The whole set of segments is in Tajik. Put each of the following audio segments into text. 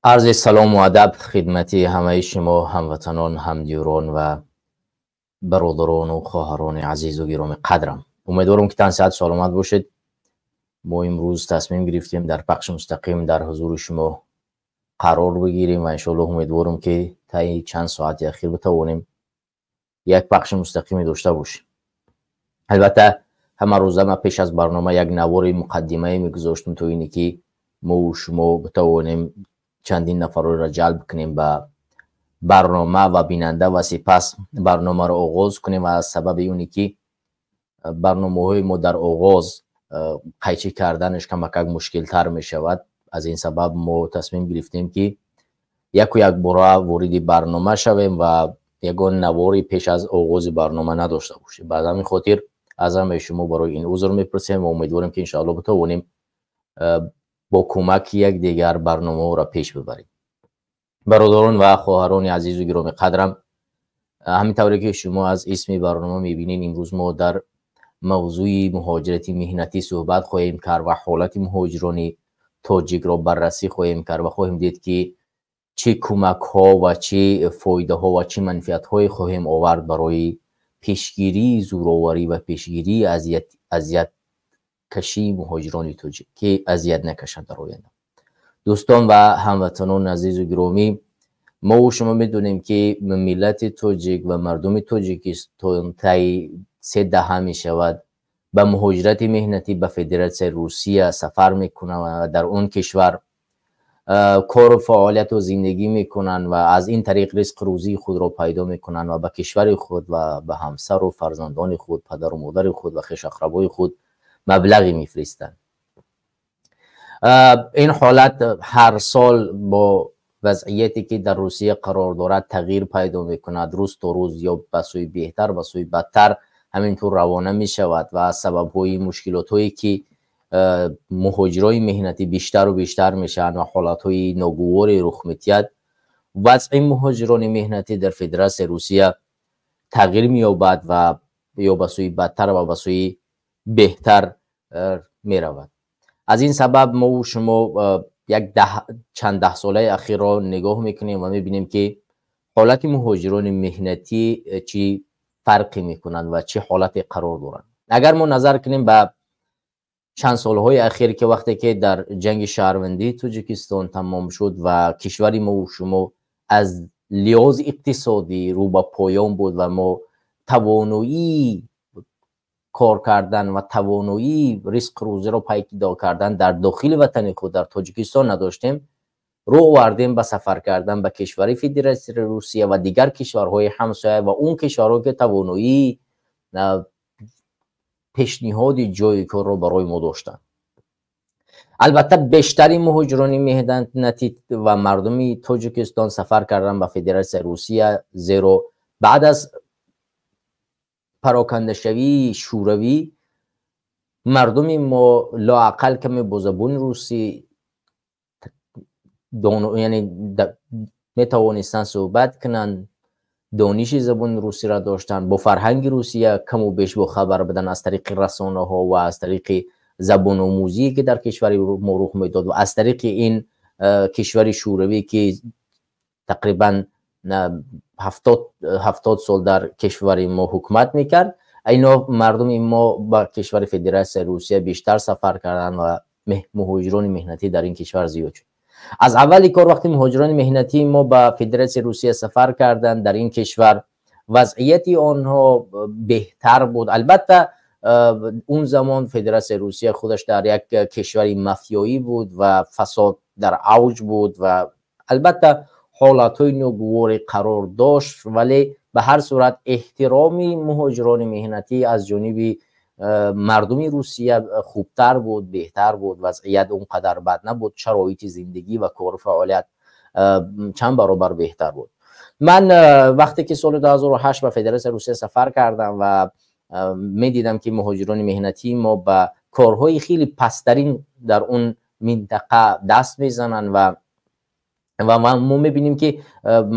Арзи салому адаб хидмати ҳамаи шумо ҳамватанон, ҳамдиёрон ва бародарону хоҳарони азизу гироми қадрам. Умедворам, ки тансиҳату саломат бошед. Мо имрӯз тасмим гирифтем дар пахши мустақим дар ҳузури шумо қарор бигирем ва иншоаллоҳ умедворам, ки таи чанд соати ахир битавонем як пахши мустақиме дошта бошем. Албатта, ҳамарӯза ман пеш аз барнома як навори муқаддимае мегузоштам, то ине ки мову шумо битавонем чандин нафарро ҷалб кунем ба барнома ва бинанда ва сипас барномаро оғоз кунем. Ва аз сабаби оне ки барномаҳои мо дар оғоз қайчӣ карданаш камакак мушкилтар мешавад, аз ин сабаб мо тасмим гирифтем, ки яку якбора вориди барнома шавем ва ягон навори пеш аз оғози барнома надошта бошем. Ба ҳамин хотир аз ҳамаи шумо барои ин узр мепурсем ва умедворем, ки иншоалло битавонем бо кӯмаки якдигар барномаҳоро пеш бибарем. Бародарон ва хоҳарони азизу гироми қадрам, ҳамин тавре ки шумо аз исми барнома мебинед, имрӯз мо дар мавзӯи муҳоҷирати меҳнатӣ суҳбат хоҳем кард ва ҳолати муҳоҷирони тоҷикро баррасӣ хоҳем кард ва хоҳем дид, ки чӣ кӯмакҳо ва чӣ фоидаҳо ва чӣ манфиатҳое хоҳем овард барои пешгирии зӯроварӣ ва пешгирии азияткашии муҳоҷирони тоҷик, ки азият накашанд дар оянда. Дӯстон ва ҳамватанони азизу гиромӣ, мову шумо медонем, ки миллати тоҷик ва мардуми Тоҷикистон таи 3 даҳа мешавад, ба муҳоҷирати меҳнатӣ ба Федератсияи Русия сафар мекунанд ва дар он кишвар кору фаъолияту зиндагӣ мекунанд ва аз ин тариқ ризқу рӯзии худро пайдо мекунанд ва ба кишвари худ ва ба ҳамсару фарзандони худ, падару модари худ ва хешу ақрабои худ маблағе мефиристанд. Ин ҳолат ҳар сол бо вазъияте ки дар Русия қарор дорад, тағйир пайдо мекунад. Рӯз то рӯз ё ба сӯи беҳтар, ба сӯи бадтар ҳамин тур равона мешавад ва аз сабабҳои мушкилотҳое ки муҳоҷирони меҳнатӣ бештару бештар мешаванд ва ҳолатҳои ногуворе рух медиҳад, вазъи муҳоҷирони меҳнатӣ дар Федератсияи Русия тағйир меёбад ва ё ба сӯи бадтар ва ба сӯи беҳтар меравад. Аз ин сабаб мову шумо як чанд даҳсолаи ахирро нигоҳ мекунем ва мебинем, ки ҳолати муҳоҷирони меҳнатӣ чӣ фарқе мекунанд ва чӣ ҳолате қарор доранд. Агар мо назар кунем ба чанд солҳои ахир, ки вақте ки дар ҷанги шаҳрвандии Тоҷикистон тамом шуд ва кишвари мову шумо аз лиҳози иқтисодӣ рӯ ба поён буд ва мо тавоноии кор кардан ва тавоноии ризқу рӯзиро пайдо кардан дар дохили ватани худ, дар Тоҷикистон надоштем, рӯ овардем ба сафар кардан ба кишвари Федератсияи Русия ва дигар кишварҳои ҳамсоя ва он кишварҳое ки тавоноии пешниҳоди ҷойи корро барои мо доштанд. Албатта, бештари муҳоҷирони меҳнатӣ ва мардуми Тоҷикистон сафар кардан ба Федератсияи Русия, зеро баъд аз парокандашавии Шӯравӣ мардуми мо лоақал каме бо забони русӣ, яъне метавонистанд суҳбат кунанд, дониши забони русиро доштанд, бо фарҳанги Русия каму беш бохабар буданд аз тариқи расонаҳо ва аз тариқи забономӯзие ки дар кишвари мо рух медод ва аз тариқи ин кишвари Шӯравӣ, ки тақрибан 70 сол дар кишвари мо ҳукумат мекард. Ино мардуми мо ба кишвари Федератсияи Русия бештар сафар карданд ва муҳоҷирони меҳнатӣ дар ин кишвар зиёд шуд. Аз аввали кор, вақте муҳоҷирони меҳнатии мо ба Федератсияи Русия сафар карданд, дар ин кишвар вазъияти онҳо беҳтар буд. Албатта, он замон Федератсияи Русия худаш дар як кишвари мафиёӣ буд ва фасод дар авҷ буд ва албатта ҳолатҳои ногуворе қарор дошт, вале ба ҳар сурат эҳтироми муҳоҷирони меҳнатӣ аз ҷониби мардуми Русия хубтар буд, беҳтар буд, вазъият он қадар бад набуд, шароити зиндагӣ ва кору фаъолият чанд баробар беҳтар буд. Ман вақте ки соли 2008 ба Федератсияи Русия сафар кардам ва медидам, ки муҳоҷирони меҳнатии мо ба корҳои хеле пасттарин дар он минтақа даст мезананд ва мо мебинем, ки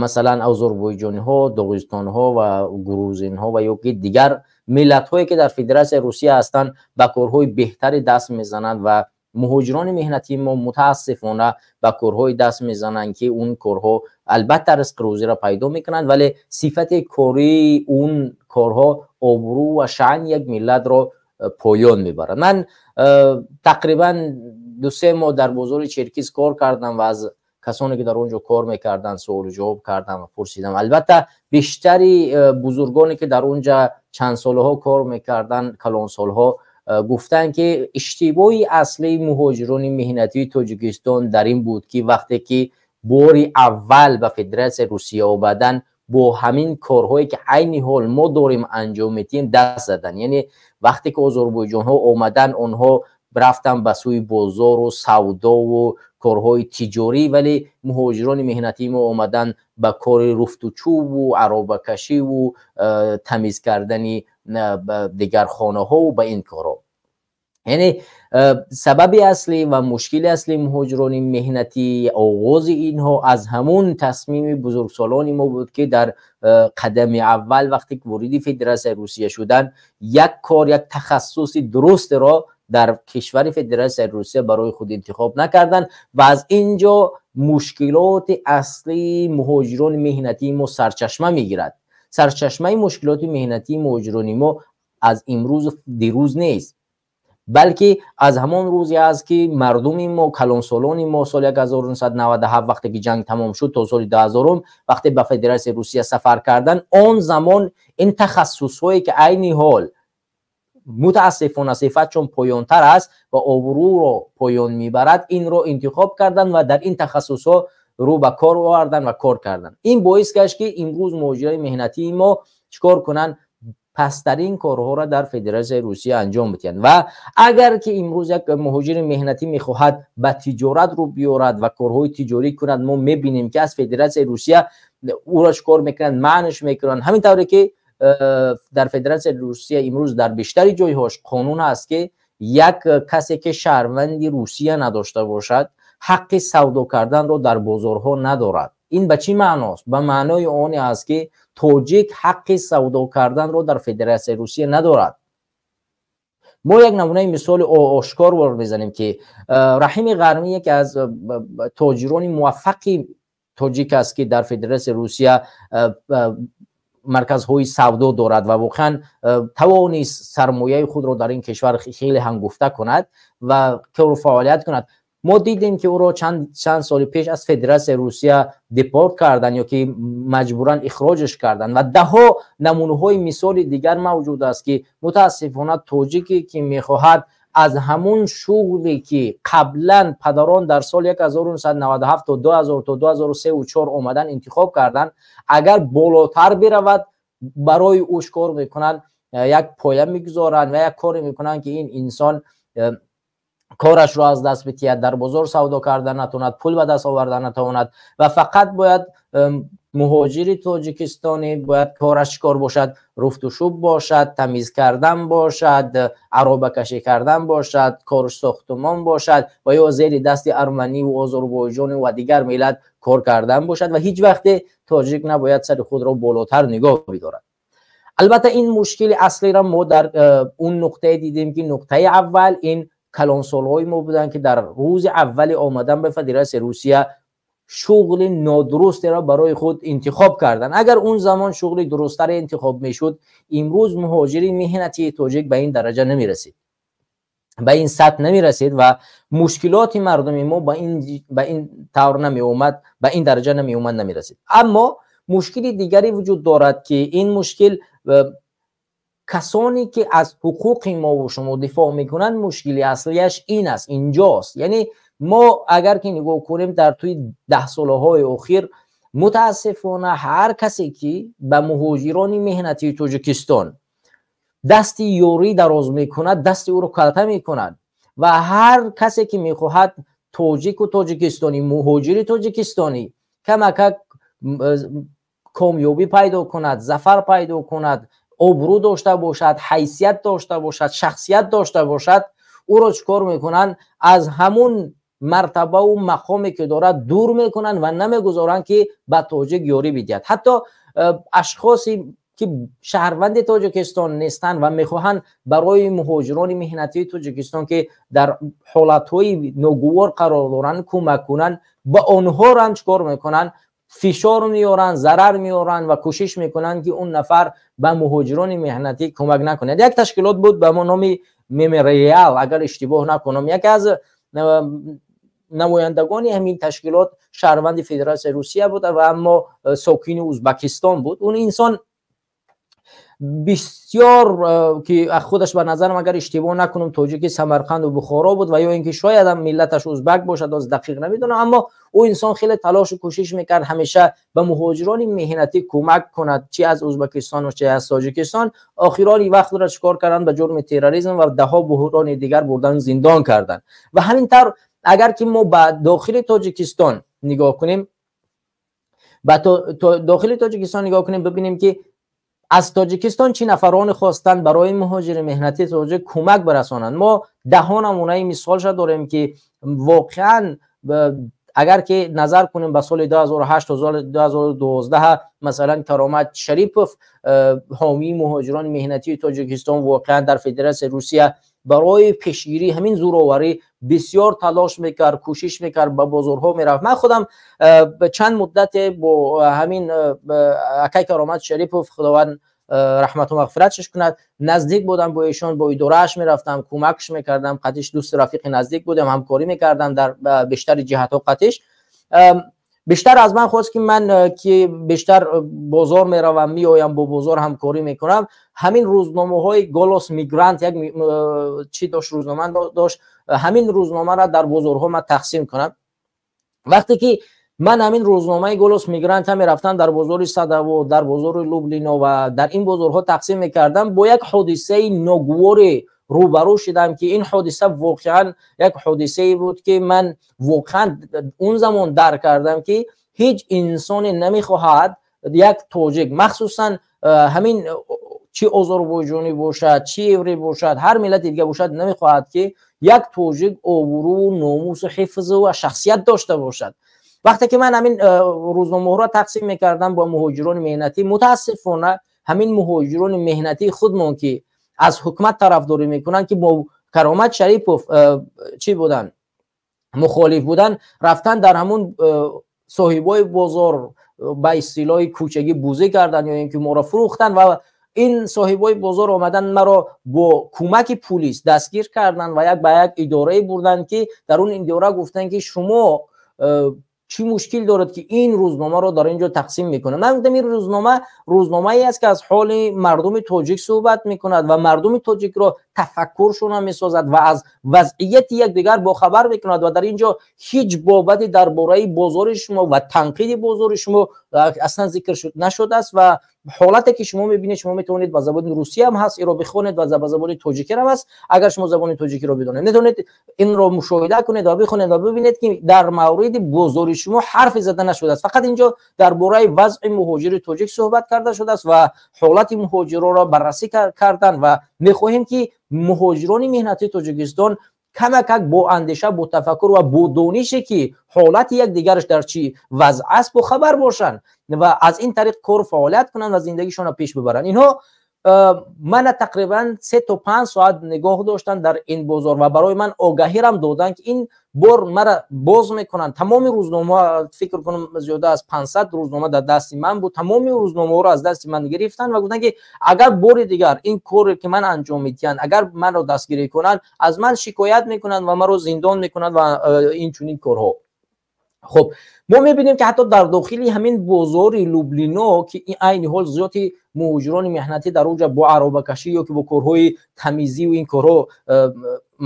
масалан озарбойҷониҳо, доғистонҳо ва грузинҳо ва ё ки дигар миллатҳое ки дар Федератсияи Русия ҳастанд, ба корҳои беҳтаре даст мезананд ва Муҳоҷирони меҳнатии мо мутаассифона ба корҳои даст мезананд, ки он корҳо албатта ризқи рӯзиро пайдо мекунанд, вале сифати кории он корҳо обрӯ ва шаъни як миллатро поён мебарад. Ман тақрибан 2-3 моҳ дар бозори Черкиз кор кардам ва аз касоне ки дар он ҷо кор мекарданд суолу ҷавоб кардам ва пурсидам. Албатта бештари бузургоне ки дар он ҷа чанд солаҳо кор мекарданд, калонсолҳо, гуфтанд, ки иштибоҳи аслии муҳоҷирони меҳнатии Тоҷикистон дар ин буд, ки вақте ки бори аввал ба Федератсияи Русия омаданд, бо ҳамин корҳое ки айни ҳол мо дорем анҷом медиҳем даст задан. Яъне вақте ки озарбойҷонҳо омаданд, онҳо рафтанд ба сӯи бозору савдову корҳои тиҷорӣ, вале муҳоҷирони меҳнатии мо омаданд ба кори руфтучӯбу аробакашиву тамиз кардани дигар хонаҳову ба ин корҳо. Яъне сабаби аслӣ ва мушкили аслии муҳоҷирони меҳнатӣ, оғози инҳо аз ҳамун тасмими бузургсолони мо буд, ки дар қадами аввал вақте ки вориди Федератсияи Русия шуданд, як кор, як тахассуси дурустеро дар кишвари Федератсияи Русия барои худ интихоб накарданд ва аз ин ҷо мушкилоти аслии муҳоҷирони меҳнатии мо сарчашма мегирад. Сарчашмаи мушкилоти меҳнатии муҳоҷирони мо аз имрӯзу дирӯз нест, балки аз ҳамон рӯзе аст, ки мардуми мо, калонсолони мо соли 1997, вақте ки ҷанг тамом шуд, то соли 2000, вақте ба Федератсияи Русия сафар карданд, он замон ин тахассусҳое ки айни ҳол мутаассифона сифатшон поёнтар аст ва обрӯро поён мебарад, инро интихоб карданд ва дар ин тахассусҳо рӯ ба кор оварданд ва кор карданд. Ин боис гашт, ки имрӯз муҳоҷирони меҳнатии мо чӣ кор кунанд? Пасттарин корҳоро дар Федератсияи Русия анҷом бидиҳанд. Ва агар ки имрӯз як муҳоҷири меҳнатӣ мехоҳад ба тиҷорат рӯ биёрад ва корҳои тиҷорӣ кунад, мо мебинем, ки аз Федератсияи Русия ӯро чӣ кор мекунанд? Манъш мекунанд. Ҳамин тавре ки дар Федератсияи Русия имрӯз дар бештари ҷойҳош қонун аст, ки як касе ки шаҳрванди Русия надошта бошад, ҳаққи савдо карданро дар бозорҳо надорад. Ин ба чӣ маъност? Ба маънои оне аст, ки тоҷик ҳаққи савдо карданро дар Федератсияи Русия надорад. Мо як намунаи мисоли ошкор мезанем, ки Раҳими Ғармӣ яке аз тоҷирони муваффақи тоҷик аст, ки дар Федератсияи Русия марказҳои савдо дорад ва воқеан тавонист сармояи худро дар ин кишвар хеле ҳангуфта кунад ва кору фаъолият кунад. Мо дидем, ки ӯро чанд соли пеш аз Федератсияи Русия депорт карданд ё ки маҷбуран ихроҷаш карданд. Ва даҳҳо намунаҳои мисоли дигар мавҷуд аст, ки мутаассифона тоҷике ки мехоҳад аз ҳамун шуғле ки қаблан падарон дар соли 1997 то 2000 то 2003 омадан интихоб карданд, агар болотар биравад, барои ӯ кор мекунанд, як поя мегузоранд ва як коре мекунанд, ки ин инсон корашро аз даст битиҳад, дар бозор савдо карда натавонад, пул ба даст оварда натавонад. Ва фақат бояд муҳоҷири тоҷикистонӣ бояд кораш чӣ кор бошад? Руфтушӯб бошад, тамиз кардан бошад, аробакашӣ кардан бошад, кори сохтумон бошад ва ё зери дасти арманиву озарбойҷону ва дигар миллат кор кардан бошад. Ва ҳеҷ вақте тоҷик набояд сари худро болотар нигоҳ бидорад. Албатта ин мушкили аслиро мо дар он нуқтае дидем, ки нуқтаи аввал ин калонсолҳои мо буданд, ки дар рӯзи аввали омадан ба Федератсияи Русия шуғли нодурустеро барои худ интихоб карданд. Агар он замон шуғли дурусттаре интихоб мешуд, имрӯз муҳоҷири меҳнатии тоҷик ба ин дараҷа намерасид, ба ин сатҳ намерасид ва мушкилоти мардуми мо ба ин тавр намеомад, ба ин дараҷа намеомад, намерасид. Аммо мушкили дигаре вуҷуд дорад, ки ин мушкил касоне ки аз ҳуқуқи мову шумо дифоъ мекунанд, мушкили аслияш ин аст, инҷост. Яъне мо агар ки нигоҳ кунем, дар тӯи даҳсолаҳои охир мутаассифона ҳар касе ки ба муҳоҷирони меҳнатии Тоҷикистон дасти ёрӣ дароз мекунад, дасти ӯро калта мекунад. Ва ҳар касе ки мехоҳад тоҷику тоҷикистонӣ, муҳоҷири тоҷикистонӣ камакак комёбӣ пайдо кунад, зафар пайдо кунад, обрӯ дошта бошад, ҳайсият дошта бошад, шахсият дошта бошад, ӯро чӣ кор мекунанд? Аз ҳамун мартабаву мақоме ки дорад дур мекунанд ва намегузоранд, ки ба тоҷик ёрӣ бидиҳад. Ҳатто ашхоси ки шаҳрванди Тоҷикистон нестанд ва мехоҳанд барои муҳоҷирони меҳнатии Тоҷикистон, ки дар ҳолатҳои ногувор қарор доранд, кӯмак кунанд, ба онҳо ҳам чикор мекунанд? Фишор меоранд, зарар меоранд ва кӯшиш мекунанд, ки он нафар ба муҳоҷирони меҳнатӣ кӯмак накунад. Як ташкилот буд ба номи Мемориал, агар иштибоҳ накунам, яке аз намояндагони ҳамин ташкилот шаҳрванди Федератсияи Русия буд ва аммо сокини Ӯзбекистон буд. Он инсон бисёр, ки худаш ба назарам, агар иштибоҳ накунам, тоҷики Самарқанду Бухоро буд ва ё ин ки шояд ҳам миллаташ узбак бошад, оз дақиқ намедонам, аммо ӯ инсон хеле талошу кӯшиш мекард ҳамеша ба муҳоҷирони меҳнатӣ кӯмак кунад, чи аз Ӯзбекистон ва чи аз Тоҷикистон. Охирони вақтро чикор карданд? Ба ҷурми терроризм ва даҳо буҳрони дигар бурдан, зиндон карданд. Ва ҳамин тавр, агар ки мо ба дохили Тоҷикистон нигоҳ кунем, ба дохили Тоҷикистон нигоҳ кунем, бибинем, ки аз Тоҷикистон чӣ нафароне хостанд барои муҳоҷири меҳнатии тоҷик кӯмак барасонанд. Мо даҳо намунаи мисолша дорем, ки воқеан, агар ки назар кунем ба соли 2008 то соли 2012, масалан, Каромат Шарипов, ҳомии муҳоҷирони меҳнатии Тоҷикистон, воқеан дар Федератсияи Русия барои пешгирии ҳамин зӯроварӣ бисёр талош мекард, кӯшиш мекард, ба бозорҳо мерафт. Ман худам чанд муддате бо ҳамин акай Каромат Шарипов, Худованд раҳмату мағфиратшаш кунад, наздик будам бо эшон, бо идорааш мерафтам, кӯмакш мекардам, қатиш дӯсти рафиқи наздик будем, ҳамкорӣ мекардам дар бештари ҷиҳатҳо қатиш. Бештар аз ман хост, ки ман, ки бештар бозор меравам, меоям, бо бозор ҳамкорӣ мекунам, ҳамин рӯзномаҳои «Голос мигрант», як чӣ дошт, рӯзнома дошт, ҳамин рӯзномаро дар бозорҳо ман тақсим кунам. Вақте ки ман ҳамин рӯзномаи «Голос мигранта» мерафтам, дар бозори Садово, дар бозори Лублино ва дар ин бозорҳо тақсим мекардам, бо як ҳодисаи ногуворе рӯбарӯ шудам, ки ин ҳодиса воқеан як ҳодисае буд, ки ман воқеан он замон дарк кардам, ки ҳеҷ инсоне намехоҳад як тоҷик, махсусан ҳамин чӣ озарбойҷонӣ бошад, чӣ еврей бошад, ҳар миллати дига бошад, намехоҳад, ки як тоҷик обрӯ, номусу ҳифзу ва шахсият дошта бошад. Вақте ки ман ҳамин рӯзномаҳоро тақсим мекардам бо муҳоҷирони меҳнатӣ, мутаассифона, ҳамин муҳоҷирони меҳнатии худмон, ки аз ҳукумат тарафдорӣ мекунанд, ки бо Каромат Шарипов чӣ буданд, мухолиф буданд, рафтан дар ҳамун соҳибои бозор ба истилоҳи кӯчагӣ бузӣ карданд ё ин ки моро фурӯхтанд. Ва ин соҳибои бозор омадан, маро бо кӯмаки пулис дастгир карданд ва як ба як идорае бурданд, ки дар он идора гуфтанд, ки шумо чӣ мушкил дорад, ки ин рӯзномаро дар ин ҷо тақсим мекунад? Ман гуфтам, ин рӯзнома рӯзномае аст, ки аз ҳоли мардуми тоҷик суҳбат мекунад ва мардуми тоҷикро тафаккуршона месозад ва аз вазъияти якдигар бохабар мекунад ва дар ин ҷо ҳеҷ бобати дар бораи бозори шумо ва танқиди бозори шумо аслан зикр нашудааст. Ва ҳолате ки шумо мебинед, шумо метавонед, ба забони русия ҳам ҳаст, инро бихонед ва ба забони тоҷикӣ ҳам ҳаст. Агар шумо забони тоҷикиро бидонед, метавонед инро мушоҳида кунед ва бихонед ва бибинед, ки дар мавриди бозори шумо ҳарфе зада нашудааст. Фақат инҷо дар бораи вазъи муҳоҷири тоҷик суҳбат карда шудааст ва ҳолати муҳоҷироро баррасӣ кардан ва мехоҳем, ки муҳоҷирони меҳнатии Тоҷикистон камакак бо андеша, бо тафаккур ва бо донише, ки ҳолати якдигараш дар чӣ вазъ аст, бохабар бошанд ва аз ин тариқ кору фаъолият кунанд ва зиндагишонро пеш бибаранд. Инҳо мана тақрибан 3 то 5 соат нигоҳ доштанд дар ин бозор ва барои ман огаҳирам доданд, ки ин бор мара боз мекунанд. Тамоми рӯзномаҳо, фикр кунам, зиёда аз 500 рӯзнома дар дасти ман буд, тамоми рӯзномаҳоро аз дасти ман гирифтанд ва гуфтанд, ки агар бори дигар ин коре ки ман анҷом медиҳанд, агар маро дастгирӣ кунанд, аз ман шикоят мекунанд ва маро зиндон мекунанд ва ин чунин корҳо. Хуб, мо мебинем, ки ҳатто дар дохили ҳамин бозори Лублино, ки айни ҳол зиёди муҳоҷирони меҳнатӣ дар онҷа бо аробакашӣ ё ки бо корҳои тамизию ин корҳо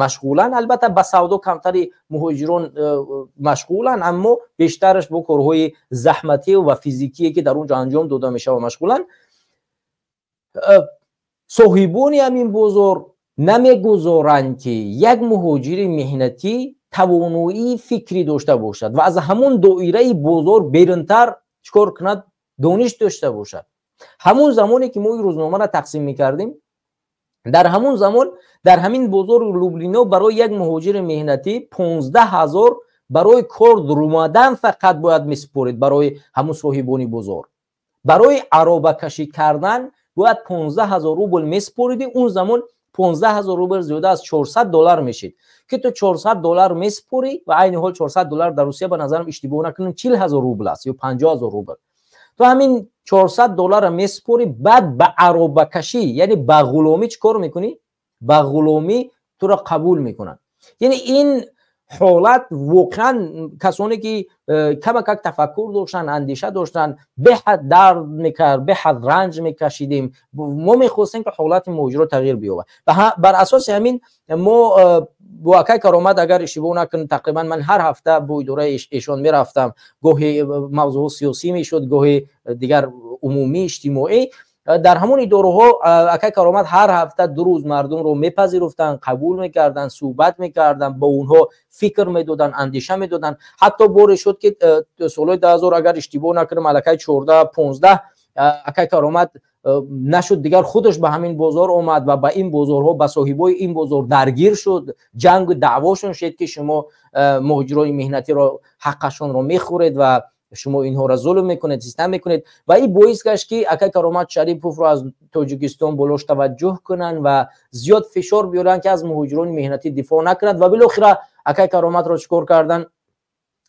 машғуланд, албатта, ба савдо камтари муҳоҷирон машғуланд, аммо бештараш бо корҳои заҳматӣ ва физикие, ки дар онҷо анҷом дода мешавад, машғуланд, соҳибони ҳамин бозор намегузоранд, ки як муҳоҷири меҳнатӣ тавоноии фикрӣ дошта бошад ва аз ҳамун доираи бозор берунтар чикор кунад, дониш дошта бошад. Ҳамун замоне ки мо ин рӯзномаро тақсим мекардем, дар ҳамун замон дар ҳамин бозори Лублино барои як муҳоҷири меҳнатӣ 15 000 барои кор дурумадан фақат бояд месупорид барои ҳамун соҳибони бозор. Барои аробакашӣ кардан Бояд 15 000 рубл месупоридӣ. Он замон 15 000 рубл зиёда аз 400 доллар мешид, ки ту 400 доллар месупорӣ. Ва айни ҳол 400 доллар дар Русия, ба назарам, иштибоҳ накунам, 40 000 рубл аст ё 50 000 рубл. Ту ҳамин 400 долларро месупорӣ, баъд ба аробакашӣ, яъне ба ғуломӣ чӣ кор мекунӣ? Ба ғуломӣ туро қабул мекунанд. Яъне ин ҳолат воқеан касоне ки камакак тафаккур доштанд, андеша доштанд, беҳад дард мекард, беҳад ранҷ мекашидем. Мо мехостем, ки ҳолати муҳоҷиро тағйир биёбад. Бар асоси ҳамин мо бо акай Каромат, агар иштибоҳ накунам, тақрибан ман ҳар ҳафта бо идораи эшон мерафтам. Гоҳе мавзӯъҳо сиёсӣ мешуд, гоҳе дигар умумӣ, иҷтимоӣ. Дар ҳамон идораҳо акай Каромат ҳар ҳафта 2 рӯз мардумро мепазируфтанд, қабул мекарданд, суҳбат мекарданд, бо онҳо фикр медоданд, андеша медоданд. Ҳатто боре шуд, ки солҳои 2000, агар иштибоҳ накунам, аллакай 14, 15, акай Каромат нашуд, дигар худаш ба ҳамин бозор омад ва ба ин бозорҳо, ба соҳибои ин бозор даргир шуд, ҷангу даъвошон шуд, ки шумо муҳоҷирони меҳнатиро ҳаққашонро мехӯред ва шумо инҳоро зулм мекунед, систам мекунед. Ва ин боис гашт, ки акай Каромат Шариповро аз Тоҷикистон болош таваҷҷӯҳ кунанд ва зиёд фишор биёранд, ки аз муҳоҷирони меҳнатӣ дифоъ накунанд. Ва билохира акай Кароматро чӣ кор карданд?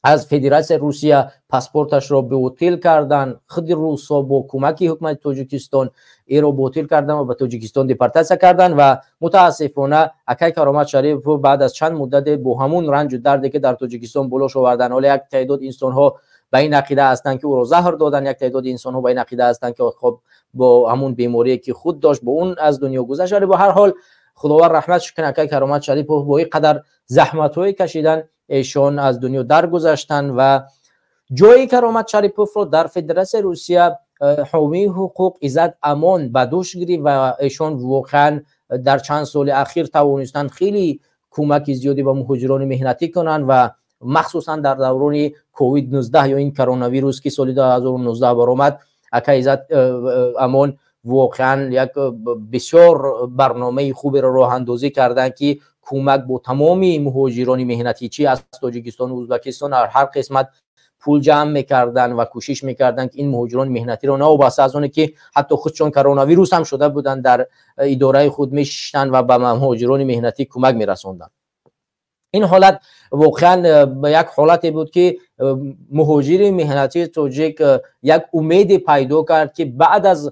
Аз Федератсияи Русия паспорташро ботил карданд. Худи русҳо бо кӯмаки ҳукумати Тоҷикистон иро ботил карданд ва ба Тоҷикистон депортатсия карданд. Ва мутаассифона акай Каромат Шарипов баъд аз чанд муддате бо ҳамун ранҷу дарде, ки дар Тоҷикистон болош оварданд, ҳоло як теъдод инсонҳо ба ин ақида ҳастанд, ки ӯро заҳр доданд, як теъдоди инсонҳо ба ин ақида ҳастанд, ки хоб бо ҳамун беморие, ки худ дошт, бо он аз дунё гузашт. Вале бо ҳар ҳол, Худованд раҳматш кунад акай Каромат Шарипов. Бо ин қадар заҳматҳое кашидан, эшон аз дунё даргузаштанд ва ҷои Каромат Шариповро дар Федератсияи Русия ҳомии ҳуқуқ Иззат Амон ба дӯш гирифт. Ва эшон воқеан дар чанд соли ахир тавонистанд хеле кӯмаки зиёде ба муҳоҷирони меҳнатӣ кунанд ва махсусан дар даврони ковид 19 ё ин коронавирус, ки соли 2019 баромад, ака Иззат Амон воқеан як бисёр барномаи хуберо роҳандозӣ карданд, ки кӯмак бо тамоми муҳоҷирони меҳнатӣ, чи аз Тоҷикистону Ӯзбекистон, ҳар қисмат пул ҷамъ мекарданд ва кӯшиш мекарданд, ки ин муҳоҷирони меҳнатиро, новобаста аз оне ки ҳатто худшон коронавирус ҳам шуда буданд, дар идораи худ мешиштанд ва ба муҳоҷирони меҳнатӣ кӯмак мерасонданд. Ин ҳолат воқеан як ҳолате буд, ки муҳоҷири меҳнатии тоҷик як умеде пайдо кард, ки баъд аз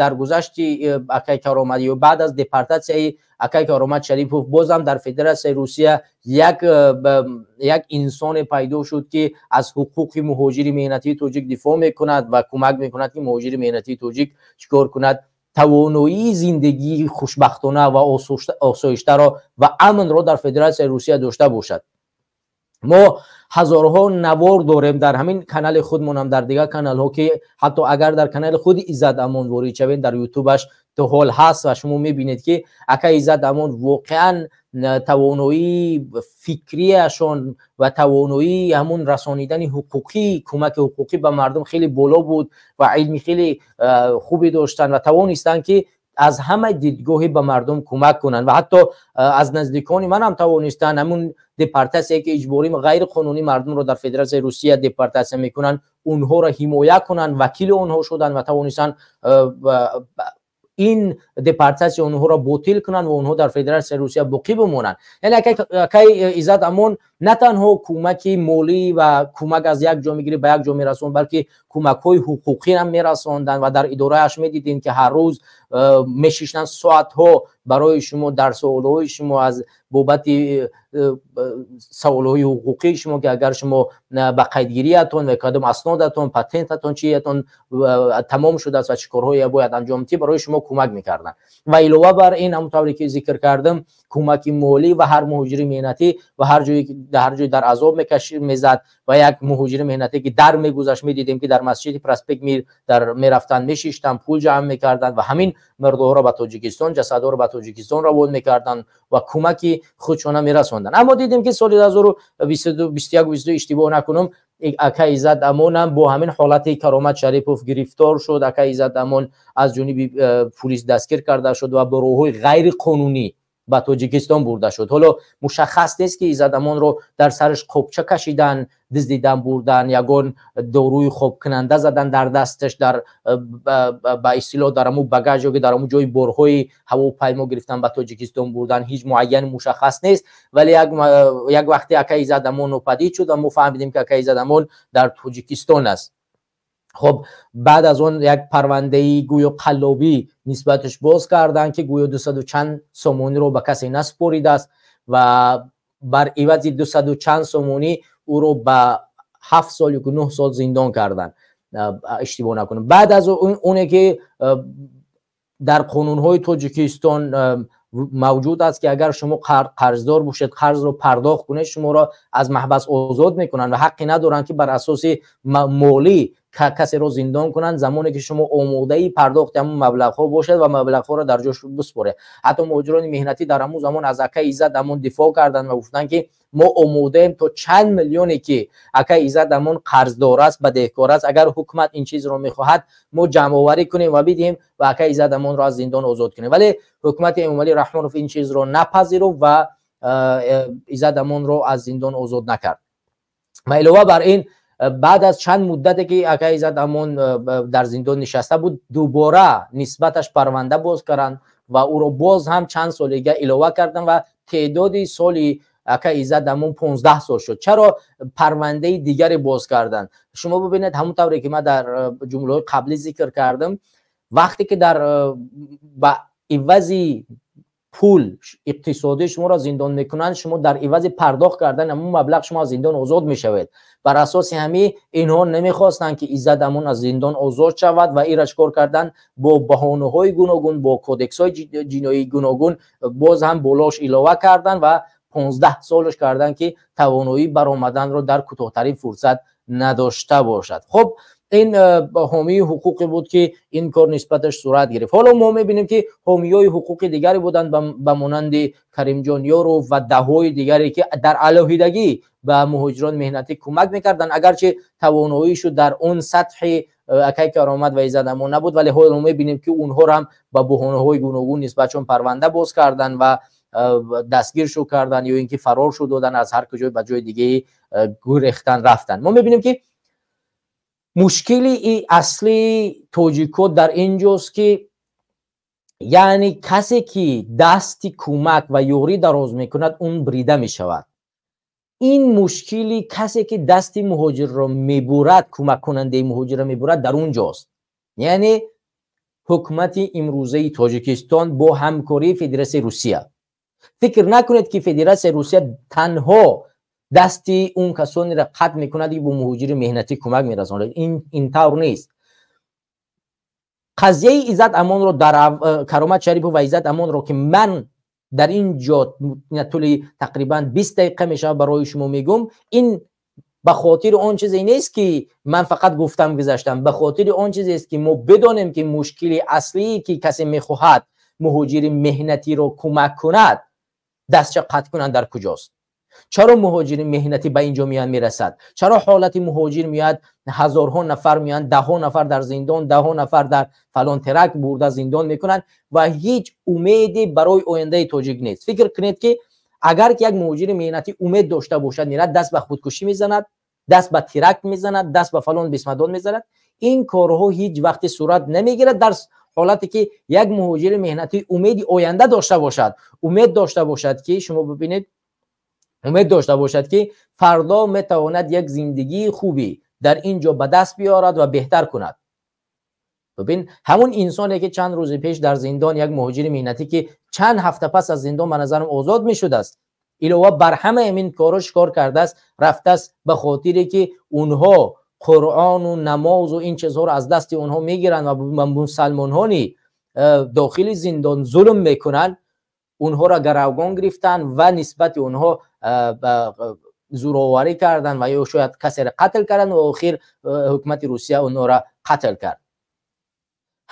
даргузашти акай Каромат ё баъд аз депортатсияи акай Каромат Шарипов бозам дар Федератсияи Русия як инсоне пайдо шуд, ки аз ҳуқуқи муҳоҷири меҳнатии тоҷик дифоъ мекунад ва кӯмак мекунад, ки муҳоҷири меҳнатии тоҷик чӣ кор кунад? Тавоноии зиндагии хушбахтона ва осоиштаро ва амнро дар Федератсияи Русия дошта бошад. Мо ҳазорҳо навор дорем дар ҳамин канали худмонам, дар дигар каналҳо, ки ҳатто агар дар канали худи Иззат Амон ворид шавед, дар Ютубаш то ҳол ҳаст ва шумо мебинед, ки ака Иззат Амон воқеан тавоноии фикрияшон ва тавоноии ҳамун расонидани ҳуқуқӣ, кӯмаки ҳуқуқӣ ба мардум хеле боло буд ва илми хеле хубе доштанд ва тавонистанд, ки аз ҳама дидгоҳе ба мардум кӯмак кунанд. Ва ҳатто аз наздикони манам тавонистанд ҳамун депортатсие, ки иҷборӣ, ғайриқонунӣ мардумро дар Федератсияи Русия депортатсия мекунанд, онҳоро ҳимоя кунанд, вакили онҳо шуданд ва тавонистанд ин депортатсия онҳоро ботил кунанд ва онҳо дар Федератсияи Русия боқӣ бимонанд. Яъне акай Иззат Амон на танҳо кӯмаки молӣ ва кӯмак аз як ҷо мегирифт, ба як ҷо мерасонд, балки кӯмакҳои ҳуқуқӣ ҳам мерасонданд. Ва дар идорааш медидем, ки ҳар рӯз мешиштанд, соатҳо барои шумо дар саволҳои шумо, аз бобати саволҳои ҳуқуқии шумо, ки агар шумо ба қайдгириятон ва кадом аснодатон, патентатон, чиятон тамом шудааст ва чӣ корҳое бояд анҷом диҳӣ, барои шумо кӯмак мекарданд. Ва илова бар ин, ҳамон тавре ки зикр кардам, кӯмаки молӣ ва ҳар муҳоҷири меҳнатӣ ва ҳар ҷое, ҳар ҷой дар азоб мезад ва як муҳоҷири меҳнатӣ, ки дар мегузашт, медидем, ки дар масҷиди Проспект Мир дар мерафтанд, мешиштанд, пул ҷамъ мекарданд ва ҳамин мурдаҳоро ба Тоҷикистон, ҷасадҳоро ба Тоҷикистон равон мекарданд ва кӯмаки худшона мерасонданд. Аммо дидем, ки соли 2021, 22, иштибоҳ накунам, ака Иззат Амонам бо ҳамин ҳолати Каромат Шарипов гирифтор шуд. Ака Иззат Амон аз ҷониби пулис дастгир карда шуд ва бо роҳҳои ғайриқонунӣ, ба Тоҷикистон бурда шуд. Ҳоло мушаххас нест, ки Иззат Амонро дар сараш қопча кашидан, дуздидан бурдан, ягон доруи хобкунанда задан дар дасташ, дар ба истилоҳ дар ҳамун багаж ё ки дар ҳамун ҷои борҳои ҳавопаймо гирифтан, ба Тоҷикистон бурдан, ҳеҷ муайян мушаххас нест. Вале як вақте акаи Иззат Амон нопадид шуд ва мо фаҳмидем, ки акаи Иззат Амон дар Тоҷикистон аст. Хоб, баъд аз он як парвандаи гӯё қаллобӣ нисбаташ боз карданд, ки гӯё дусаду чанд сомониро ба касе насупоридааст ва бар ивази дусаду чанд сомонӣ ӯро ба 7 сол ё 9 сол зиндон карданд, иштибоҳ накунам. Баъд аз оне ки дар қонунҳои Тоҷикистон мавҷуд аст, ки агар шумо қарздор бошед, қарзро пардохт кунед, шуморо аз маҳбас озод мекунанд ва ҳаққе надоранд, ки бар асоси молӣ касеро зиндон кунанд, замоне ки шумо омодаи пардохти ҳамун маблағҳо бошед ва маблағҳоро дар ҷош биспоред. Ҳатто муҳоҷирони меҳнатӣ дар ҳамун замон аз акаи Иззат Амон дифоъ карданд ва гуфтанд, ки мо омодаем то чанд миллионе ки акаи Иззат Амон қарздор аст, бадеҳкор аст, агар ҳукумат ин чизро мехоҳад, мо ҷамъоварӣ кунем ва бидиҳем ва акаи Иззат Амонро аз зиндон озод кунем. Вале ҳукумати Эмомалӣ Раҳмонов ин чизро напазируфт ва Иззат Амонро аз зиндон озод накард. Ва илова бар ин, баъд аз чанд муддате ки акаи Иззат Амон дар зиндон нишаста буд, дубора нисбаташ парванда боз карданд ва ӯро боз ҳам чанд солига илова карданд ва теъдоди соли акаи Иззат Амон 15 сол шуд. Чаро парвандаи дигаре боз карданд? Шумо бибинед, ҳамон тавре ки ман дар ҷумлаҳои қаблӣ зикр кардам, вақте ки дар ба ивази пул иқтисодӣ шуморо зиндон мекунанд, шумо дар ивази пардохт кардан ҳамун маблағ шумо аз зиндон озод мешавед. Бар асоси ҳамин инҳо намехостанд, ки Иззат Амон аз зиндон озод шавад ва ира чикор карданд? Бо баҳонаҳои гуногун, бо кодексҳои ҷиноии гуногун боз ҳам болош илова карданд ва 15 солаш карданд, ки тавоноии баромаданро дар кӯтоҳтарин фурсат надошта бошад. Хуб, ин ҳомии ҳуқуқе буд, ки ин кор нисбаташ сурат гирифт. Ҳоло мо мебинем, ки ҳомиёи ҳуқуқи дигаре буданд, ба монанди Каримҷон Ёров ва даҳҳои дигаре, ки дар алоҳидагӣ ба муҳоҷирон меҳнатӣ кӯмак мекарданд, агарчи тавоноишу дар он сатҳи акай Каромат ва Иззат Амон набуд. Вале ҳоло мебинем, ки онҳоро ҳам ба буҳонаҳои гуногун нисбатшон парванда боз карданд ва дастгир шу карданд ё ин ки фарор шу доданд, аз ҳар куҷой ба ҷои дигаи гурехтан рафтанд. Мо мебинем, ки мушкили аслии тоҷико дар ин ҷост, ки яъне касе ки дасти кӯмак ва ёрӣ дароз мекунад, он брида мешавад. Ин мушкили касе ки дасти муҳоҷирро мебурад, кӯмаккунандаи муҳоҷирро мебурад, дар он ҷост. Яъне ҳукумати имрӯзаи Тоҷикистон бо ҳамкории Федератсияи Русия. Фикр накунед, ки Федератсияи Русия танҳо дасти он касонеро қатъ мекунад, ки бо муҳоҷири меҳнатӣ кӯмак мерасонад. Ин тавр нест. Қазияи Иззат Амонро дар Каромат Шарипов ва Иззат Амонро, ки ман дар ин ҷо тӯли тақрибан 20 дақиқа мешавад барои шумо мегӯм, ин ба хотири он чизе нест, ки ман фақат гуфтам, гузаштам. Ба хотири он чизест, ки мо бидонем, ки мушкили аслие, ки касе мехоҳад муҳоҷири меҳнатиро кӯмак кунад, дастча қатъ кунанд, дар куҷост. Чаро муҳоҷири меҳнатӣ ба ин ҷо меяд, мерасад? Чаро ҳолати муҳоҷир меяд, ҳазорҳо нафар меянд, даҳҳо нафар дар зиндон, даҳҳо нафар дар фалон теракт бурда зиндон мекунанд ва ҳеҷ умеде барои ояндаи тоҷик нест? Фикр кунед, ки агар ки як муҳоҷири меҳнатӣ умед дошта бошад, мерад, даст ба худкушӣ мезанад, даст ба теракт мезанад, даст ба фалон бисмадон мезанад. Ин корҳо ҳеҷ вақте сурат намегирад дар ҳолате ки як муҳоҷири меҳнатӣ умеди оянда дошта бошад, умед дошта бошад, ки шумо бибинед, умед дошта бошад, ки фардо метавонад як зиндагии хубӣ дар ин ҷо ба даст биёрад ва беҳтар кунад. Бибин, ҳамун инсоне, ки чанд рӯзи пеш дар зиндон, як муҳоҷири меҳнатӣ, ки чанд ҳафта пас аз зиндон ба назарам озод мешудааст, илова бар ҳама ин корро чикор кардааст? Рафтааст, ба хотире ки онҳо Қуръону намозу ин чизҳоро аз дасти онҳо мегиранд ва мусалмонҳони дохили зиндон зулм мекунанд, онҳоро гаравгон гирифтанд ва нисбати онҳо зӯроварӣ карданд ва ё шояд касеро қатл карданд ва охир ҳукумати Русия онҳоро қатл кард.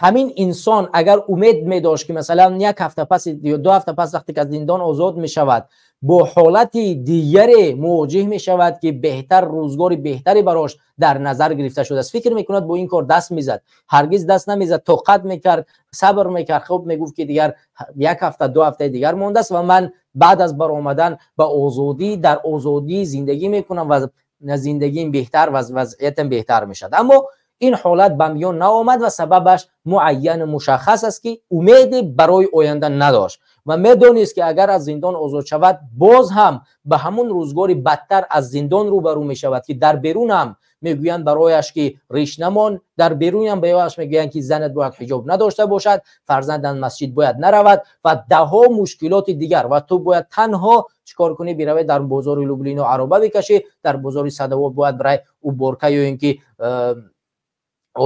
Ҳамин инсон агар умед медошт, ки масалан як ҳафта пас ё 2 ҳафта пас вақте ки аз зиндон озод мешавад, бо ҳолати дигаре мувоҷиҳ мешавад, ки беҳтар, рӯзгори беҳтаре барош дар назар гирифта шудааст, фикр мекунад бо ин кор даст мезад. Ҳаргиз даст намезад, тоқат мекард, сабр мекард. Хуб, мегуфт, ки дигар як ҳафта, 2 ҳафтаи дигар мондааст ва ман баъд аз баромадан ба озодӣ, дар озодӣ зиндагӣ мекунам ва зиндагиам беҳтар ва вазъиятам беҳтар мешавад. Аммо ин ҳолат ба миён наомад ва сабабаш муайяну мушаххас аст, ки умеде барои оянда надошт ва медонист, ки агар аз зиндон озод шавад, боз ҳам ба ҳамун рӯзгори бадтар аз зиндон рӯбарӯ мешавад, ки дар берун ҳам мегӯянд барояш, ки риш намон, дар берун ҳам барояш мегӯянд, ки занат бояд ҳиҷоб надошта бошад, фарзандат масҷид бояд наравад ва даҳҳо мушкилоти дигар. Ва ту бояд танҳо чикор кунӣ? Биравӣ дар бозори Люблино ароба бикашӣ, дар бозори Садово бояд барои уборка ё ин ки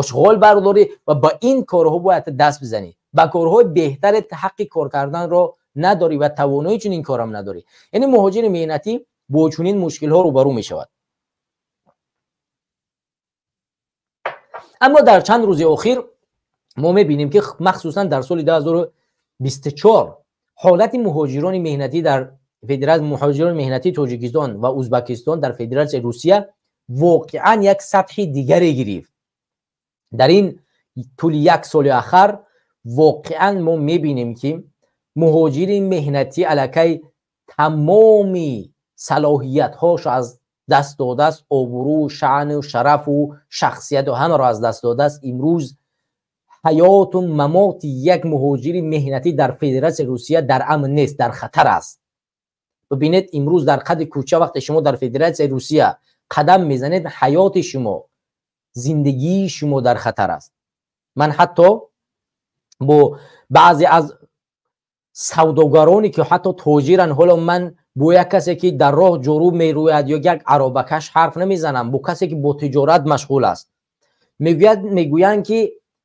ошғол бардорӣ ва ба ин корҳо бояд даст бизанӣ. Ба корҳои беҳтаре ҳаққи кор карданро надорӣ ва тавонои чунин корам надорӣ. Яъне муҳоҷири меҳнатӣ бо чунин мушкилҳо рӯбарӯ мешавад. Аммо дар чанд рӯзи охир мо мебинем, ки махсусан дар соли 2024 ҳолати муҳоҷирони меҳнатӣ дар муҳоҷирони меҳнатии Тоҷикистон ва Узбакистон дар Федератсияи Русия воқеан як сатҳи дигаре гирифт. Дар ин тӯли як соли ахар воқеан мо мебинем, ки муҳоҷири меҳнатӣ аллакай тамоми салоҳиятҳошо аз даст додааст, обрӯ, шаъну шарафу шахсияту ҳамаро аз даст додааст. Имрӯз ҳаёту мамоти як муҳоҷири меҳнатӣ дар Федератсияи Русия дар амн нест, дар хатар аст. Бибинед, имрӯз дар қади кӯча вақте шумо дар Федератсияи Русия қадам мезанед, ҳаёти шумо, зиндагии шумо дар хатар аст. Ман ҳатто бо баъзе аз савдогароне, ки ҳатто тоҷиранд, ҳоло ман бо як касе, ки дар роҳ ҷорӯб мерӯяд ё як аробакаш ҳарф намезанам, бо касе, ки бо тиҷорат машғул аст, мегӯянд, ки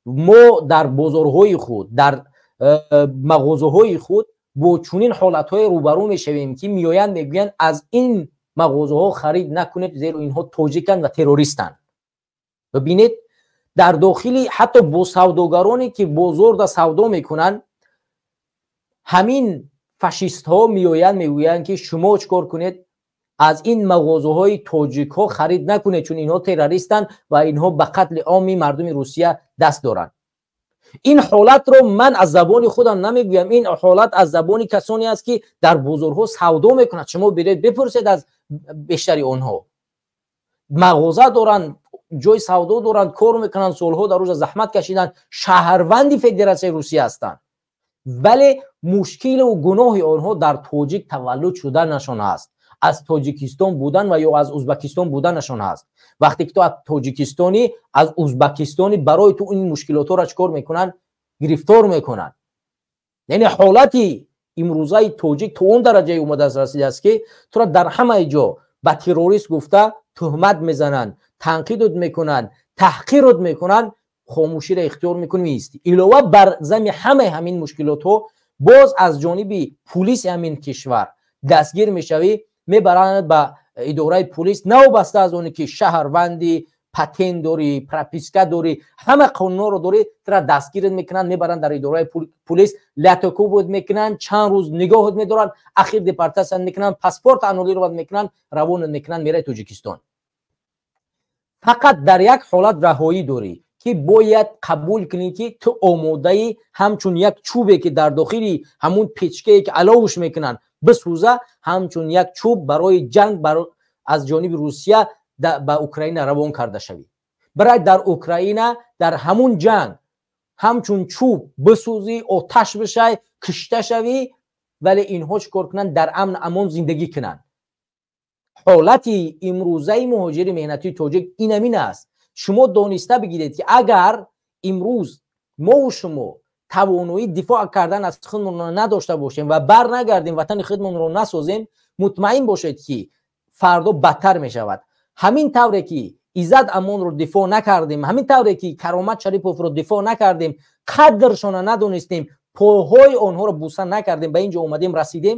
мо дар бозорҳои худ, дар мағозаҳои худ бо чунин ҳолатҳое рӯбарӯ мешавем, ки меоянд, мегӯянд, аз ин мағозаҳо харид накунед, зеро инҳо тоҷиканд ва террористанд. Бибинед, дар дохили ҳатто бо савдогароне, ки бозорда савдо мекунанд, ҳамин фашистҳо меоянд, мегӯянд, ки шумо чӣ кор кунед, аз ин мағозаҳои тоҷикҳо харид накунед, чун инҳо террористанд ва инҳо ба қатли омми мардуми Русия даст доранд. Ин ҳолатро ман аз забони худам намегӯям, ин ҳолат аз забони касоне аст, ки дар бозорҳо савдо мекунанд. Шумо биред, бипурсед аз бештари онҳо, мағоза доранд, ҷои савдо доранд, кор мекунанд, солҳо дар рӯза заҳмат кашиданд, шаҳрванди Федератсияи Русия ҳастанд, вале мушкилу гуноҳи онҳо дар тоҷик таваллуд шуданашон аст, аз Тоҷикистон будан ва ё аз Узбакистон буданашон аст. Вақте ки ту аз Тоҷикистонӣ, аз Узбакистонӣ, барои ту ин мушкилотҳоро чӣ кор мекунанд? Гирифтор мекунанд. Яъне ҳолати имрӯзаи тоҷик то он дараҷае омадааст, расидааст, ки туро дар ҳамаи ҷо ба террорист гуфта туҳмат мезананд, танқидот мекунанд, таҳқирот мекунанд, хомӯширо ихтиёр мекунӣ, меистӣ. Илова бар зами ҳамаи ҳамин мушкилотҳо, боз аз ҷониби пулиси ҳамин кишвар дастгир мешавӣ, мебаранд ба идораи пулис, новобаста аз оне ки шаҳрванди, патент дорӣ, прописка дорӣ, ҳама қонунҳоро дорӣ, тура дастгират мекунанд, мебаранд дар идораи пулис, латокӯбот мекунанд, чанд рӯз нигоҳот медоранд, ахир депортатсия мекунанд, паспорт аннулировать мекунанд, равонат мекунанд, мераи Тоҷикистон. Фақат дар як ҳолат раҳоӣ дорӣ, ки бояд қабул кунӣ, ки ту омодаӣ ҳамчун як чӯбе, ки дар дохили ҳамун печкае, ки аловуш мекунанд, бисӯза, ҳамчун як чӯб барои ҷанг аз ҷониби Русия ба Украина равон карда шавӣ. Барай дар Украина дар ҳамун ҷанг ҳамчун чӯб бисӯзӣ, оташ бишай, кишта шавӣ, вале инҳо чӣ кор кунанд? Дар амн амон зиндагӣ кунанд. Ҳолати имрӯзаи муҳоҷири меҳнатии тоҷик ин ҳамин аст. Шумо дониста бигиред, ки агар имрӯз мову шумо тавоноии дифоъ кардан аз худмонро надошта бошем ва бар нагардем, ватани худмонро насозем, мутмаин бошед, ки фардо бадтар мешавад. Ҳамин тавре ки Иззат Амонро дифоъ накардем, ҳамин тавре ки Каромат Шариповро дифоъ накардем, қадршона надонистем, пойҳои онҳоро буса накардем, ба ин ҷо омадем, расидем,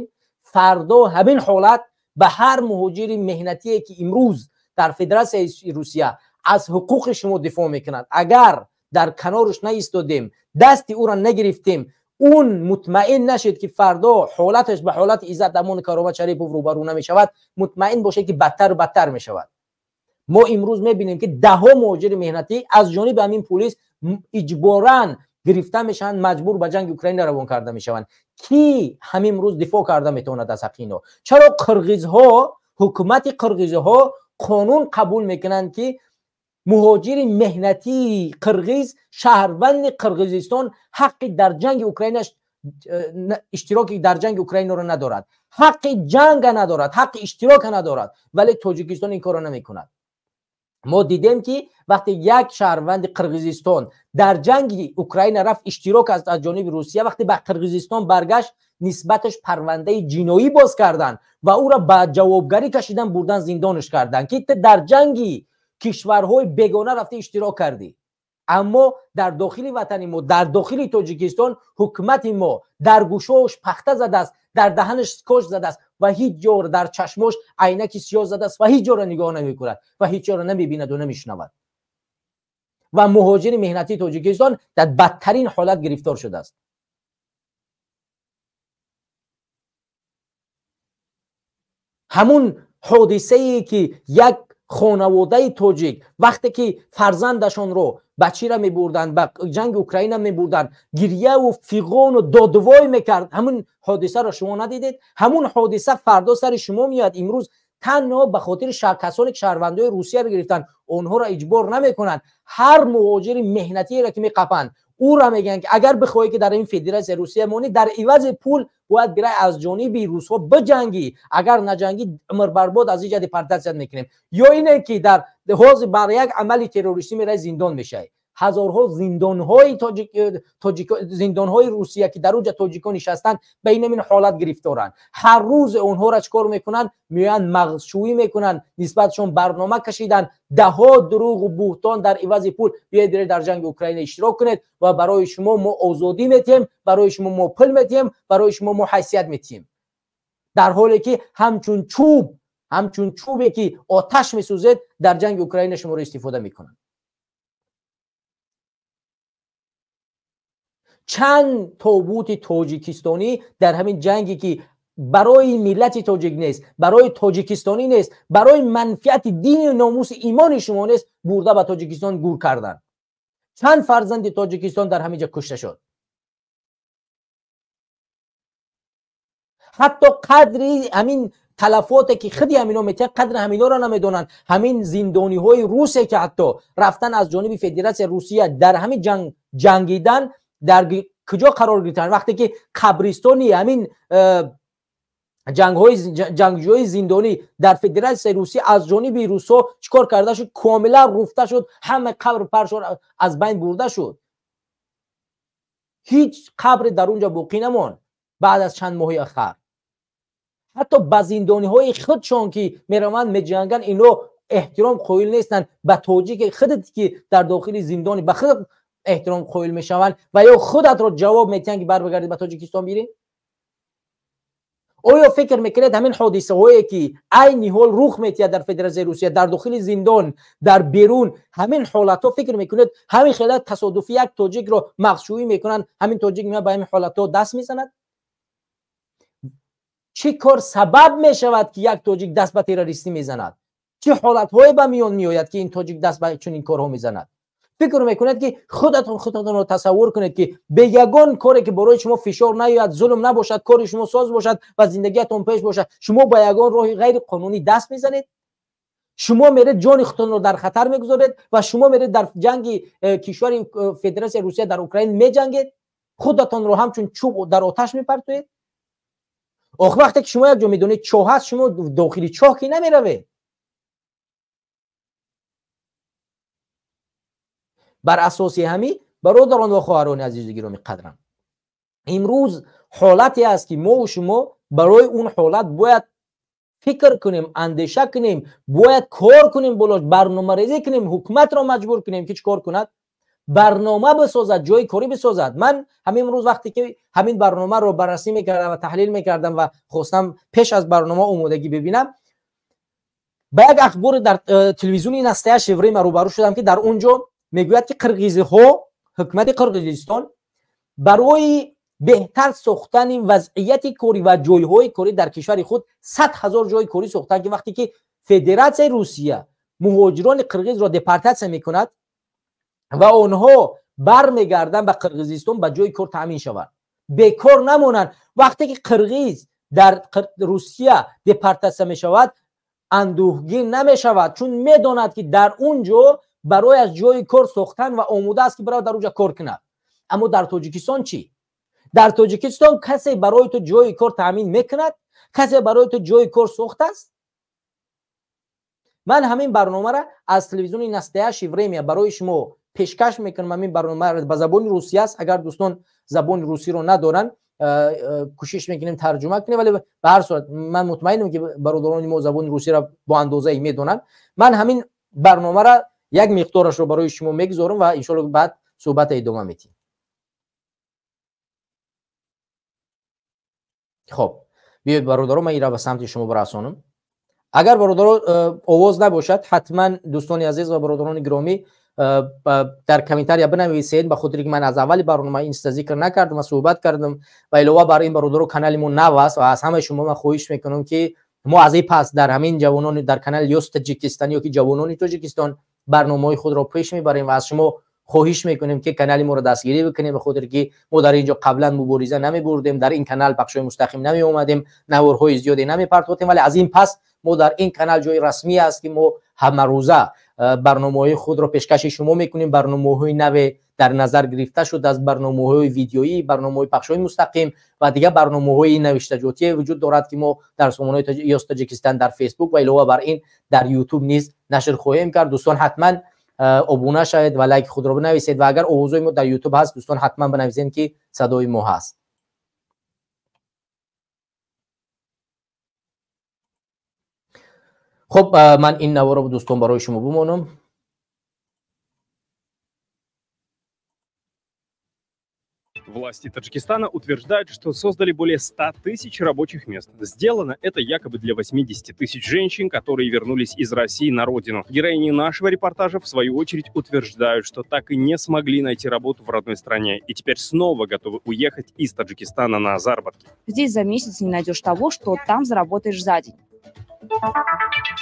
фардо ҳамин ҳолат ба ҳар муҳоҷири меҳнатие, ки имрӯз дар Федератсияи Русия аз ҳуқуқи шумо дифоъ мекунад, агар дар канораш наистодем, дасти ӯро нагирифтем, он мутмаин нашед ки фардо ҳолаташ ба ҳолати Иззат Амон Каромат Шарипов рӯбарӯ намешавад, мутмаин бошед ки бадтару бадтар мешавад. Мо имрӯз мебинем ки даҳҳо муҳоҷири меҳнатӣ аз ҷониби ҳамин пулис иҷборан гирифта мешаванд, маҷбур ба ҷанги Украина равон карда мешаванд. Ки ҳамин рӯз дифоъ карда метавонад аз ҳаққи ино? Чаро қирғизҳо, ҳукумати қирғизҳо қонун қабул мекунанд, ки муҳоҷири меҳнатии қирғиз, шаҳрванди Қирғизистон, ҳаққи дар ҷанги Украина иштироки дар ҷанги Украинаро надорад, ҳаққи ҷанга надорад, ҳаққи иштирока надорад, вале Тоҷикистон ин корро намекунад? Мо дидем, ки вақте як шаҳрванди Қирғизистон дар ҷанги Украина рафт, иштирок аз ҷониби Русия, вақте ба Қирғизистон баргашт, нисбаташ парвандаи ҷиноӣ боз карданд ва ӯро ба ҷавобгарӣ кашидан, бурдан, зиндонаш карданд, ки ту дар ҷанги кишварҳои бегона рафта иштирок кардӣ. Аммо дар дохили ватани мо, дар дохили Тоҷикистон, ҳукумати мо дар гӯшош пахта задааст, дар даҳанаш скотч задааст ва ҳеҷ ҷо дар чашмош айнаки сиёҳ задааст ва ҳеҷ ҷоро нигоҳ намекунад ва ҳеҷ ҷоро намебинаду намешунавад. Ва муҳоҷири меҳнатии Тоҷикистон дар бадтарин ҳолат гирифтор шудааст. Ҳамун ҳодисае ки як хонаводаи тоҷик вақте ки фарзандашонро ба чира мебурданд, ба ҷанги Украина мебурданд, гирьяву фиғону додвой мекард, ҳамун ҳодисаро шумо надидед? Ҳамун ҳодиса фардо сари шумо меояд. Имрӯз танҳо ба хотири касоне ки шаҳрвандои Русияро гирифтанд, онҳоро иҷбор намекунанд. Ҳар муҳоҷири меҳнатиеро ки меқапанд, ӯро мегӯянд, ки агар бихоҳӣ ки дар ин Федератсияи Русия монӣ, дар ивази пул бояд бирай аз ҷониби русҳо биҷангӣ, агар наҷангӣ, умрбарбод аз инҷа депортатсият мекунем, ё ине ки дар ҳозир бар як амали террористӣ мерай, зиндон мешавӣ. Ҳазорҳо зиндонҳои тоҷик, зиндонҳои Русия, ки дар онҷа тоҷикон нишастанд, ба ин ҳамин ҳолат гирифторанд. Ҳар рӯз онҳоро чӣ кор мекунанд? Меоянд, мағзшӯӣ мекунанд, нисбатшон барнома кашиданд, даҳҳо дурӯғу буҳтон дар ивази пул: биёед, биред, дар ҷанги Украина иштирок кунед ва барои шумо мо озодӣ метиҳем, барои шумо мо пул метиҳем, барои шумо мо ҳайсият метиҳем. Дар ҳоле ки ҳамчун чӯб, ҳамчун чӯбе ки оташ месӯзед, дар ҷанги Украина шуморо истифода мекунанд. Чанд тобути тоҷикистонӣ дар ҳамин ҷанге, ки барои миллати тоҷик нест, барои тоҷикистонӣ нест, барои манфиати дини, номуси, имони шумо нест, бурда ба Тоҷикистон гур карданд? Чанд фарзанди Тоҷикистон дар ҳамин ҷа кушта шуд? Ҳатто қадри ҳамин талафоте ки худи ҳамино метиҳанд, қадри ҳаминоро намедонанд. Ҳамин зиндониҳои русе ки ҳатто рафтан, аз ҷониби Федератсияи Русия дар ҳамин ҷанг ҷангидан, дар куҷо қарор гирифтанд? Вақте ки қабристони ҳамин ҷангҳои ҷангҷӯи зиндонӣ дар Федератсияи Русия аз ҷониби русҳо чӣ кор карда шуд? Комилан руфта шуд, ҳама қабр паршон аз байн бурда шуд, ҳеҷ қабре дар он ҷо боқӣ намонд. Баъд аз чанд моҳи охар ҳатто ба зиндониҳои худшон, ки мераванд, меҷанганд, ино эҳтиром қоил нестанд. Ба тоҷики худат, ки дар дохили зиндони, ба худ эҳтиром қоил мешаванд ва ё худатро ҷавоб метиҳанд, ки барбигардӣ, ба Тоҷикистон бирӣ. Оё фикр мекунед, ҳамин ҳодисаҳое ки айни ҳол рух метиҳад дар Федератсияи Русия, дар дохили зиндон, дар берун, ҳамин ҳолатҳо, фикр мекунед, ҳамин хела тасодуфӣ як тоҷикро мағзшӯӣ мекунанд, ҳамин тоҷик меояд, ба ҳамин ҳолатҳо даст мезанад? Чӣ кор сабаб мешавад, ки як тоҷик даст ба террористӣ мезанад? Чӣ ҳолатҳое ба миён меояд, ки ин тоҷик даст ба чунин корҳо мезанад? Фикр мекунед, ки худатон худатонро тасаввур кунед, ки бе ягон коре ки барои шумо фишор наёяд, зулм набошад, кори шумо соз бошад ва зиндагиятон пеш бошад, шумо ба ягон роҳи ғайриқонунӣ даст мезанед? Шумо меред, ҷони худтонро дар хатар мегузоред ва шумо меред, дар ҷанги кишвари Федератсияи Русия дар Украина меҷангед, худатонро ҳамчун чӯб дар оташ мепартоед. Ох, вақте ки шумо як ҷо медонед, чоҳ ҳаст, шумо дохили чоҳ ки намеравед. Бар асоси ҳамин, бародарон ва хоҳарони азизу гироми қадрам, имрӯз ҳолате аст, ки мову шумо барои он ҳолат бояд фикр кунем, андеша кунем, бояд кор кунем, боло барномарезӣ кунем, ҳукуматро маҷбур кунем, ки чӣ кор кунад? Барнома бисозад, ҷои корӣ бисозад. Ман ҳамин рӯз, вақте ки ҳамин барномаро баррасӣ мекардам ва таҳлил мекардам ва хостам пеш аз барнома омодагӣ бибинам, ба як ахбори дар телевизиони «Настоящее время» рӯбарӯ шудам, ки дар он ҷо Мегӯяд ки қирғизиҳо, ҳукумати Қирғизистон барои беҳтар сохтани вазъияти корӣ ва ҷойҳои корӣ дар кишвари худ 100 ҳазор ҷои корӣ сохтанд, ки вақте ки Федератсияи Русия муҳоҷирони қирғизро депортатсия мекунад ва онҳо бармегарданд ба Қирғизистон, ба ҷои кор таъмин шаванд, бекор намонанд. Вақте ки қирғиз дар Русия депортатсия мешавад, андӯҳгин намешавад, чун медонад ки дар он ҷо барояш ҷои кор сохтан ва омода аст ки барояд дар он ҷо кор кунад. Аммо дар Тоҷикистон чӣ? Дар Тоҷикистон касе барои ту ҷои кор таъмин мекунад? Касе барои ту ҷои кор сохтааст? Ман ҳамин барномаро аз телевизиони Настоящее время барои шумо пешкаш мекунам. Ҳамин барнома ба забони русӣ аст. Агар дӯстон забони русиро надоранд, кӯшиш мекунем тарҷума кунем, вале ба ҳар сурат ман мутмаинам ки бародарони мо забони русиро бо андозае медонанд. Ман ҳамин барномаро як миқдорашро барои шумо мегузорам ва иншоалло баъд суҳбатро идома медиҳем. Хоб, биёед бародаро, ман инро ба самти шумо барасонам. Агар бародаро овоз набошад, ҳатман дӯстони азиз ва бародарони гиромӣ дар комментария бинависед, ба хотире ки ман аз аввали барнома ин чиза зикр накардам ва суҳбат кардам. Ва илова бар ин бародаро, канали мо нав аст ва аз ҳамаи шумо ман хоҳиш мекунам ки мо аз ин пас дар ҳамин ҷавонони дар канали Ёс Таҷикистон ё ки ҷавонони Тоҷикистон барномаҳои худро пеш мебарем ва аз шумо хоҳиш мекунем ки канали моро дастгирӣ бикунем, ба хотире ки мо дар ин ҷо қаблан мубориза намебурдем, дар ин канал пахшҳои мустақим намеомадем, наворҳои зиёде намепартохтем, вале аз ин пас мо дар ин канал ҷои расмӣ аст ки мо ҳамарӯза барномаҳои худро пешкаши шумо мекунем. Барномаҳои наве дар назар гирифта шуд аз барномаҳои видеоӣ, барномаҳои пахшҳои мустақим ва дигар барномаҳои навиштаҷотие вуҷуд дорад ки мо дар сомонаҳои Ёс Таҷикистон дар Фейсбук ва илова бар ин дар Ютуб низ нашр хоҳем кард. Дӯстон ҳатман обуна шавед ва лайк худро бинависед ва агар овозҳои мо дар Ютуб ҳаст, дӯстон ҳатман бинависед ки садои мо ҳаст. Хуб, ман ин наворро дӯстон барои шумо бимонам. Власти Таджикистана утверждают, что создали более 100 тысяч рабочих мест. Сделано это якобы для 80 тысяч женщин, которые вернулись из России на родину. Героини нашего репортажа, в свою очередь, утверждают, что так и не смогли найти работу в родной стране и теперь снова готовы уехать из Таджикистана на заработки. Здесь за месяц не найдешь того, что там заработаешь за день.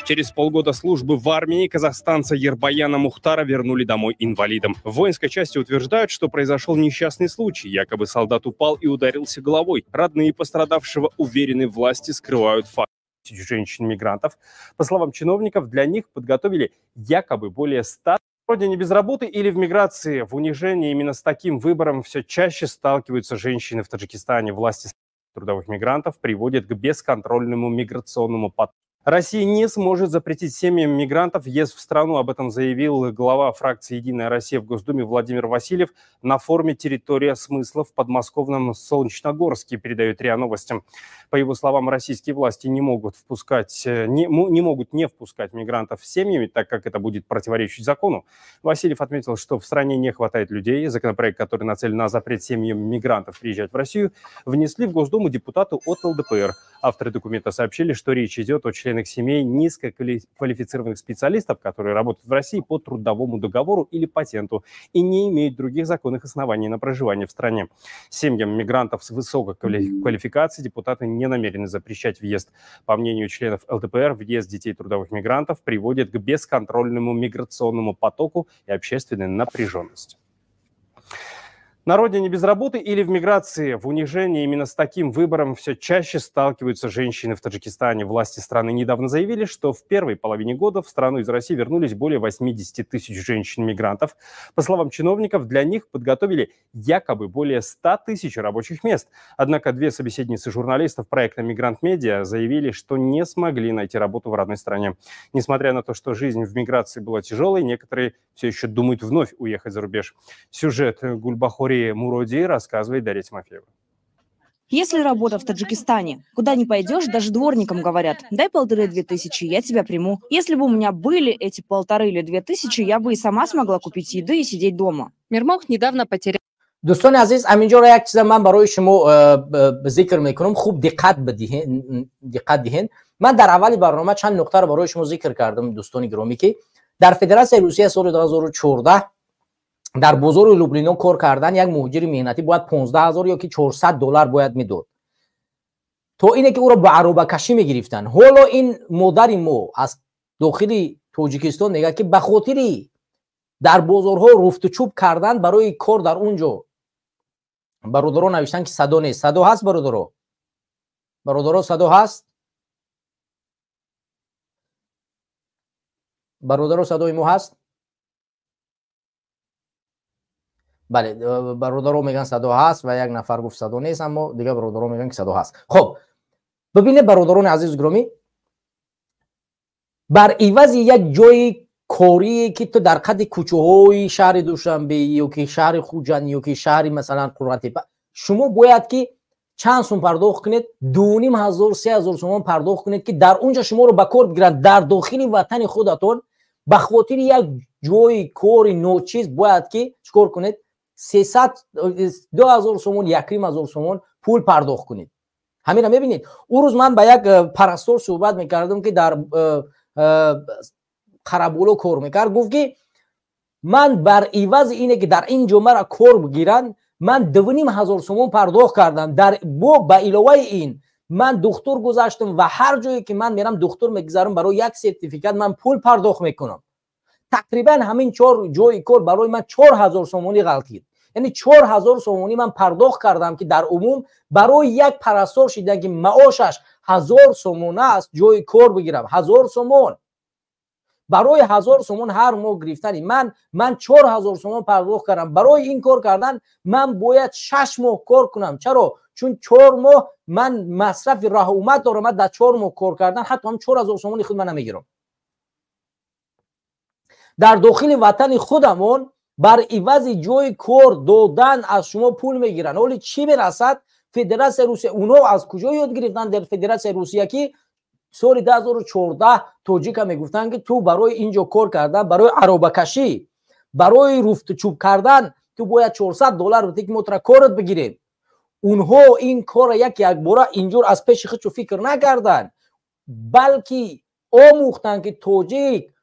Через полгода службы в армии казахстанца Ербаяна Мухтара вернули домой инвалидом. В воинской части утверждают, что произошел несчастный случай. Якобы солдат упал и ударился головой. Родные пострадавшего уверены, власти скрывают факт. Женщин-мигрантов. По словам чиновников, для них подготовили якобы более 100 родине без работы или в миграции. В унижении именно с таким выбором все чаще сталкиваются женщины в Таджикистане. Власти трудовых мигрантов приводят к бесконтрольному миграционному потоку. Россия не сможет запретить семьям мигрантов въезд в страну. Об этом заявил глава фракции «Единая Россия» в Госдуме Владимир Васильев на форуме «Территория смыслов» в подмосковном Солнечногорске, передает РИА Новости. По его словам, российские власти не могут не впускать мигрантов с семьями, так как это будет противоречить закону. Васильев отметил, что в стране не хватает людей. Законопроект, который нацелен на запрет семьям мигрантов приезжать в Россию, внесли в Госдуму депутаты от ЛДПР. Авторы документа сообщили, что речь идет о членах семей низкоквалифицированных специалистов, которые работают в России по трудовому договору или патенту и не имеют других законных оснований на проживание в стране. Семьям мигрантов с высокой квалификацией депутаты не намерены запрещать въезд. По мнению членов ЛДПР, въезд детей трудовых мигрантов приводит к бесконтрольному миграционному потоку и общественной напряженности. На родине без работы или в миграции. В унижении именно с таким выбором все чаще сталкиваются женщины в Таджикистане. Власти страны недавно заявили, что в первой половине года в страну из России вернулись более 80 тысяч женщин-мигрантов. По словам чиновников, для них подготовили якобы более 100 тысяч рабочих мест. Однако две собеседницы журналистов проекта «Мигрант Медиа» заявили, что не смогли найти работу в родной стране. Несмотря на то, что жизнь в миграции была тяжелой, некоторые все еще думают вновь уехать за рубеж. Сюжет Гульбахори Муроди рассказывает Дарья Тимофеева. Если работа в Таджикистане, куда ни пойдешь, даже дворникам говорят, дай 1,5-2 тысячи, я тебя приму. Если бы у меня были эти 1,5 или 2 тысячи, я бы и сама смогла купить еды и сидеть дома. Мирмох недавно потерял. Дӯстони азиз, ҳаминҷоро як чиза ман барои шумо зикр мекунам, хуб диққат диҳен. Ман дар аввали барнома чанд нуқтаро барои шумо зикр кардам, дӯстони гиромӣ, ки дар Федератсияи Русия соли 2014 Дар бозори Люблино кор кардан як муҳоҷири меҳнатӣ бояд 15 000 ё ки 400 доллар бояд медод, то ине ки ӯро ба аробакашӣ мегирифтанд. Ҳоло ин модари мо аз дохили Тоҷикистон мегӯяд, ки ба хотири дар бозорҳо руфтучӯб кардан барои кор дар он ҷо. Бародаро навиштанд, ки садо нест. Садо ҳаст, бародаро? Бародаро, садо ҳаст? Бародаро, садои мо ҳаст? Бале, бародаро мегӯянд, садо ҳаст, ва як нафар гуфт, садо нест, аммо дигар бародаро мегӯянд, ки садо ҳаст. Хуб, бибинед, бародарони азизу гиромӣ, бар ивази як ҷои корие, ки ту дар қади кӯчаҳои шаҳри Душанбе ё ки шаҳри Хуҷанд ё ки шаҳри, масалан, Қурғантепа, шумо бояд ки чанд сум пардохт кунед? 2500, 3000 сомон пардохт кунед, ки дар он ҷо шуморо ба кор бигиранд. Дар дохили ватани худатон ба хотири як ҷои кори ночиз бояд ки чӣ кор кунед? Сесад, 2000 сомон, 1500 сомон пул пардохт кунед. Ҳаминро мебинед. Ӯ рӯз ман ба як парастор суҳбат мекардам, ки дар Қараболо кор мекард. Гуфт, ки ман бар ивази ине ки дар ин ҷо мара кор бигиранд, ман 2500 сомон пардохт кардам. Дар бо ба иловаи ин ман духтур гузаштам ва ҳар ҷое ки ман мерам, духтур мегузарам, барои як сертификат ман пул пардохт мекунам. Тақрибан ҳамин чор ҷои кор барои ман 4000 сомонӣ ғалтид, яъне 4000 сомонӣ ман пардохт кардам, ки дар умум барои як парастор шидан, ки маошаш 1000 сомона аст, ҷои кор бигирам. 1000 сомон, барои 1000 сомон ҳар моҳ гирифтани ман 4000 сомон пардохт кардам. Барои ин кор кардан ман бояд 6 моҳ кор кунам. Чаро? Чун 4 моҳ ман масрафи раҳумат дорам. Ман дар 4 моҳ кор кардан ҳатто ҳам 4000 сомони худ ман намегирам. Дар дохили ватани худамон бар ивази ҷои кор додан аз шумо пул мегиранд. Ҳоли чӣ мерасад Федератсияи Русия? Онҳо аз куҷо ёд гирифтанд дар Федератсияи Русия, ки соли 2014 тоҷика мегуфтанд, ки ту барои ин ҷо кор кардан, барои аробакашӣ, барои руфтучӯб кардан ту бояд 400 доллар бите, ки мо тура корат бигирем? Онҳо ин корра як якбора инҷур аз пеши худшо фикр накарданд, балки омӯхтанд, ки тоҷик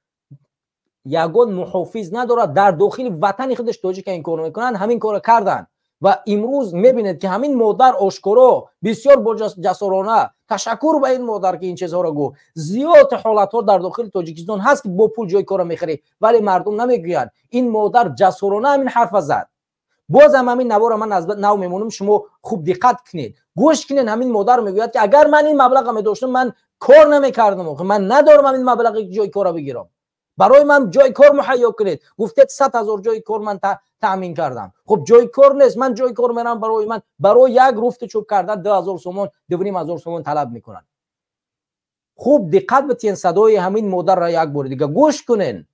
ягон муҳофиз надорад. Дар дохили ватани худаш тоҷика ин корро мекунанд, ҳамин корро карданд. Ва имрӯз мебинед, ки ҳамин модар ошкоро, бисёр боҷасорона, ташаккур ба ин модар, ки ин чизҳоро гуфт. Зиёд ҳолатҳо дар дохили Тоҷикистон ҳаст, ки бо пул ҷои корро мехарӣ, вале мардум намегӯянд. Ин модар ҷасорона ҳамин ҳарфа зад. Бозам ҳамин навора ман аз нав мемонам, шумо хуб диққат кунед, гӯш кунед. Ҳамин модар мегӯяд, ки агар ман ин маблаға медоштам, ман кор намекардам. Ман надорам ҳамин маблағе, ки ҷои корро бигирам. Барои ман ҷои кор муҳайё кунед. Гуфтед, 100 000 ҷои кор ман таъмин кардам. Хуб, ҷои кор нест. Ман ҷои кор мерам, барои ман барои як руфту чӯб кардан 2000 сомон, 2500 сомон талаб мекунанд. Хуб диққат битиҳен, садои ҳамин модарро як бори дига гӯш кунен.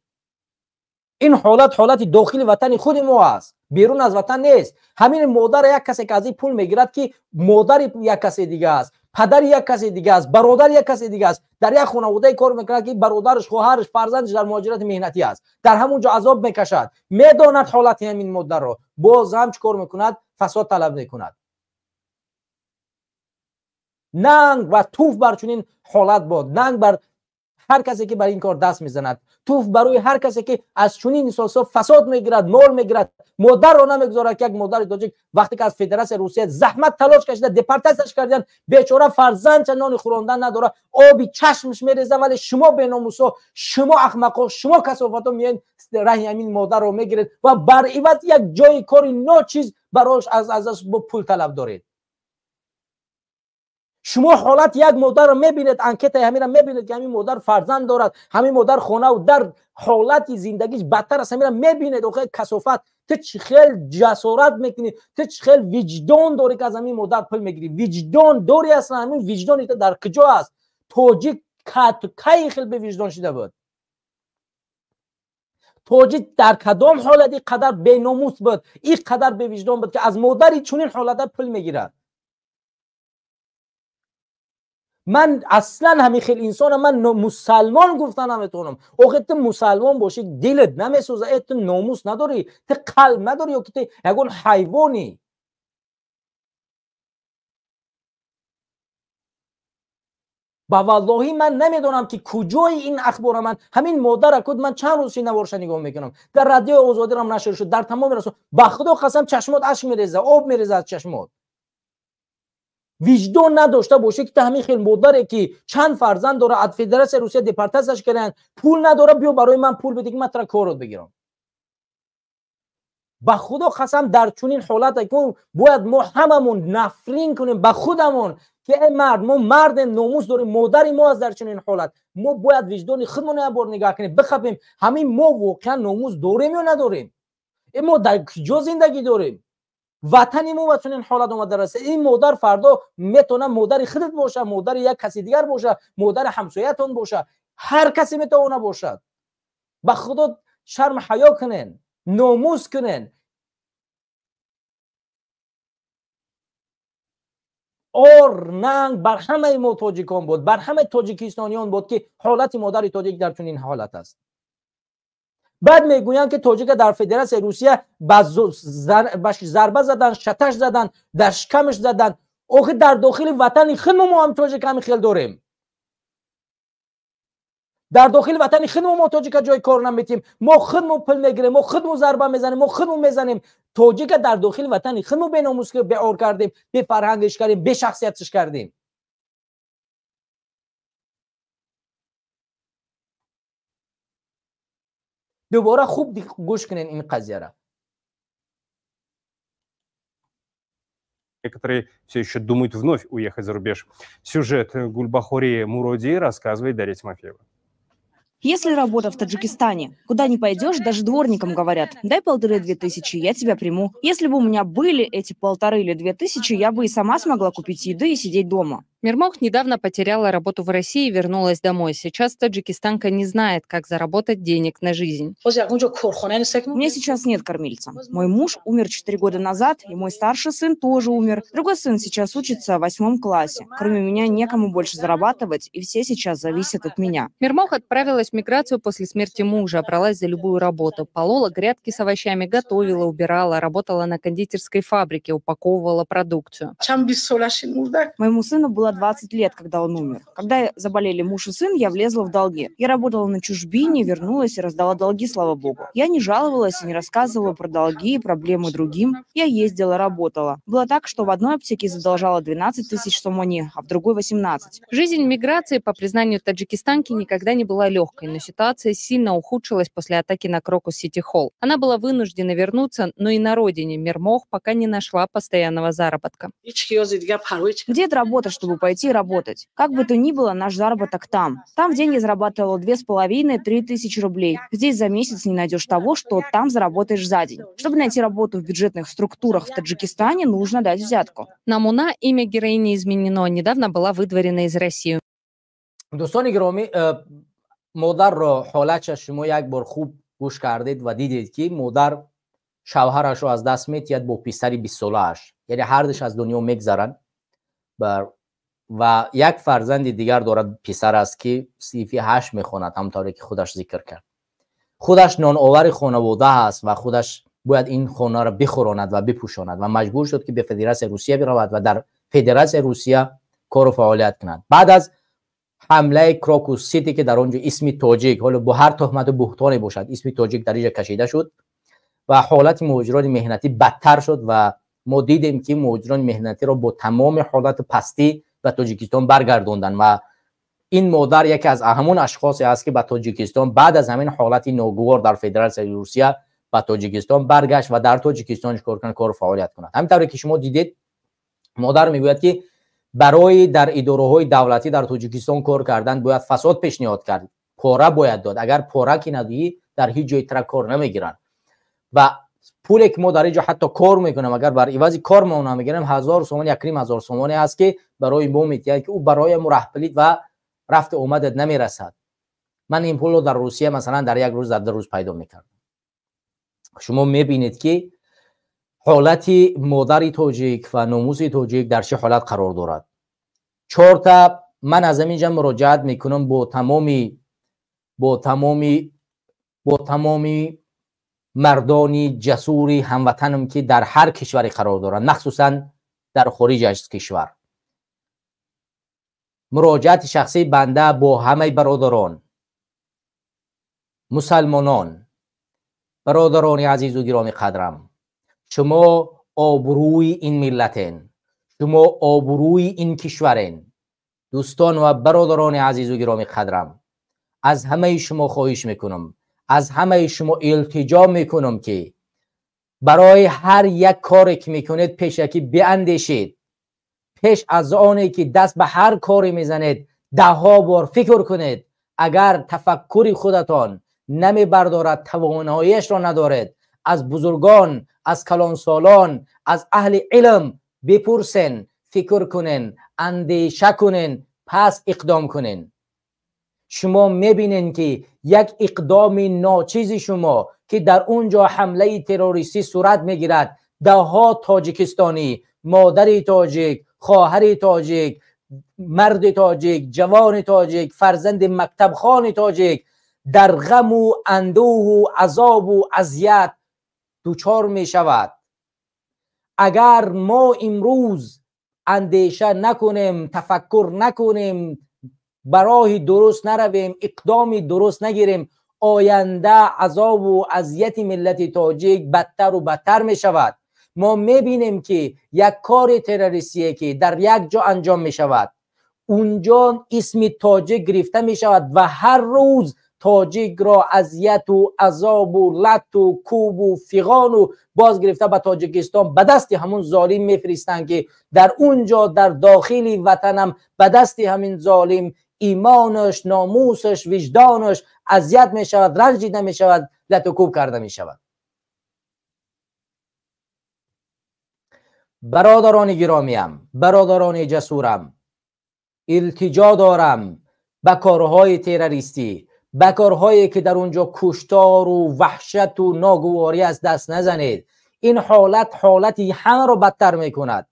Ин ҳолат ҳолати дохили ватани худи мо аст, берун аз ватан нест. Ҳамин модар як касе ки аз ин пул мегирад, ки модари як касе дига аст, падари як касе дига аст, бародари як касе дига аст, дар як хонаводае кор мекунад, ки бародараш, хоҳараш, фарзандаш дар муҳоҷирати меҳнатӣ аст, дар ҳамон ҷо азоб мекашад, медонад ҳолати ҳамин модарро, боз ҳам чӣ кор мекунад? Фасод талаб мекунад. Нанг ва туф бар чунин ҳолат бод, нанг бар ҳар касе ки бар ин кор даст мезанад, туф барои ҳар касе ки аз чунин эҳсосҳо фасод мегирад, мол мегирад, модарро намегузорад, ки як модари тоҷик вақте ки аз Федератсияи Русия заҳмат талош кашида, депортатсияш кардиян, бечора фарзандча нони хӯрондан надорад, оби чашмаш мереза, вале шумо беномусо, шумо ахмақо, шумо касофато меоед, раҳи ҳамин модарро мегиред ва бар иваз як ҷои кори ночиз барош азаш бо пул талаб доред. Шумо ҳолат як модарро мебинед, анкетаи ҳаминро мебинед, ки ҳамин модар фарзанд дорад, ҳамин модар хонаву дар ҳолати зиндагиш бадтар аст, ҳаминро мебинед. Охе, касофат, ту чӣ хел ҷасорат мекунӣ, ту чӣ хел виҷдон дорӣ, ки аз ҳамин модар пул мегирӣ? Виҷдон дорӣ аслан? Ҳамин виҷдони ту дар куҷо аст? Тоҷик кай хел бевиҷдон шида буд? Тоҷик дар кадом ҳолат ин қадар беномус буд, ин қадар бевиҷдон буд, ки аз модари чунин ҳолата пул мегирад? Ман аслан ҳамин хел инсона ман мусалмон гуфта наметавонам. Охе, ту мусалмон бошӣ, дилат намесӯза? Э, ту номус надорӣ, ту қалб надорӣ ё ки ту ягон ҳайвонӣ? Ба валлоҳи ман намедонам ки куҷои ин ахбора ман ҳамин модара куд ман чанд рӯз наворша нигоҳ мекунам. Дар радиои Озодирам нашр шуд, дар тамоми расо. Ба худо қасам чашмот ашк мереза, об мереза аз чашмот. Виҷдон надошта боше ки та ҳамин хел модаре ки чанд фарзанд дора, аз Федератсияи Русия депортатсияш карданд, пул надора, биё барои ман пул биде ки ман тара корот бигирам. Ба худо қасам дар чунин ҳолат бояд мо ҳамамон нафрин кунем ба худамон ки эй мард, мо мардем, номус дорем, модари мо аст. Дар чунин ҳолат мо бояд виҷдони худмон як бор нигоҳ кунем, бихапем ҳамин мо воқеан номус дорем ё надорем, мо дар куҷо зиндагӣ дорем, ватани мо ба чунин ҳолат омада раста. Ин модар фардо метавонад модари худат боша, модари як каси дигар боша, модари ҳамсоятон боша, ҳар касе метавона бошад. Ба худо шарм ҳаё кунен, номус кунен. Ор нанг бар ҳамаи мо тоҷикон буд, бар ҳамаи тоҷикистониён буд ки ҳолати модари тоҷик дар чунин ҳолат аст. Баъд мегӯянд ки тоҷика дар Федератсияи Русия ба зарба задан, шаташ задан, дар шикамаш задан. Охир дар дохили ватани худмо мо ҳам тоҷик ҳамин хел дорем. Дар дохили ватани худмо мо тоҷика ҷои кор наметиҳем, мо худмо пул мегирем, мо худмо зарба мезанем, мо худмо мезанем. Тоҷика дар дохили ватани худмо беномус беор кардем, бефарҳангиш кардем, бешахсиятиш кардем. Дубора хуб гӯш кунед ин қазияра. Некоторые все еще думают вновь уехать за рубеж. Сюжет Гульбахори Муроди рассказывает Дарья Тимофеева. Если работа в Таджикистане, куда ни пойдешь, даже дворникам говорят, дай 1,5-2 тысячи, я тебя приму. Если бы у меня были эти 1,5 или 2 тысячи, я бы и сама смогла купить еды и сидеть дома. Мирмох недавно потеряла работу в России и вернулась домой. Сейчас таджикистанка не знает, как заработать денег на жизнь. У меня сейчас нет кормильца. Мой муж умер 4 года назад, и мой старший сын тоже умер. Другой сын сейчас учится в 8 классе. Кроме меня некому больше зарабатывать, и все сейчас зависят от меня. Мирмох отправилась в миграцию после смерти мужа, бралась за любую работу. Полола грядки с овощами, готовила, убирала, работала на кондитерской фабрике, упаковывала продукцию. Моему сыну было 20 лет, когда он умер. Когда заболели муж и сын, я влезла в долги. Я работала на чужбине, вернулась и раздала долги, слава богу. Я не жаловалась и не рассказывала про долги и проблемы другим. Я ездила, работала. Было так, что в одной аптеке задолжала 12 тысяч сомони, а в другой 18. Жизнь миграции, по признанию таджикистанки, никогда не была легкой, но ситуация сильно ухудшилась после атаки на Крокус Сити Холл. Она была вынуждена вернуться, но и на родине Мирмох пока не нашла постоянного заработка. Где эта работа, чтобы пойти работать? Как бы то ни было, наш заработок там. Там в день я зарабатывала 2,5-3 тысячи рублей. Здесь за месяц не найдешь того, что там заработаешь за день. Чтобы найти работу в бюджетных структурах в Таджикистане, нужно дать взятку. Намуна, имя героини изменено, недавно была выдворена из России. Дӯстони гиромӣ, модарро ҳолатша шумо як бор хуб гӯш кардед ва дидед ки модар шавҳарашро аз даст метиҳад бо писари 20-солааш, яъне ҳардуш аз дунё мегзаранд ва як фарзанди дигар дорад, писар аст ки синфи 8 мехонад, ҳамтавре ки худаш зикр кард. Худаш ноновари хонавода ҳаст ва худаш бояд ин хонаро бихӯронад ва бипӯшонад ва маҷбур шуд ки ба Федератсияи Русия биравад ва дар Федератсияи Русия кору фаъолият кунад. Баъд аз ҳамлаи Крокус Сити ки дар он ҷо исми тоҷик, ҳоло бо ҳар туҳмату буҳтоне бошад, исми тоҷик дар инҷа кашида шуд ва ҳолати муҳоҷирони меҳнатӣ бадтар шуд ва мо дидем ки муҳоҷирони меҳнатиро бо тамоми ҳолати пастӣ ба Тоҷикистон баргардонданд ва ин модар яке аз ҳамон ашхосе аст ки ба Тоҷикистон баъд аз ҳамин ҳолати ногувор дар Федератсияи Русия ба Тоҷикистон баргашт ва дар Тоҷикистон чикор кунад, кору фаъолият кунад. Ҳамин тавре ки шумо дидед, модар мегӯяд ки барои дар идораҳои давлатӣ дар Тоҷикистон кор кардан бояд фасод пешниҳод кард, пора бояд дод. Агар пора ки надиҳӣ, дар ҳеҷ ҷои тра кор намегиранд ва пуле ки мо дар инҷо ҳатто кор мекунем, агар бар ивази кор мо намегирем, 1000 сомон, 1500 сомоне аст ки барои мо метиҳад, ки ӯ барои мо раҳпилит ва рафту омадат намерасад. Ман ин пулро дар Русия масалан дар як рӯз, дар 2 рӯз пайдо мекардам. Шумо мебинед ки ҳолати модари тоҷик ва номуси тоҷик дар чӣ ҳолат қарор дорад. 4 ман аз ҳамин ҷа муроҷиат мекунам бо тамоми мардони ҷасури ҳамватанам ки дар ҳар кишваре қарор доранд, махсусан дар хориҷ аз кишвар. Муроҷиати шахсии банда бо ҳамаи бародарон, мусалмонон, бародарони азизу гироми қадрам, шумо обрӯи ин миллатен, шумо обрӯи ин кишварен. Дӯстон ва бародарони азизу гироми қадрам, аз ҳамаи шумо хоҳиш мекунам, аз ҳамаи шумо илтиҷо мекунам, ки барои ҳар як коре ки мекунед пешакӣ биандешед. Пеш аз оне ки даст ба ҳар коре мезанед, даҳҳо бор фикр кунед. Агар тафаккури худатон намебардорад, тавоноияшро надоред, аз бузургон, аз калонсолон, аз аҳли илм бипурсен, фикр кунен, андеша кунен, пас иқдом кунен. Шумо мебинед, ки як иқдоми ночизи шумо, ки дар он ҷо ҳамлаи террористӣ сурат мегирад, даҳҳо тоҷикистонӣ, модари тоҷик, хоҳари тоҷик, марди тоҷик, ҷавони тоҷик, фарзанди мактабхони тоҷик дар ғаму андӯҳу азобу азият дучор мешавад. Агар мо имрӯз андеша накунем, тафаккур накунем, ба роҳи дуруст наравем, иқдоми дуруст нагирем, оянда азобу азияти миллати тоҷик бадтару бадтар мешавад. Мо мебинем, ки як кори террористие ки дар як ҷо анҷом мешавад, унҷо исми тоҷик гирифта мешавад ва ҳар рӯз тоҷикро азияту азобу латту кӯбу фиғону боз гирифта ба Тоҷикистон ба дасти ҳамун золим мефиристанд, ки дар он ҷо дар дохили ватанам ба дасти ҳамин золим имонаш, номусаш, виҷдонаш азият мешавад, ранҷ дида мешавад, латту кӯб карда мешавад. Бародарони гиромиям, бародарони ҷасурам, илтиҷо дорам ба корҳои террористӣ, ба корҳое ки дар он ҷо куштору ваҳшату ногуворӣ аст, даст назанед. Ин ҳолат ҳолати ҳамаро бадтар мекунад.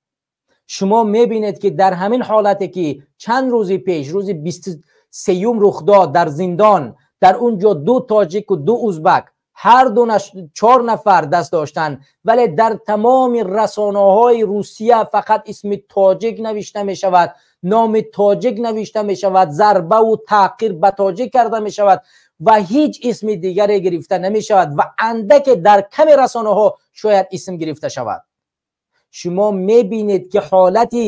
Шумо мебинед, ки дар ҳамин ҳолате ки чанд рӯзи пеш, рӯзи 23 рух дод дар зиндон, дар он ҷо 2 тоҷику 2 узбак, ҳар ду 4 нафар даст доштанд, вале дар тамоми расонаҳои Русия фақат исми тоҷик навишта мешавад, номи тоҷик навишта мешавад, зарбаву таъқир ба тоҷик карда мешавад ва ҳеҷ исми дигаре гирифта намешавад ва андаке дар ками расонаҳо шояд исм гирифта шавад. Шумо мебинед, ки ҳолати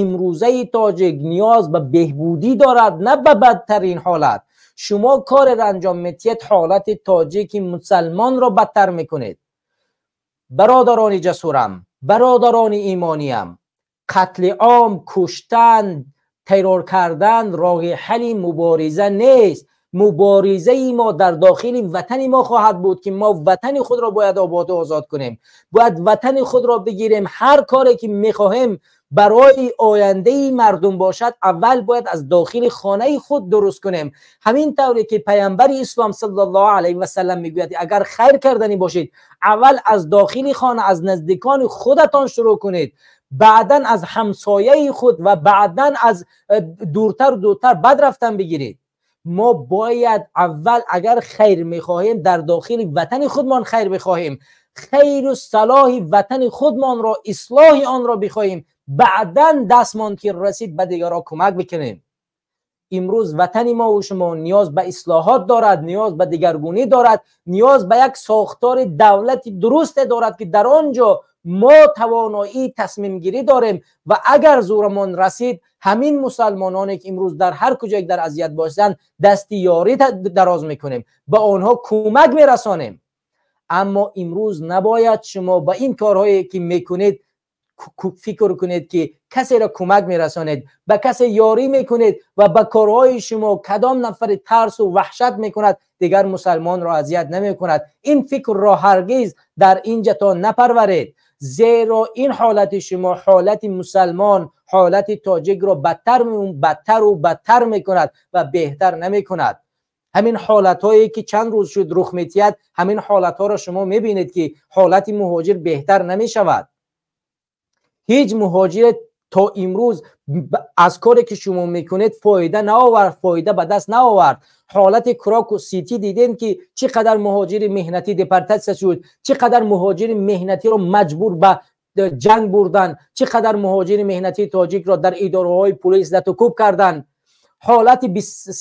имрӯзаи тоҷик ниёз ба беҳбудӣ дорад, на ба бадтарин ҳолат. Шумо кореро анҷом медиҳед, ҳолати тоҷики мусалмонро бадтар мекунед. Бародарони ҷасурам, бародарони имониям, қатли ом, куштан, террор кардан роҳи ҳалли мубориза нест. Муборизаи мо дар дохили ватани мо хоҳад буд, ки мо ватани худро бояд ободу озод кунем, бояд ватани худро бигирем. Ҳар коре ки мехоҳем барои ояндаи мардум бошад, аввал бояд аз дохили хонаи худ дуруст кунем. Ҳамин тавре ки паямбари ислом саллаллоҳу алайҳи васаллам мегӯяд, агар хайр карданӣ бошед, аввал аз дохили хона, аз наздикони худатон шурӯъ кунед, баъдан аз ҳамсояи худ ва баъдан аз дуртару дуртар бад рафтан бигиред. Мо бояд аввал агар хайр мехоҳем, дар дохили ватани худмон хайр бихоҳем, хайру салоҳи ватани худмонро, ислоҳи онро бихоҳем, баъдан дастмон ки расид ба дигарон кӯмак бикунем. Имрӯз ватани мо ва шумо ниёз ба ислоҳот дорад, ниёз ба дигаргунӣ дорад, ниёз ба як сохтори давлати дурусте дорад, ки дар он ҷо мо тавоноии тасмимгирӣ дорем ва агар зӯрамон расид, ҳамин мусалмононе ки имрӯз дар ҳар куҷое дар азият бошанд, дасти ёрӣ дароз мекунем, ба онҳо кӯмак мерасонем. Аммо имрӯз набояд шумо ба ин корҳое ки мекунед фикр кунед, ки касеро кӯмак мерасонед, ба касе ёрӣ мекунед ва ба корҳои шумо кадом нафари тарсу ваҳшат мекунад, дигар мусалмонро азият намекунад. Ин фикрро ҳаргиз дар инҷа то напарваред, зеро ин ҳолати шумо ҳолати мусалмон, ҳолати тоҷикро бадтару бадтар мекунад ва беҳтар намекунад. Ҳамин ҳолатҳое ки чанд рӯз шуд рух медиҳад, ҳамин ҳолатҳоро шумо мебинед, ки ҳолати муҳоҷир беҳтар намешавад. Ҳеҷ муҳоҷире то имрӯз аз коре ки шумо мекунед фоида наовард, фоида ба даст наовард. Ҳолати Крокус Сити дидем, ки чӣ қадар муҳоҷири меҳнатӣ депортатсия шуд, чӣ қадар муҳоҷири меҳнатиро маҷбур ба ҷанг бурдан, чӣ қадар муҳоҷири меҳнатии тоҷикро дар идораҳои пулис лату кӯб карданд. Ҳолати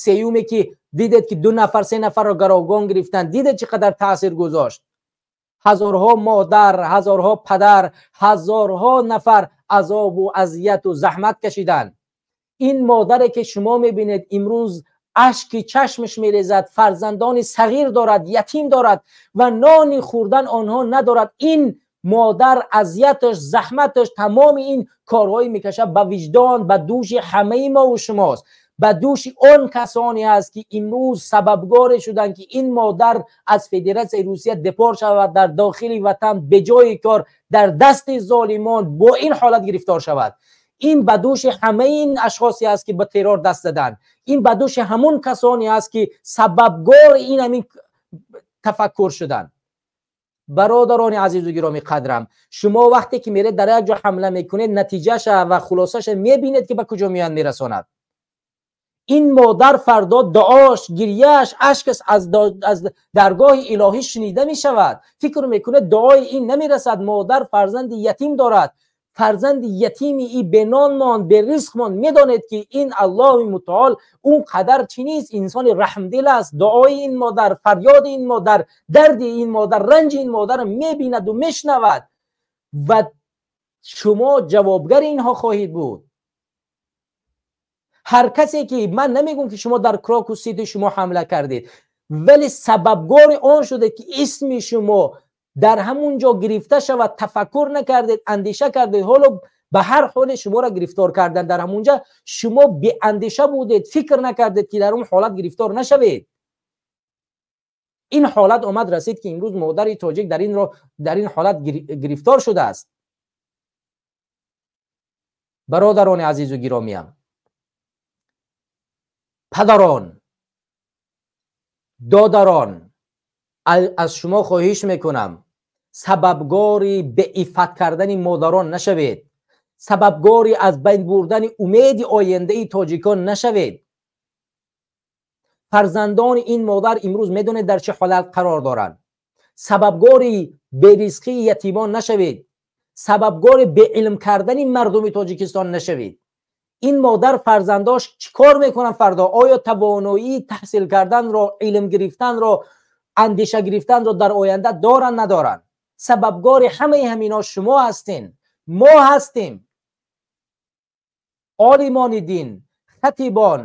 сеюме ки дидед ки 2 нафар 3 нафарро гаравгон гирифтанд, дидед чӣ қадар таъсир гузошт. Ҳазорҳо модар, ҳазорҳо падар, ҳазорҳо нафар азобу азияту заҳмат кашиданд. Ин модаре ки шумо мебинед имрӯз ашки чашмаш мерезад, фарзандони сағир дорад, ятим дорад ва нони хӯрдан онҳо надорад. Ин модар азияташ, заҳматаш, тамоми ин корҳое мекашад ба виҷдон, ба дӯши ҳамаи мо ва шумост, ба дӯши он касоне аст ки имрӯз сабабгоре шуданд ки ин модар аз Федератсияи Русия депорт шавад, дар дохили ватан беҷои кор дар дасти золимон бо ин ҳолат гирифтор шавад. Ин ба дӯши ҳамаи ин ашхосе аст ки ба террор даст заданд. Ин ба дӯши ҳамон касоне аст ки сабабгори ин ҳамин тафаккур шуданд. Бародарони азизу гиромӣ қадрам, шумо вақте ки меред дар як ҷо ҳамла мекунед, натиҷаша ва хулосаша мебинед ки ба куҷо меояд мерасонад. Ин модар фардо дуош, гирияш, ашкаш аз даргоҳи илоҳӣ шунида мешавад. Фикр мекунед дуои ин намерасад. Модар фарзанди ятим дорад, фарзанди ятими и бенон монд, беризқ монд. Медонед ки ин Аллоҳи мутаол он қадар чӣ нест, инсони раҳмдил аст. Дуои ин модар, фарёди ин модар, дарди ин модар, ранҷи ин модарро мебинаду мешунавад ва шумо ҷавобгари инҳо хоҳед буд. Ҳар касе ки, ман намегӯм ки шумо дар Крокус Сити шумо ҳамла кардед, вале сабабгори он шудед ки исми шумо дар ҳамун ҷо гирифта шавад. Тафаккур накардед, андеша кардед, ҳоло ба ҳар ҳоле шуморо гирифтор карданд дар ҳамун ҷа, шумо беандеша будед, фикр накардед ки дар он ҳолат гирифтор нашавед. Ин ҳолат омад расид ки имрӯз модари тоҷик дар ин ҳолат гирифтор шудааст. Бародарони азизу гиромиям, падарон, додарон, аз шумо хоҳиш мекунам, сабабгори беиффат кардани модарон нашавед, сабабгори аз байн бурдани умеди ояндаи тоҷикон нашавед. Фарзандони ин модар имрӯз медонед дар чӣ ҳолат қарор доранд. Сабабгори беризқии ятимон нашавед, сабабгори беилм кардани мардуми Тоҷикистон нашавед. Ин модар фарзандош чӣ кор мекунанд фардо? Оё тавоноии таҳсил карданро, илм гирифтанро, андеша гирифтанро дар оянда доранд, надоранд? Сабабгори ҳамаи ҳамино шумо ҳастин, мо ҳастем. Олимони дин, хатибон,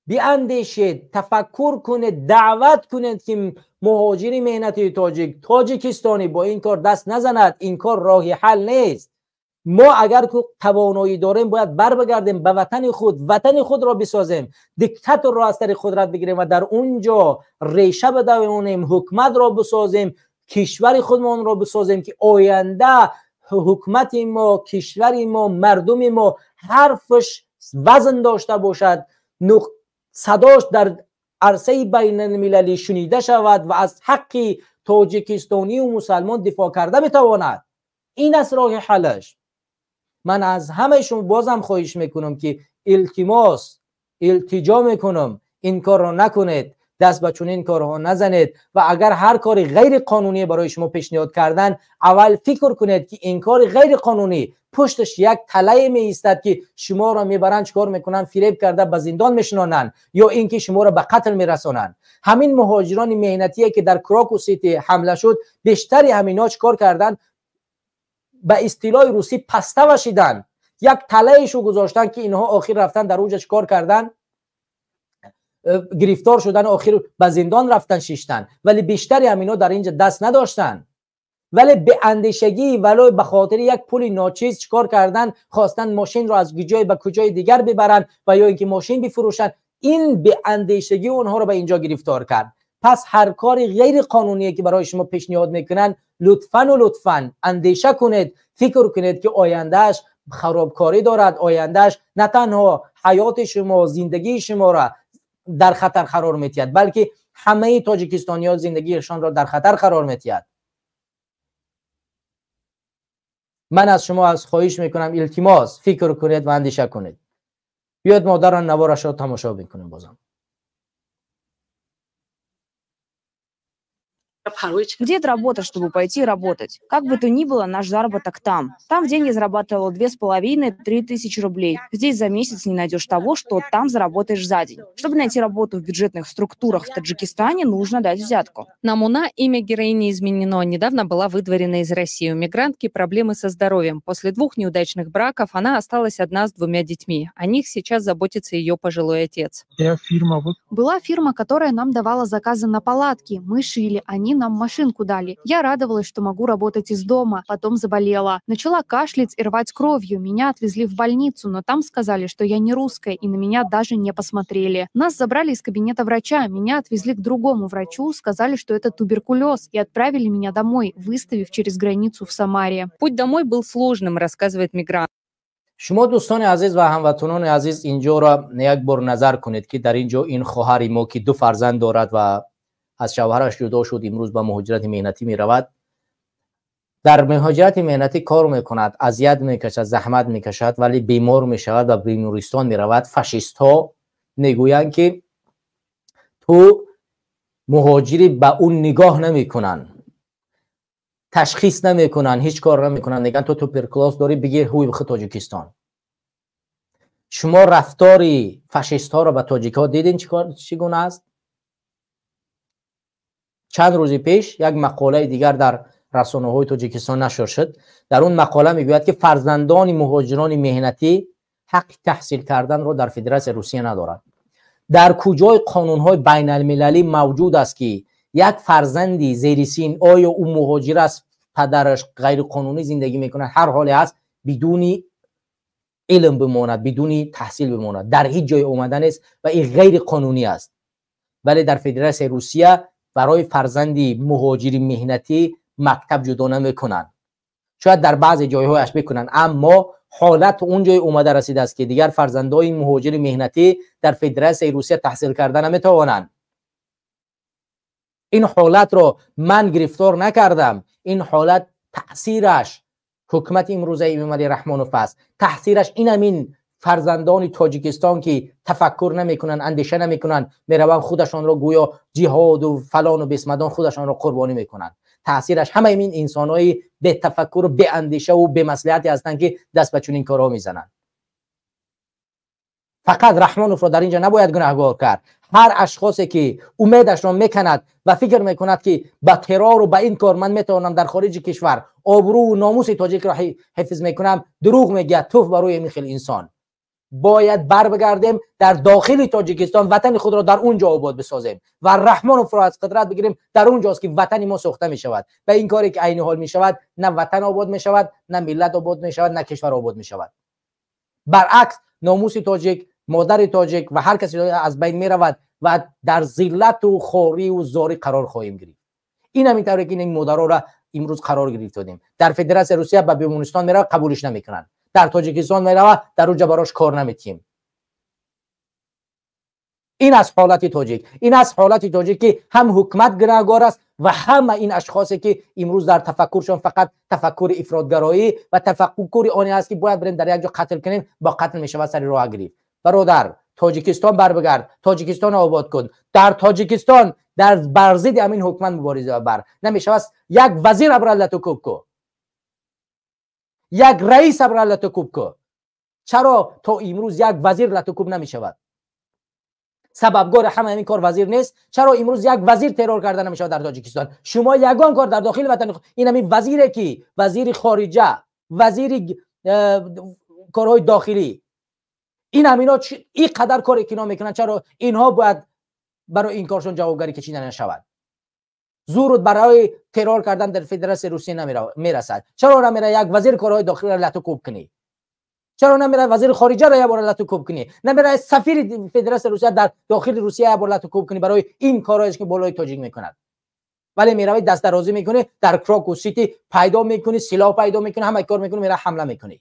биандешед, тафаккур кунед, даъват кунед ки муҳоҷири меҳнати тоҷик, тоҷикистонӣ бо ин кор даст назанад. Ин кор роҳи ҳал нест. Мо агар тавоноӣ дорем, бояд барбагардем ба ватани худ, ватани худро бисозем, диктаторро аз тари қудрат бигирем ва дар он ҷо реша бидавонем, ҳукуматро бисозем, кишвари худмонро бисозем ки оянда ҳукумати мо, кишвари мо, мардуми мо ҳарфаш вазн дошта бошад, садош дар арсаи байналмилалӣ шунида шавад ва аз ҳаққи тоҷикистонию мусалмон дифоъ карда метавонад. Ин аст роҳи ҳалаш. Ман аз ҳамаи шумо бозам хоҳиш мекунам ки илтимос, илтиҷо мекунам, ин корро накунед, даст ба чунин корҳо назанед ва агар ҳар кори ғайриқонунӣ барои шумо пешниҳод кардан, аввал фикр кунед ки ин кори ғайриқонунӣ пушташ як талае меистад ки шуморо мебаранд, чикор мекунанд, фиреб карда ба зиндон мешинонанд ё ин ки шуморо ба қатл мерасонанд. Ҳамин муҳоҷирони меҳнатие ки дар Крокус Сити ҳамла шуд, бештари ҳаминҳо чикор карданд? Ба истилоҳи русӣ паста вашиданд, як талаешу гузоштанд ки инҳо охир рафтан дар онҷа чикор карданд? Гирифтор шудан, охир ба зиндон рафтан, шиштанд. Вале бештари ҳаминҳо дар инҷа даст надоштанд. Вале беандешагӣ, вале ба хотири як пули ночиз чикор карданд? Хостанд мошинро аз ҷое ба куҷои дигар бибаранд ва ё ин ки мошин бифурӯшанд. Ин беандешагӣ онҳоро ба инҷо гирифтор кард. Пас ҳар кори ғайриқонуние ки барои шумо пешниҳод мекунанд, лутфану лутфан андеша кунед, фикр кунед ки ояндааш харобкорӣ дорад, ояндааш на танҳо ҳаёти шумо, зиндагии шуморо дар хатар қарор метиҳад, балки ҳамаи тоҷикистониҳо зиндагиашонро дар хатар қарор метиҳад. Ман аз шумо аз хоҳиш мекунам, илтимос, фикр кунед ва андеша кунед. Биёед модарон наворашро тамошо мекунем бозам. Где эта работа, чтобы пойти работать? Как бы то ни было, наш заработок там. Там в день я зарабатывала 2,5-3 тысячи рублей. Здесь за месяц не найдешь того, что там заработаешь за день. Чтобы найти работу в бюджетных структурах в Таджикистане, нужно дать взятку. Намуна, имя героини изменено, недавно была выдворена из России. У мигрантки проблемы со здоровьем. После 2 неудачных браков она осталась одна с 2 детьми. О них сейчас заботится ее пожилой отец. Была фирма, которая нам давала заказы на палатки. Мы шили, они нам машинку дали. Я радовалась, что могу работать из дома. Потом заболела. Начала кашлять и рвать кровью. Меня отвезли в больницу, но там сказали, что я не русская, и на меня даже не посмотрели. Нас забрали из кабинета врача. Меня отвезли к другому врачу, сказали, что это туберкулез, и отправили меня домой, выставив через границу в Самаре. Путь домой был сложным, рассказывает мигрант. Шумо дӯстони азиз ва ҳамватанони азиз, инҷоро як бор назар кунед, ки дар инҷо ин хоҳари мо, ки 2 фарзанд дорад ва аз шавҳараш ҷудо шуд, имрӯз ба муҳоҷирати меҳнатӣ меравад. Дар муҳоҷирати меҳнатӣ кор мекунад, азият мекашад, заҳмат мекашад, вале бемор мешавад ва бемористон меравад. Фашистҳо мегӯянд, ки ту муҳоҷири, ба ӯ нигоҳ намекунанд, ташхис намекунанд, ҳеҷ кор намекунанд. Мегӯянд ту туберкулоз дорӣ, бигир ҳуй бихӯ Тоҷикистон. Шумо рафтори фашистҳоро ба тоҷикҳо дидин чӣ гуна аст? Чанд рӯзи пеш як мақолаи дигар дар расонаҳои Тоҷикистон нашр шуд. Дар он мақола мегӯяд, ки фарзандони муҳоҷирони меҳнатӣ ҳаққи таҳсил карданро дар Федератсияи Русия надоранд. Дар куҷои қонунҳои байналмилалӣ мавҷуд аст, ки як фарзанди зери син, оё ӯ муҳоҷир аст, падараш ғайриқонунӣ зиндагӣ мекунад, ҳар ҳоле аст, бидуни илм бимонад, бидуни таҳсил бимонад? Дар ҳеҷ ҷой омада нест ва ин ғайриқонунӣ аст. Вале дар Федератсияи Русия барои фарзанди муҳоҷири меҳнатӣ мактаб ҷудо намекунанд. Шояд дар баъзе ҷойҳояш бикунанд, аммо ҳолат он ҷой омада расидааст, ки дигар фарзандои муҳоҷири меҳнатӣ дар Федератсияи Русия таҳсил карда наметавонанд. Ин ҳолатро ман гирифтор накардам. Ин ҳолат таъсираш ҳукумати имрӯзаи Эмомалӣ Раҳмонов аст. Таъсираш ин ҳамин фарзандони Тоҷикистон, ки тафаккур намекунанд, андеша намекунанд, мераванд худашонро гӯё ҷиҳоду фалону бесмадон худашонро қурбонӣ мекунанд. Таъсираш ҳамаи ин инсонҳои бетафаккуру беандешаву бемаслиҳате ҳастанд, ки даст ба чунин корҳо мезананд. Фақат Раҳмоновро дар инҷо набояд гунаҳгор кард. Ҳар ашхосе, ки умедашро меканад ва фикр мекунад, ки ба террору ба ин кор ман метавонам дар хориҷи кишвар обрӯву номуси тоҷикро ҳифз мекунам, дурӯғ мегӯяд. Туф ба рӯи ин хел инсон. Бояд барбигардем дар дохили Тоҷикистон, ватани худро дар он ҷо обод бисозем ва Раҳмоновро аз қудрат бигирем. Дар он ҷост, ки ватани мо сохта мешавад. Ва ин коре, ки айни ҳол мешавад, на ватан обод мешавад, на миллат обод мешавад, на кишвар обод мешавад. Баръакс, номуси тоҷик, модари тоҷик ва ҳар касе аз байн меравад ва дар зиллату хориву зорӣ қарор хоҳем гирифт. Ин ҳамин тавре, ки ин модароро имрӯз қарор гирифтодем. Дар Федератсияи Русия ба бемористон меравад, қабулиш намекунанд. Дар Тоҷикистон меравад, дар онҷо барош кор наметиҳем. Ин аз ҳолати тоҷик, ин аз ҳолати тоҷик, ки ҳам ҳукумат гунаҳгор аст ва ҳама ин ашхосе, ки имрӯз дар тафаккуршон фақат тафаккури ифротгароӣ ва тафаккури оне аст, ки бояд бирем дар як ҷо қатл кунем, бо қатл мешавад сари роҳ гирифт. Бародар, Тоҷикистон барбигард, Тоҷикистонро обод кун. Дар Тоҷикистон дар бар зидди ҳамин ҳукумат мубориза бар. Намешавад як вазир абра лату кӯб ку, як раис абра лату кӯб ку. Чаро то имрӯз як вазир лату кӯб намешавад? Сабабгори ҳама ҳамин кор вазир нест? Чаро имрӯз як вазир террор карда намешавад дар Тоҷикистон? Шумо ягон кор дар дохили ватани ин ҳамин вазире, ки вазири хориҷа, вазири корҳои дохилӣ, ин ҳамино ин қадар коре ки ино мекунанд, чаро инҳо бояд барои ин коршон ҷавобгарӣ кашида нашавад? Зурут барои террор кардан дар Федератсияи Русия намерасад. Чаро намера як вазири корҳои дохилиро лату кӯб кунӣ? Чаро намера вазири хориҷаро як бор лату кӯб кунӣ? Намера сафири Федератсияи Русия дар дохили Русия як бор лату кӯб кунӣ барои ин корҳое, ки болои тоҷик мекунад? Вале меравӣ дастдарозӣ мекунӣ, дар Крокус Сити пайдо мекунӣ, силоҳ пайдо мекунӣ, ҳама кор мекунӣ, мера ҳамла мекунӣ.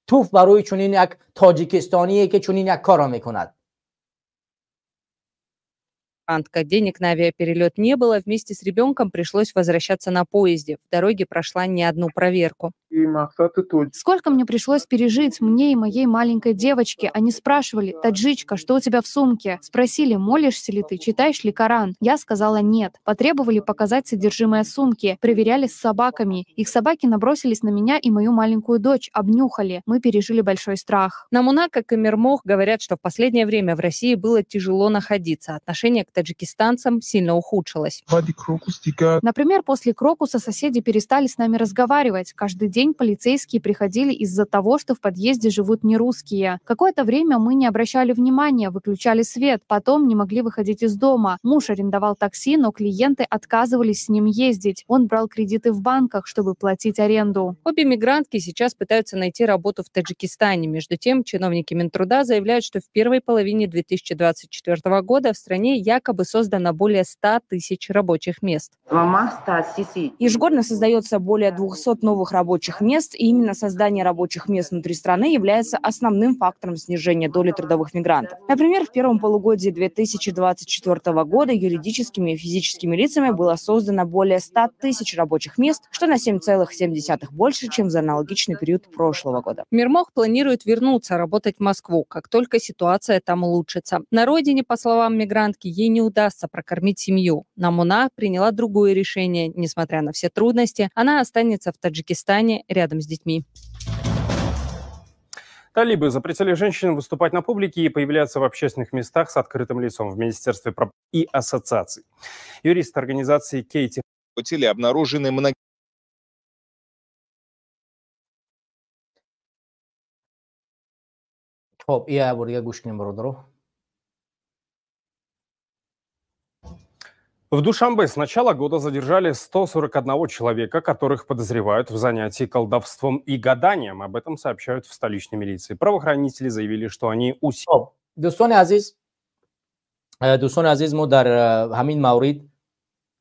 Туф барои чунин як тоҷикистоние, ки чунин як корро мекунад. Денег на авиаперелет не было. Вместе с ребенком пришлось возвращаться на поезде. В дороге прошла не одну проверку. Сколько мне пришлось пережить, мне и моей маленькой девочке. Они спрашивали: таджичка, что у тебя в сумке? Спросили, молишься ли ты, читаешь ли Коран? Я сказала нет. Потребовали показать содержимое сумки. Проверяли с собаками. Их собаки набросились на меня и мою маленькую дочь, обнюхали. Мы пережили большой страх. Намуна, как и Мирмох, говорят, что в последнее время в России было тяжело находиться. Отношение к таджикистанцам сильно ухудшилось. Например, после Крокуса соседи перестали с нами разговаривать. Каждый день полицейские приходили из-за того, что в подъезде живут нерусские. Какое-то время мы не обращали внимания, выключали свет, потом не могли выходить из дома. Муж арендовал такси, но клиенты отказывались с ним ездить. Он брал кредиты в банках, чтобы платить аренду. Обе мигрантки сейчас пытаются найти работу в Таджикистане. Между тем, чиновники Минтруда заявляют, что в первой половине 2024 года в стране якобы создано более 100 тысяч рабочих мест. Ежегодно создается более 200 новых рабочих мест, и именно создание рабочих мест внутри страны является основным фактором снижения доли трудовых мигрантов. Например, в первом полугодии 2024 года юридическими и физическими лицами было создано более 100 тысяч рабочих мест, что на 7,7 больше, чем за аналогичный период прошлого года. Мирмох планирует вернуться работать в Москву, как только ситуация там улучшится. На родине, по словам мигрантки, ей не удастся прокормить семью. Намуна приняла другое решение. Несмотря на все трудности, она останется в Таджикистане рядом с детьми. Талибы запретили женщинам выступать на публике и появляться в общественных местах с открытым лицом в Министерстве прав и ассоциаций. Юрист организации Кейти теле обнаружены многие. Хоб, я бурга гӯш кунем, бародаро. В Душанбе с начала года задержали 141 человека, которых подозревают в занятии колдовством и гаданием. Об этом сообщают в столичной милиции. Правоохранители заявили, что они Хоб, дӯстони азиз, мо дар ҳамин маврид,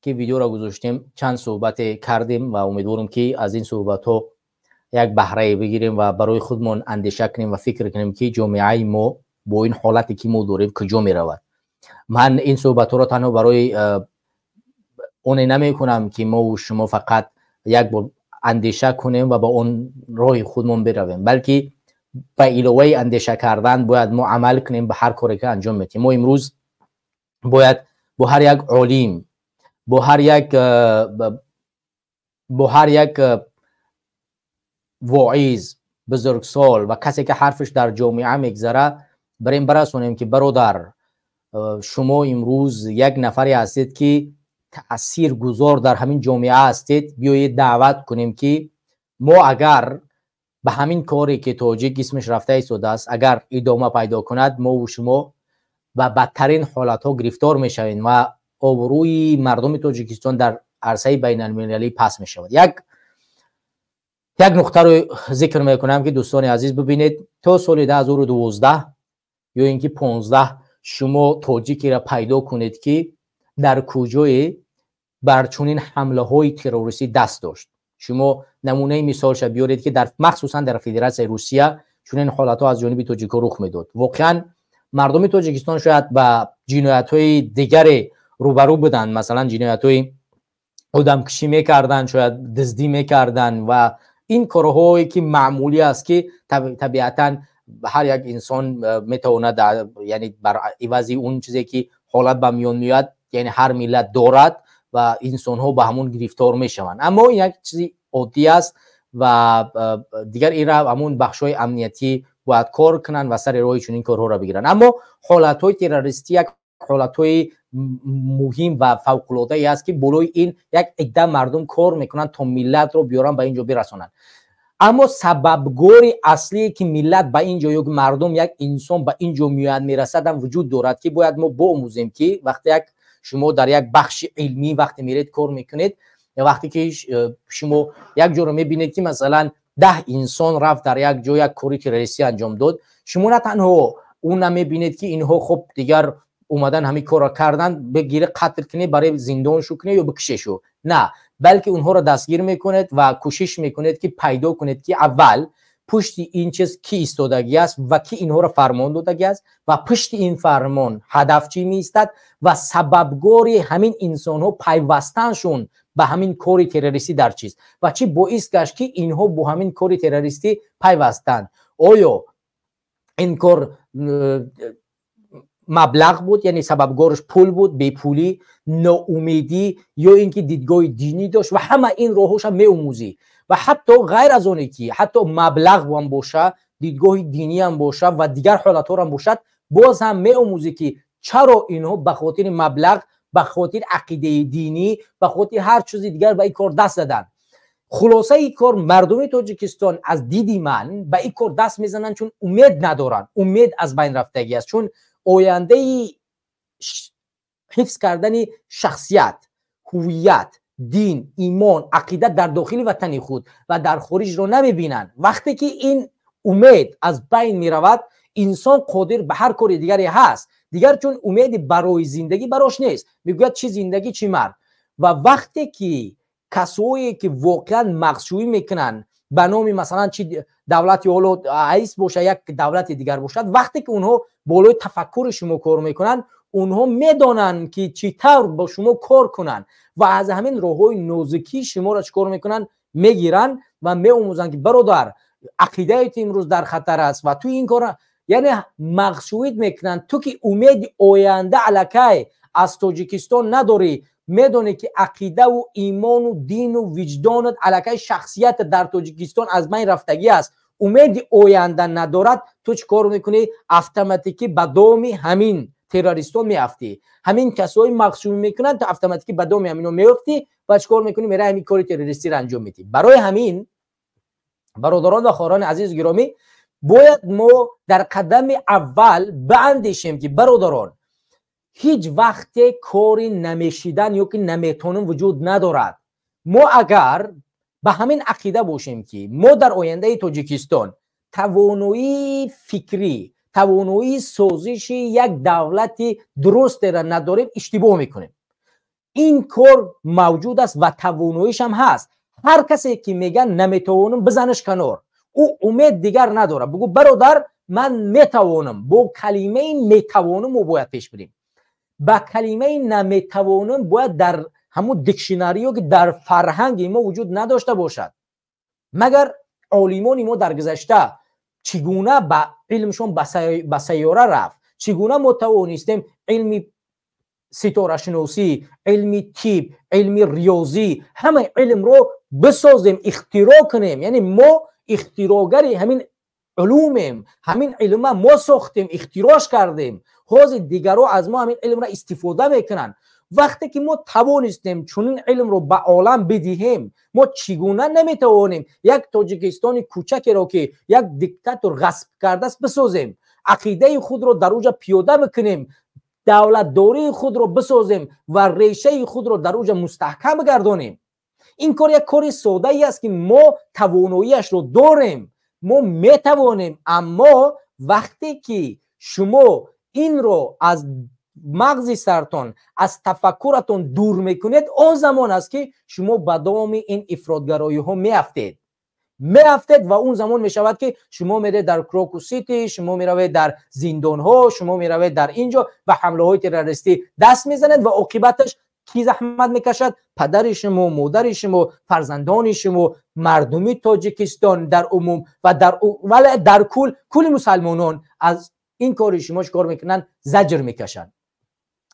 ки видеоро гузоштем, чанд суҳбате кардем ва умедворам, ки аз ин суҳбатҳо як баҳрае бигирем ва барои худмон андеша кунем ва фикр кунем, ки ҷомеаи мо бо ин ҳолате, ки мо дорем, куҷо меравад. Ман ин суҳбатҳоро танҳо барои оне намекунам, ки мову шумо фақат як бор андеша кунем ва ба он роҳи худмон биравем, балки ба иловаи андеша кардан бояд мо амал кунем ба ҳар коре, ки анҷом медиҳем. Мо имрӯз бояд бо ҳар як олим, бо ҳар як воиз, бузургсол ва касе, ки ҳарфаш дар ҷомеа мегзара, барем барасонем, ки бародар, шумо имрӯз як нафаре ҳастед, ки таъсиргузор дар ҳамин ҷомеа ҳастед. Биёед, даъват кунем, ки мо агар ба ҳамин коре, ки тоҷик исмаш рафта истодааст, агар идома пайдо кунад, мову шумо ба бадтарин ҳолатҳо гирифтор мешавем ва обрӯи мардуми Тоҷикистон дар арсаи байналмилалӣ паст мешавад. Як нуқтаро зикр мекунам, ки дӯстони азиз, бибинед, то соли 2012 ё ин ки 15 шумо тоҷикеро пайдо кунед, ки дар куҷое бар чунин ҳамлаҳои террористӣ даст дошт. Шумо намунаи мисолша биёред, ки дар махсусан дар Федератсияи Русия чунин ҳолатҳо аз ҷониби тоҷикҳо рух медод. Воқеан, мардуми Тоҷикистон шояд ба ҷиноятҳои дигаре рӯбарӯ буданд, масалан, ҷиноятҳои одамкушӣ мекарданд, шояд дуздӣ мекарданд ва ин корҳое, ки маъмулӣ аст, ки табиатан ҳар як инсон метавонад, яъне бар ивази он чизе, ки ҳолат ба миён меояд, яъне ҳар миллат дорад ва инсонҳо ба ҳамон гирифтор мешаванд. Аммо ин як чизи оддӣ аст ва дигар инра ҳамун бахшҳои амниятӣ бояд кор кунанд ва сари роҳи чунин корҳоро бигиранд. Аммо ҳолатҳои террористӣ як ҳолатҳои муҳим ва фавқулодае аст, ки болои ин як идда мардум кор мекунанд, то миллатро биёранд, ба ин ҷо бирасонанд. Аммо сабабгори аслие, ки миллат ба ин ҷо ё мардум, як инсон ба ин ҷо меояд, мерасадам вуҷуд дорад, ки бояд мо боомӯзем, ки вақте як шумо дар як бахши илмӣ вақте меред, кор мекунед, вақте ки шумо як ҷоро мебинед, ки масалан 10 инсон рафт, дар як ҷо як кори террористӣ анҷом дод, шумо на танҳо ӯ намебинед, ки инҳо хуб дигар омадан, ҳамин корро кардан, бигире, қатл кунед, барои зиндон шу кунед ё бикушешу, на, балки онҳоро дастгир мекунед ва кӯшиш мекунед, ки пайдо кунед, ки аввал Пушти ин чиз кӣ истодагӣ аст ва кӣ инҳоро фармон додагӣ аст ва пушти ин фармон ҳадаф чӣ меистад ва сабабгори ҳамин инсонҳо пайвастаншон ба ҳамин кори террористӣ дар чист ва чӣ боис гашт, ки инҳо бо ҳамин кори террористӣ пайвастанд? Оё ин кор маблағ буд, яъне сабабгораш пул буд, бепулӣ, ноумедӣ ё ин ки дидгоҳи динӣ дошт? Ва ҳама ин роҳҳоша меомӯзӣ. Ва ҳатто ғайр аз оне ки ҳатто маблағ ҳам боша, дидгоҳи динӣ ҳам боша ва дигар ҳолатҳоам бошад, боз ҳам меомӯзӣ, ки чаро инҳо ба хотири маблағ, ба хотири ақидаи динӣ, ба хотири ҳар чизи дигар ба ин кор даст заданд. Хулосаи кор, мардуми Тоҷикистон аз диди ман ба ин кор даст мезананд, чун умед надоранд, умед аз байн рафтагӣ аст, чун ояндаи ҳифз кардани шахсият, ҳувият, дин, имон, ақида дар дохили ватани худ ва дар хориҷро намебинанд. Вақте ки ин умед аз байн меравад, инсон қодир ба ҳар кори дигаре ҳаст дигар, чун умеди барои зиндагӣ барош нест. Мегӯяд: чӣ зиндагӣ, чӣ марг. Ва вақте ки касое ки воқеан мағзшӯӣ мекунанд ба номи, масалан, чи давлати ҳоло АИС боша, як давлати дигар бошад, вақте ки онҳо болои тафаккури шумо кор мекунанд, онҳо медонанд, ки чӣ тавр бо шумо кор кунанд ва аз ҳамин роҳҳои нозикӣ шуморо чӣ кор мекунанд? Мегиранд ва меомӯзанд, ки бародар, ақидаи ту имрӯз дар хатар аст ва ту ин кора, яъне мағзшӯид мекунанд. Ту ки умеди оянда аллакай аз Тоҷикистон надорӣ, медонӣ, ки ақидаву имону дину виҷдонат, аллакай шахсият дар Тоҷикистон аз байн рафтагӣ аст, умеди оянда надорад, ту чӣ кор мекунӣ? Автоматикӣ ба доми ҳамин террористон меафтӣ. Ҳамин касои мағзшӯӣ мекунанд, ту автоматикӣ ба доми ҳамино меафтӣ ва чӣ кор мекунӣ? Мераи ҳамин кори террористиро анҷом медиҳӣ. Барои ҳамин, бародарон ва хоҳарони азизу гиромӣ, бояд мо дар қадами аввал баандешем, ки бародарон, ҳеҷ вақте кори намешидан ё ки наметонем вуҷуд надорад. Мо агар ба ҳамин ақида бошем, ки мо дар ояндаи Тоҷикистон тавоноии фикрӣ, тавоноии созиши як давлати дурустеро надорем, иштибоҳ мекунем. Ин кор мавҷуд аст ва тавоноишам ҳаст. Ҳар касе ки мегӯяд наметавонам, бизанаш канор, ӯ умед дигар надорад. Бугӯ: бародар, ман метавонам. Бо калимаи метавонам мо бояд пеш бирем. Ба калимаи наметавонам бояд дар ҳамун дикшинариё ки дар фарҳанги мо вуҷуд надошта бошад. Магар олимони мо дар гузашта чӣ гуна ба илмшон ба сайёра рафт? Чӣ гуна мо тавонистем илми ситорашиносӣ, илми тиб, илми риёзӣ, ҳамаи илмро бисозем, ихтироъ кунем? Яъне мо ихтироъгари ҳамин улумем. Ҳамин илма мо сохтем, ихтироъш кардем. Ҳозир дигарро аз мо ҳамин илмро истифода мекунанд. Вақте ки мо тавонистем чунин илмро ба олам бидиҳем, мо чӣ гуна наметавонем як Тоҷикистони кӯчакеро, ки як диктатор ғасб кардааст, бисозем, ақидаи худро дар уҷа пиёда бикунем, давлатдории худро бисозем ва решаи худро дар уҷа мустаҳкам гардонем? Ин кор як кори соддае аст, ки мо тавоноиашро дорем, мо метавонем. Аммо вақте ки шумо инро аз мағзи сартон, аз тафаккуратон дур мекунед, он замон аст, ки шумо ба доми ин ифротгароиҳо меафтед ва он замон мешавад, ки шумо меравед дар Крокус Сити, шумо меравед дар зиндонҳо, шумо меравед дар ин ҷо ба ҳамлаҳои террористӣ даст мезанед. Ва оқибаташ кӣ заҳмат мекашад? Падари шумо, модари шумо, фарзандони шумо, мардуми Тоҷикистон дар умум ва вале дар кул кулли мусалмонон аз ин кори шумо чӣ кор мекунанд? Заҷр мекашанд.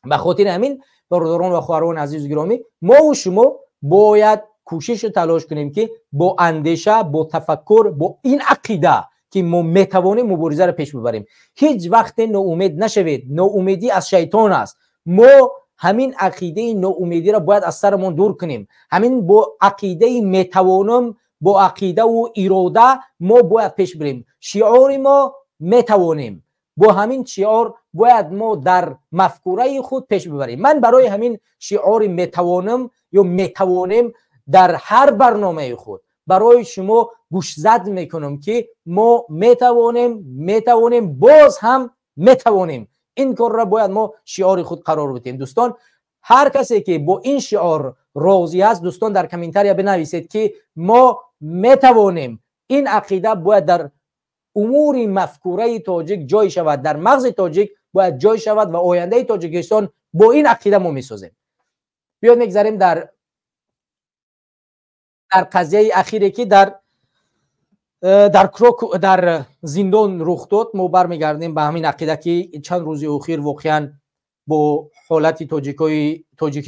Ба хотири ҳамин, бародарон ва хоҳарони азизу гиромӣ, мову шумо бояд кӯшишу талош кунем, ки бо андеша, бо тафаккур, бо ин ақида, ки мо метавонем, муборизаро пеш бибарем. Ҳеҷ вақте ноумед нашавед, ноумедӣ аз шайтон аст. Мо ҳамин ақидаи ноумедиро бояд аз сарамон дур кунем. Ҳамин бо ақидаи метавонам, бо ақидаву ирода мо бояд пеш бирем. Шиори мо метавонем. Бо ҳамин шиор бояд мо дар мафкураи худ пеш бибарем. Ман барои ҳамин шиори метавонам ё метавонем дар ҳар барномаи худ барои шумо гӯшзад мекунам, ки мо метавонем, метавонем, боз ҳам метавонем. Ин корро бояд мо шиори худ қарор бидиҳем. Дӯстон, ҳар касе ки бо ин шиор розӣ аст, дӯстон, дар комментария бинависед, ки мо метавонем. Ин ақида бояд дар умури мафкураи тоҷик ҷой шавад, дар мағзи тоҷик бояд ҷой шавад ва ояндаи Тоҷикистон бо ин ақида мо месозем. Биёед мегзарем дар қазияи ахире, ки дар Крок, дар зиндон рух дод. Мо бармегардем ба ҳамин ақида, ки чанд рӯзи охир воқеан бо ҳолати тоҷикои тоҷик,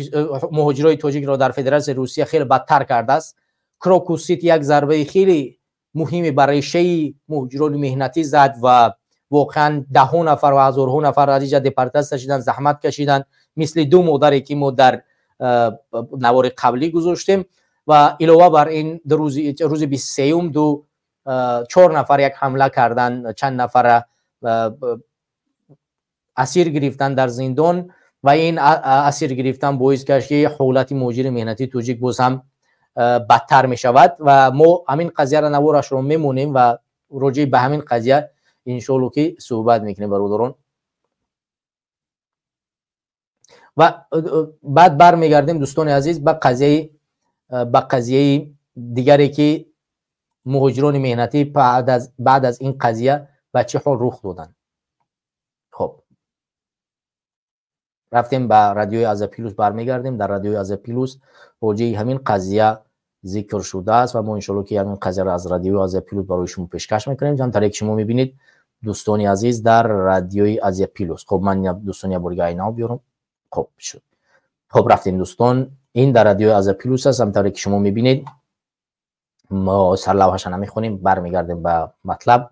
муҳоҷирои тоҷикро дар Федератсияи Русия хеле бадтар кардааст. Крокус Сити як зарбаи хеле муҳими ба решаи муҳоҷирони меҳнатӣ зад ва воқеан даҳҳо нафар ва ҳазорҳо нафар аз инҷа депортатсия шиданд, заҳмат кашиданд, мисли ду модаре, ки мо дар навори қаблӣ гузоштем. Ва илова бар ин, рӯзи 23-юм ду чор нафар як ҳамла карданд, чанд нафара асир гирифтанд дар зиндон ва ин асир гирифтан боис гашт, ки ҳолати муҳоҷири меҳнатии тоҷик боз ҳам бадтар мешавад. Ва мо ҳамин қазияро наворашро мемонем ва роҷеъ ба ҳамин қазия иншоалло ки суҳбат мекунем, бародарон. Ва баъд бармегардем, дӯстони азиз, ба қазияи дигаре, ки муҳоҷирони меҳнатӣ баъд аз ин қазия ба чӣ ҳол рух доданд. Хоб, рафтем ба Радиои Азия Плюс, бармегардем. Дар Радиои Азия Плюс роҷеи ҳамин қазия зикр шудааст ва мо иншоалло ки ҳамин қазияро аз Радиои Азия Плюс барои шумо пешкаш мекунем, ҳамтаре ки шумо мебинед, дӯстони азиз, дар Радиои Азия Плюс. Хоб, ман, дӯстони, як бори айнао биёрам. Хоб шуд. Хоб, рафтем, дӯстон. Ин дар Радиои Азия Плюс аст, ҳамтаре ки шумо мебинед. Мо сарлавҳаша намехонем, бармегардем ба матлаб.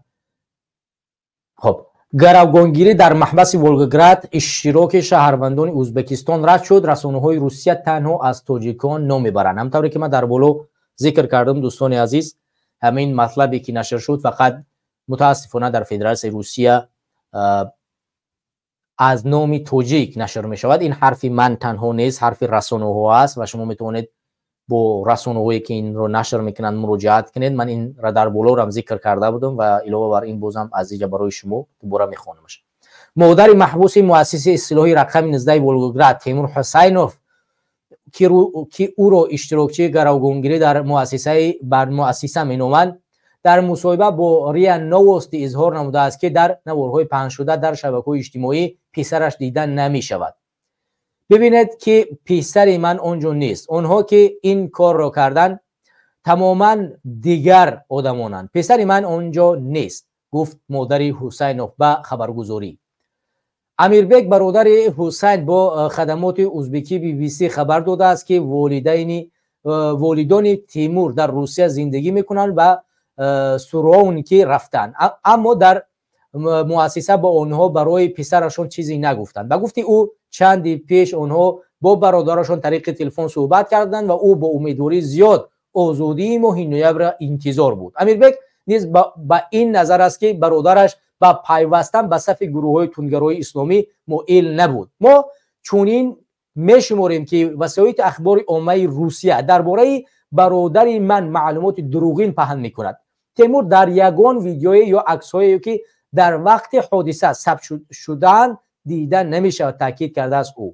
Хоб, гаравгонгирӣ дар маҳбаси Волгоград, иштироки шаҳрвандони Ӯзбекистон рад шуд, расонаҳои Русия танҳо аз тоҷикон ном мебаранд. Ҳамтавре ки ман дар боло зикр кардам, дӯстони азиз, ҳамин матлабе, ки нашр шуд, фақат мутаассифона дар Федератсияи Русия аз номи тоҷик нашр мешавад. Ин ҳарфи ман танҳо нест, ҳарфи расонаҳо аст ва шумо метавонед бо расонаҳое, ки инро нашр мекунанд, муроҷиат кунед. Ман инра дар болорам зикр карда будам ва илова бар ин бозам аз инҷа барои шумо дубора мехонамаш. Модари маҳбуси муассисаи ислоҳи рақами 19 Волгоград Темур Ҳусайнов, ки ӯро иштирокчии гаравгонгирӣ дар муассисаи бар муассиса меноманд, дар мусоҳиба бо РИА Новости изҳор намудааст, ки дар наворҳои паҳншуда дар шабакаҳои иҷтимоӣ писараш дида намешавад. Бибинед, ки писари ман он ҷо нест. Онҳо, ки ин корро карданд, тамоман дигар одамонанд. Писари ман он ҷо нест, гуфт модари Ҳусайнов ба хабаргузорӣ. Амирбек, бародари Ҳусайн, бо хадамоти узбекӣ BBC хабар додааст, ки волидони Тимур дар Русия зиндагӣ мекунанд ва Суронки рафтанд, аммо дар муассиса ба онҳо барои писарашон чизе нагуфтанд. Ба гуфти ӯ, чанде пеш онҳо бо бародарашон тариқи телефон суҳбат карданд ва ӯ бо умедвории зиёд озодии моҳи ноябрро интизор буд. Амирбек низ ба ин назар аст, ки бародараш ба пайвастан ба сафи гурӯҳҳои тундгарои исломӣ моил набуд. Мо чунин мешуморем, ки васоити ахбори оммаи Русия дар бораи бародари ман маълумоти дурӯғин паҳн мекунад. Темур дар ягон видеое ё аксҳое, ки дар вақти ҳодиса сабт шудаанд, дида намешавад, таъкид кардааст ӯ.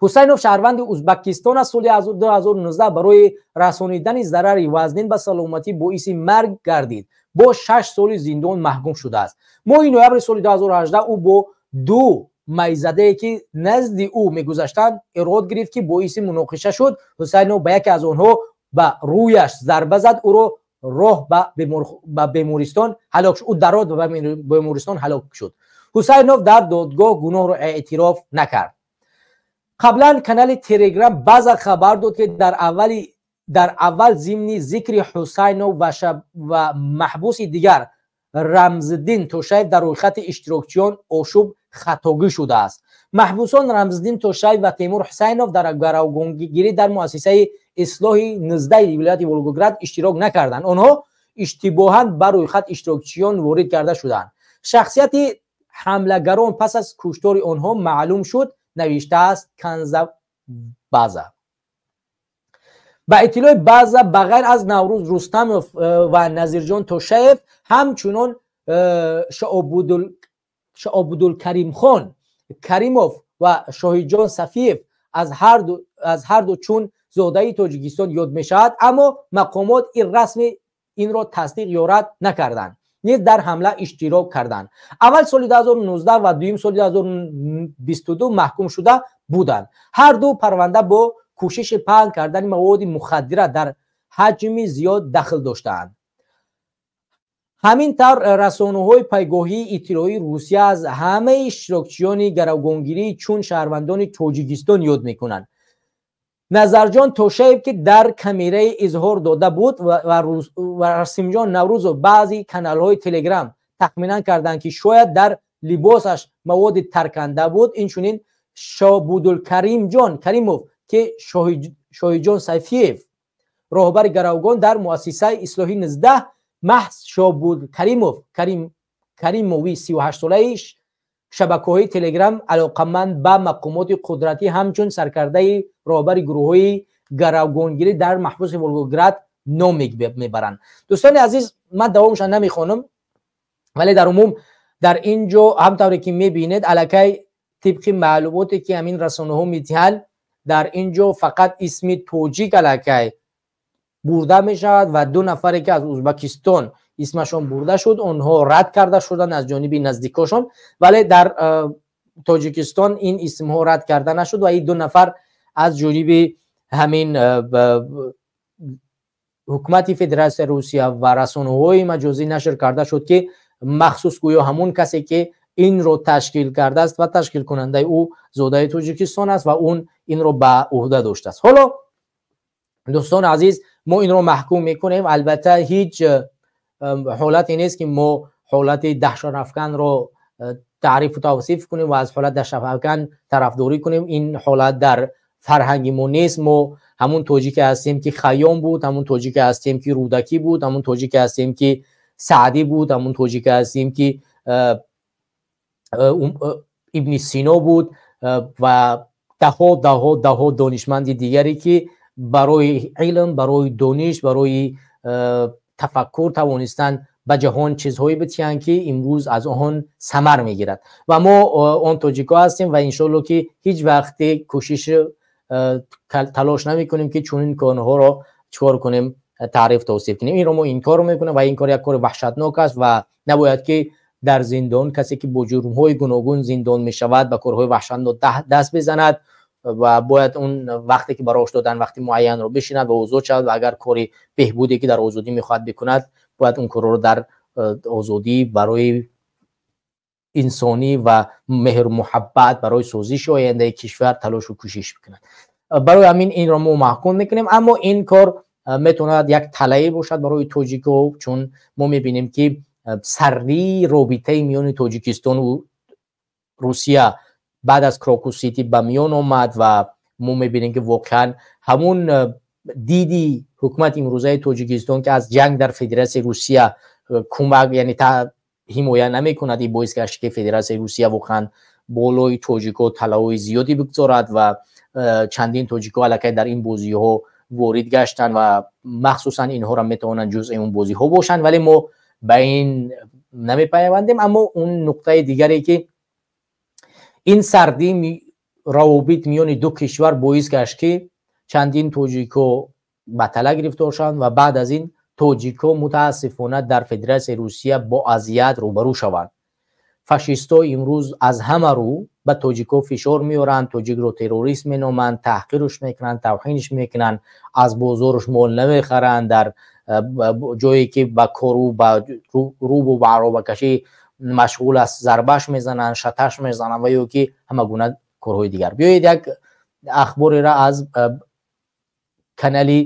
Ҳусайнов шаҳрванди Узбакистон аст. Соли 2019 барои расонидани зарари вазнин ба саломатӣ боиси марг гардид, бо 6 соли зиндон маҳкум шудааст. Моҳи ноябри соли 2018 ӯ бо ду майзадае, ки назди ӯ мегузаштанд, эрод гирифт, ки боиси муноқиша шуд. Ҳусайнов ба яке аз онҳо ба рӯяш зарба зад, ӯро роҳ ба бемористон ҳалок ӯ дар роҳ ба бемористон ҳалок шуд. Ҳусайнов дар додгоҳ гуноҳро эътироф накард. Қаблан канали Телеграм База хабар дод, ки дар аввал зимни зикри Ҳусайнов ва маҳбуси дигар Рамзиддин Тошаев дар рӯйхати иштирокчиён ошӯб хатогӣ шудааст. Маҳбусон Рамзиддин Тошаев ва Темур Ҳусайнов дар гаравгонгирӣ дар муассисаи ислоҳи 19 вилояти Волгоград иштирок накарданд. Онҳо иштибоҳан ба рӯйхат иштирокчиён ворид карда шуданд. Шахсияти ҳамлагарон пас аз куштори онҳо маълум шуд, навиштааст канза База. Ба иттилои База, ба ғайр аз Наврӯз Рустамов ва Назирҷон Тошаев, ҳамчунон Шообудулкаримхон Каримов ва Шоҳиҷон Сафиев аз ҳарду чун зодаи Тоҷикистон ёд мешавад, аммо мақомот инро тасдиқ ё рад накарданд, низ дар ҳамла иштирок карданд. Аввал соли 2019 ва дуюм соли 2022 маҳкум шуда буданд. Ҳар ду парванда бо кӯшиши паҳн кардани маводи мухаддира дар ҳаҷми зиёд дахл доштаанд. Ҳамин тавр расонаҳои пайгоҳии иттилоии Русия аз ҳамаи иштирокчиёни гаравгонгирӣ чун шаҳрвандони Тоҷикистон ёд мекунанд. Назарҷон Тошаев, ки дар камераи изҳор дода буд, ва Расимҷон Наврӯзов баъзе каналҳои Телеграм тахминан карданд, ки шояд дар либосаш маводи тарканда буд. Инчунин Шобудулкаримҷон Каримов, ки Шоҳиҷон Сайфиев роҳбари гаравгон дар муассисаи ислоҳӣ 19, маҳз Шобудкаримов Каримови 38-солаи шабакаҳои Телеграм алоқаманд ба мақомоти қудратӣ ҳамчун саркардаи роҳбари гурӯҳҳои гаравгонгирӣ дар маҳбуси Волгоград ном мебаранд. Дӯстони азиз, ман давомша намехонам, вале дар умум дар ин ҷо ҳамтавре ки мебинед, аллакай тибқи маълумоте ки ҳамин расонаҳо медиҳанд, дар ин ҷо фақат исми тоҷик аллакай бурда мешавад ва ду нафаре ки аз Ӯзбекистон исмашон бурда шуд, онҳо рад карда шуданд аз ҷониби наздикошон, вале дар Тоҷикистон ин исмҳо рад карда нашуд ва ин ду нафар аз ҷониби ҳамин ҳукумати Федератсияи Русия ва расонаҳои маҷозӣ нашр карда шуд, ки махсус гӯё ҳамун касе ки инро ташкил кардааст ва ташкилкунандаи ӯ зодаи Тоҷикистон аст ва он инро ба ӯҳда доштааст. Ҳоло дӯстони азиз, мо инро маҳкум мекунем. Албатта ҳеҷ ҳолате нест ки мо ҳолати даҳшатафканро таърифу тавсиф кунем ва аз ҳолат даҳшатафкан тарафдорӣ кунем. Ин ҳолат дар фарҳанги мо нест. Мо ҳамун тоҷике ҳастем ки Хайём буд, ҳамун тоҷике ҳастем ки Рӯдакӣ буд, ҳамун тоҷике ҳастем ки Саъдӣ буд, ҳамун тоҷике ҳастем ки Ибни Сино буд ва даҳҳо даҳҳо даҳҳо донишманди дигаре ки барои илм, барои дониш, барои тафаккур тавонистанд ба ҷаҳон чизҳое битиҳанд, ки имрӯз аз он самар мегирад. Ва мо он тоҷикҳо ҳастем ва иншоалло ки ҳеҷ вақте кӯшиш талош намекунем ки чунин корҳоро чикор кунем, таъриф тавсиф кунем. Инро мо инкор мекунем ва ин кор як кори ваҳшатнок аст ва набояд ки дар зиндон касе ки бо ҷурмҳои гуногун зиндон мешавад ба корҳои ваҳшатнок даст бизанад ва бояд он вақте ки барош додан вақти муайянро бишинад ва озод шавад ва агар кори беҳбуде ки дар озодӣ мехоҳад бикунад, бояд он корро дар озодӣ барои инсонӣ ва меҳру муҳаббат барои созиши ояндаи кишвар талошу кӯшиш бикунад. Барои ҳамин инро мо маҳкум мекунем. Аммо ин кор метавонад як талае бошад барои тоҷико, чун мо мебинем ки саррии робитаи миёни Тоҷикистону Русия баъд аз Крокус Сити ба миён омад ва мо мебинем ки воқеан ҳамун диди ҳукумати имрӯзаи Тоҷикистон, ки аз ҷанг дар Федератсияи Русия кӯмак, яъне ҳимоя намекунад, ин боис гашт ки Федератсияи Русия воқеан болои тоҷико талаҳои зиёде бигзорад ва чандин тоҷико аллакай дар ин бозиҳо ворид гаштанд ва махсусан инҳоро метавонанд ҷузъи он бозиҳо бошанд, вале мо ба ин намепайвандем. Аммо он нуқтаи дигаре ки ин сардии равобит миёни ду кишвар боис гашт ки чандин тоҷико ба тала гирифтор шаванд ва баъд аз ин тоҷико мутаассифона дар Федератсияи Русия бо азият рӯбарӯ шаванд. Фашистҳо имрӯз аз ҳама рӯ ба тоҷико фишор меоранд, тоҷикро террорист меноманд, таҳқирш мекунанд, тавҳинш мекунанд, аз бозорш мол намехаранд, дар ҷое ки ба кору ба рӯбу ба аробакашӣ машғул аст зарбаш мезананд, шаташ мезананд ва ё ки ҳама гуна корҳои дигар. Биёед як ахбореро аз канали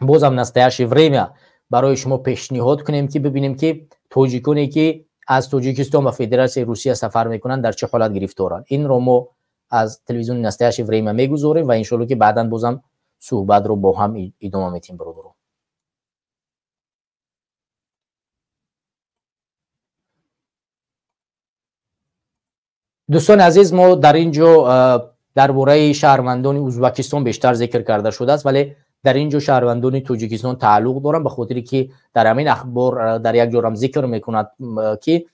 бозам Настоящее время барои шумо пешниҳод кунем, ки бибинем ки тоҷиконе ки аз Тоҷикистон ба Федератсияи Русия сафар мекунанд дар чӣ ҳолат гирифторанд. Инро мо аз телевизиони Настоящее время мегузорем ва иншоалло ки баъдан бозам суҳбатро бо ҳам идома медиҳем, бародарон. Дӯстони азиз, мо дар ин ҷо дар бораи шаҳрвандони Ӯзбекистон бештар зикр карда шудааст, вале дар ин ҷо шаҳрвандони Тоҷикистон тааллуқ доранд, ба хотире ки дар ҳамин ахбор дар як ҷорам зикр мекунад ки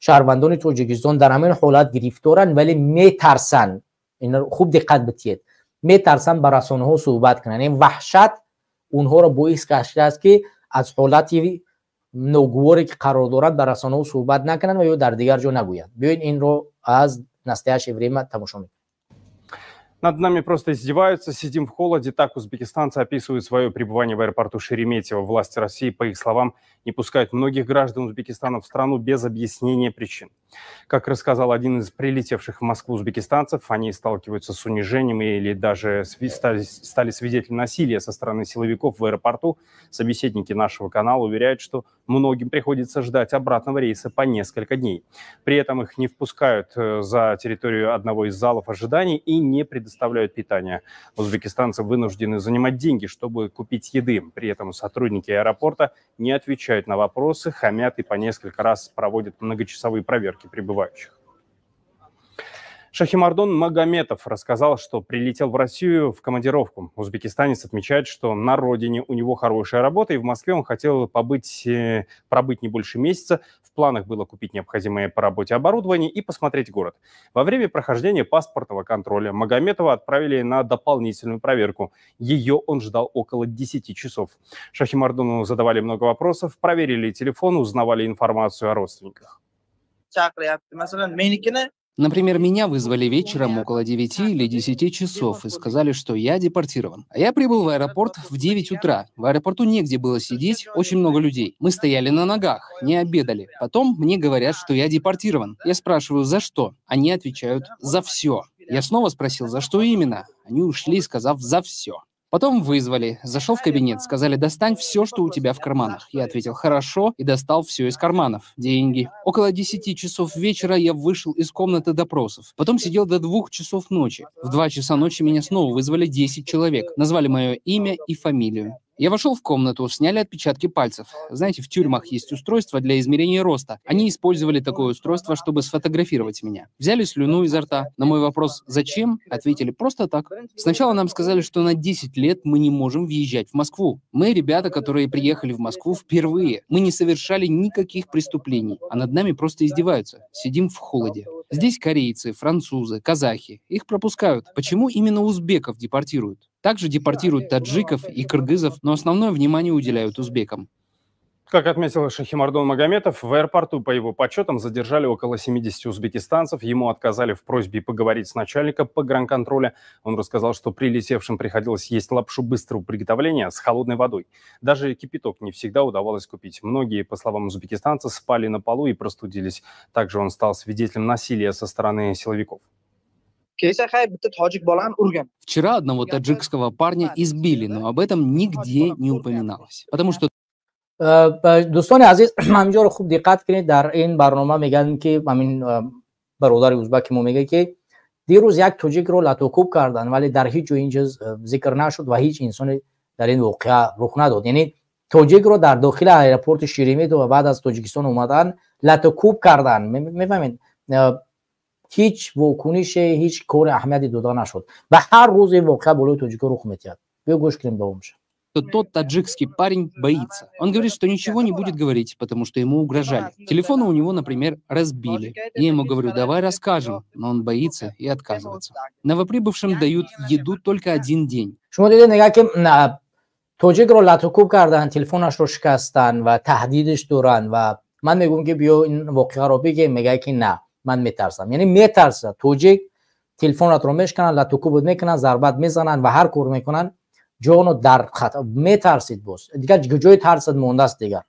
шаҳрвандони Тоҷикистон дар ҳамин ҳолат гирифторанд, вале метарсанд. Инро хуб диққат битиҳед, метарсанд ба расонаҳо суҳбат кунанд. Ин ваҳшат онҳоро боис гаштааст ки аз ҳолати ногуворе ки қарор дорад дар расонаҳо суҳбат накунанд ва ё дар дигар ҷо нагӯянд. Биёед, инро аз Настоящее время тамошо мекунем. Над нами просто издеваются, сидим в холоде. Так узбекистанцы описывают свое пребывание в аэропорту Шереметьево. Власти России, по их словам, не пускают многих граждан Узбекистана в страну без объяснения причин. Как рассказал один из прилетевших в Москву узбекистанцев, они сталкиваются с унижением или даже стали свидетелями насилия со стороны силовиков в аэропорту. Собеседники нашего канала уверяют, что многим приходится ждать обратного рейса по несколько дней. При этом их не впускают за территорию одного из залов ожиданий и не предоставляют питание. Узбекистанцы вынуждены занимать деньги, чтобы купить еды. При этом сотрудники аэропорта не отвечают на вопросы, хамят и по несколько раз проводят многочасовые проверки прибывающих. Шахимардон Магометов рассказал, что прилетел в Россию в командировку. Узбекистанец отмечает, что на родине у него хорошая работа, и в Москве он хотел пробыть не больше месяца. В планах было купить необходимое по работе оборудование и посмотреть город. Во время прохождения паспортного контроля Магометова отправили на дополнительную проверку. Ее он ждал около 10 часов. Шахимардону задавали много вопросов, проверили телефон, узнавали информацию о родственниках. Например, меня вызвали вечером около 9 или 10 часов и сказали, что я депортирован. А я прибыл в аэропорт в 9 утра. В аэропорту негде было сидеть, очень много людей. Мы стояли на ногах, не обедали. Потом мне говорят, что я депортирован. Я спрашиваю, за что? Они отвечают, за все. Я снова спросил, за что именно? Они ушли, сказав, за все. Потом вызвали, зашел в кабинет, сказали, достань все, что у тебя в карманах. Я ответил, хорошо, и достал все из карманов, деньги. Около 10 часов вечера я вышел из комнаты допросов. Потом сидел до 2 часов ночи. В 2 часа ночи меня снова вызвали 10 человек, назвали мое имя и фамилию. Я вошел в комнату, сняли отпечатки пальцев. Знаете, в тюрьмах есть устройство для измерения роста. Они использовали такое устройство, чтобы сфотографировать меня. Взяли слюну изо рта. На мой вопрос «Зачем?» ответили просто так. Сначала нам сказали, что на 10 лет мы не можем въезжать в Москву. Мы ребята, которые приехали в Москву впервые. Мы не совершали никаких преступлений, а над нами просто издеваются. Сидим в холоде. Здесь корейцы, французы, казахи. Их пропускают. Почему именно узбеков депортируют? Также депортируют таджиков и кыргызов, но основное внимание уделяют узбекам. Как отметил Шахимардон Магометов, в аэропорту, по его подсчетам, задержали около 70 узбекистанцев. Ему отказали в просьбе поговорить с начальником погранконтроля. Он рассказал, что прилетевшим приходилось есть лапшу быстрого приготовления с холодной водой. Даже кипяток не всегда удавалось купить. Многие, по словам узбекистанца, спали на полу и простудились. Также он стал свидетелем насилия со стороны силовиков. Вчера одного таджикского парня избили, но об этом нигде не упоминалось, потому что Дӯстони азиз, ҳаминҷоро хуб диққат кунед. Дар ин барнома мегӯянд, ки ҳамин бародари узбаки мо мегӯяд, ки дирӯз як тоҷикро латокӯб карданд, вале дар ҳеҷ ҷо ин чиз зикр нашуд ва ҳеҷ инсоне дар ин воқеа рух надод. Яъне тоҷикро дар дохили аэропорти Шереметьево баъд аз Тоҷикистон омадан латокӯб карданд. Мефаҳмед, ҳеҷ вокунише, ҳеҷ кори аҳамияте дода нашуд ва ҳар рӯз ин воқеа болои тоҷикҳо рух медиҳад. Биё, гӯш кунем, давом шад. Что тот таджикский парень боится. Он говорит, что ничего не будет говорить, потому что ему угрожали. Телефоны у него, например, разбили. Я ему говорю, давай расскажем, но он боится и отказывается. Новоприбывшим дают еду только один день. Шумо дидед, мегӯяд, ки тоҷикро латукӯб карданд, телефонашро шикастанд ва таҳдидиш доранд ва ман мегӯям, ки биё, ин воқеаро бигем. Мегӯяд, ки на, ман метарсам. Яъне метарсад тоҷик, телефонатро мешкананд, латукӯбот мекунанд, зарбат мезананд ва ҳар кор мекунанд, ҷону дар хатар, метарсид. Боз дигар ҷои тарсад мондааст. Дигар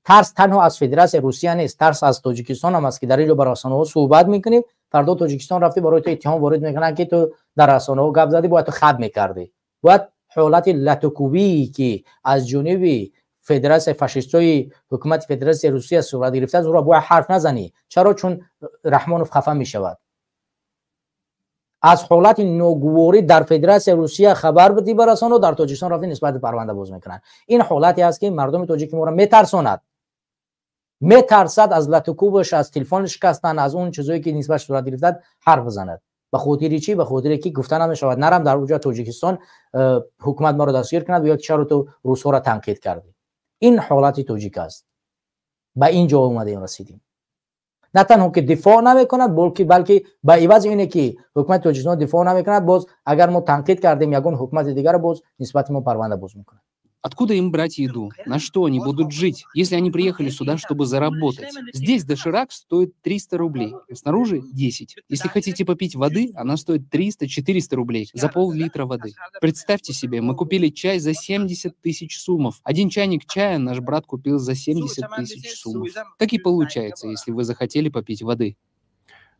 тарс танҳо аз Федератсияи Русия нест, тарс аз Тоҷикистон ҳам аст, ки дар ин ҷо ба расонаҳо суҳбат мекунӣ, фардо Тоҷикистон рафтӣ, барои ту иттиҳом ворид мекунанд, ки ту дар расонаҳо гап задӣ, бояд ту хаб мекардӣ. Бояд ҳолати латукӯбие, ки аз ҷониби федератсияи фашистои ҳукумати Федератсияи Русия сурат гирифтааст, ӯро бояд ҳарф назанӣ. Чаро? Чун Раҳмонов хафа мешавад. Аз ҳолати ногуворӣ дар Федератсияи Русия хабар бидӣ ба расоно, дар Тоҷикистон рафти, нисбати парванда боз мекунанд. Ин ҳолате аст, ки мардуми тоҷики моро метарсонад, метарсад аз латукӯбаш, аз телефони шикастан, аз он чизое, ки нисбат сурат гирифтад, ҳарф бизанад. Ба хотири чӣ? Ба хотире ки гуфта намешавад, нарам дар уҷа Тоҷикистон ҳукумат маро дастгир кунад ё чаро ту русҳоро танқид кардӣ. Ин ҳолати тоҷик аст. Ба ин ҷо омадем, расидем. На танҳо ки дифоъ намекунад, балки ба ивази ине ки ҳукумати Тоҷикистон дифоъ намекунад, боз агар мо танқид кардем ягон ҳукумати дигарро, боз нисбати мо парванда боз мекунад. Откуда им брать еду? На что они будут жить, если они приехали сюда, чтобы заработать? Здесь доширак стоит 300 рублей, снаружи 10. Если хотите попить воды, она стоит 300-400 рублей за пол-литра воды. Представьте себе, мы купили чай за 70 тысяч сумов. Один чайник чая наш брат купил за 70 тысяч сумов. Так и получается, если вы захотели попить воды.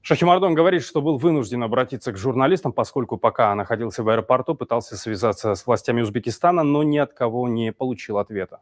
Шахимардон говорит, что был вынужден обратиться к журналистам, поскольку пока находился в аэропорту, пытался связаться с властями Узбекистана, но ни от кого не получил ответа.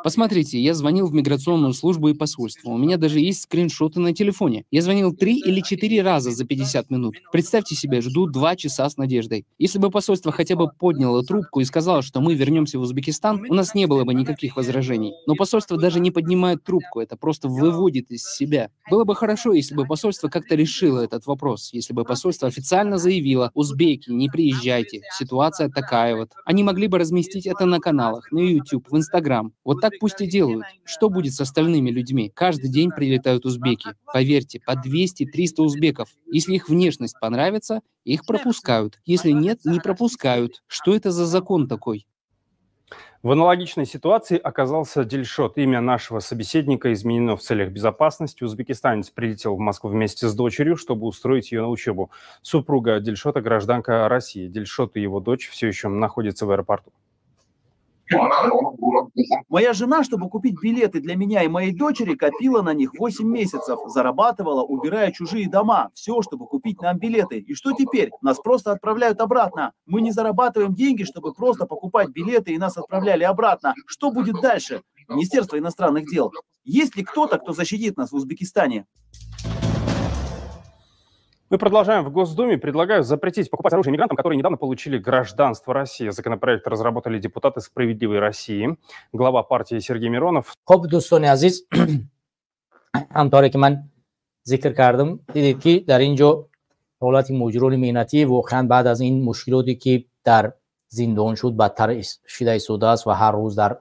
Посмотрите, я звонил в миграционную службу и посольство. У меня даже есть скриншоты на телефоне. Я звонил 3 или 4 раза за 50 минут. Представьте себе, жду 2 часа с надеждой. Если бы посольство хотя бы подняло трубку и сказало, что мы вернемся в Узбекистан, у нас не было бы никаких возражений. Но посольство даже не поднимает трубку, это просто выводит из себя. Было бы хорошо, если бы посольство как-то решило этот вопрос, если бы посольство официально заявило: «Узбеки, не приезжайте, ситуация такая вот». Они могли бы разместить это на каналах, на YouTube, в Instagram. Вот так пусть и делают. Что будет с остальными людьми? Каждый день прилетают узбеки. Поверьте, по 200-300 узбеков. Если их внешность понравится, их пропускают. Если нет, не пропускают. Что это за закон такой? В аналогичной ситуации оказался Дильшод. Имя нашего собеседника изменено в целях безопасности. Узбекистанец прилетел в Москву вместе с дочерью, чтобы устроить ее на учебу. Супруга Дильшода – гражданка России. Дильшод и его дочь все еще находятся в аэропорту. Моя жена, чтобы купить билеты для меня и моей дочери, копила на них 8 месяцев, зарабатывала, убирая чужие дома, все, чтобы купить нам билеты. И что теперь? Нас просто отправляют обратно. Мы не зарабатываем деньги, чтобы просто покупать билеты, и нас отправляли обратно. Что будет дальше? Министерство иностранных дел. Есть ли кто-то, кто защитит нас в Узбекистане? Мы продолжаем. В Госдуме предлагают запретить покупать оружие мигрантам, которые недавно получили гражданство России. Законопроект разработали депутаты «Справедливой России». Глава партии Сергей Миронов. Хуб, дӯстони азиз, ҳамторе ки ман зикр кардам, дидед ки дар ин ҷо ҳолати муҳоҷирони меҳнатӣ воқеан баъд аз ин мушкилоте ки дар зиндон шуд, бадтар шида истодааст ва ҳар рӯз дар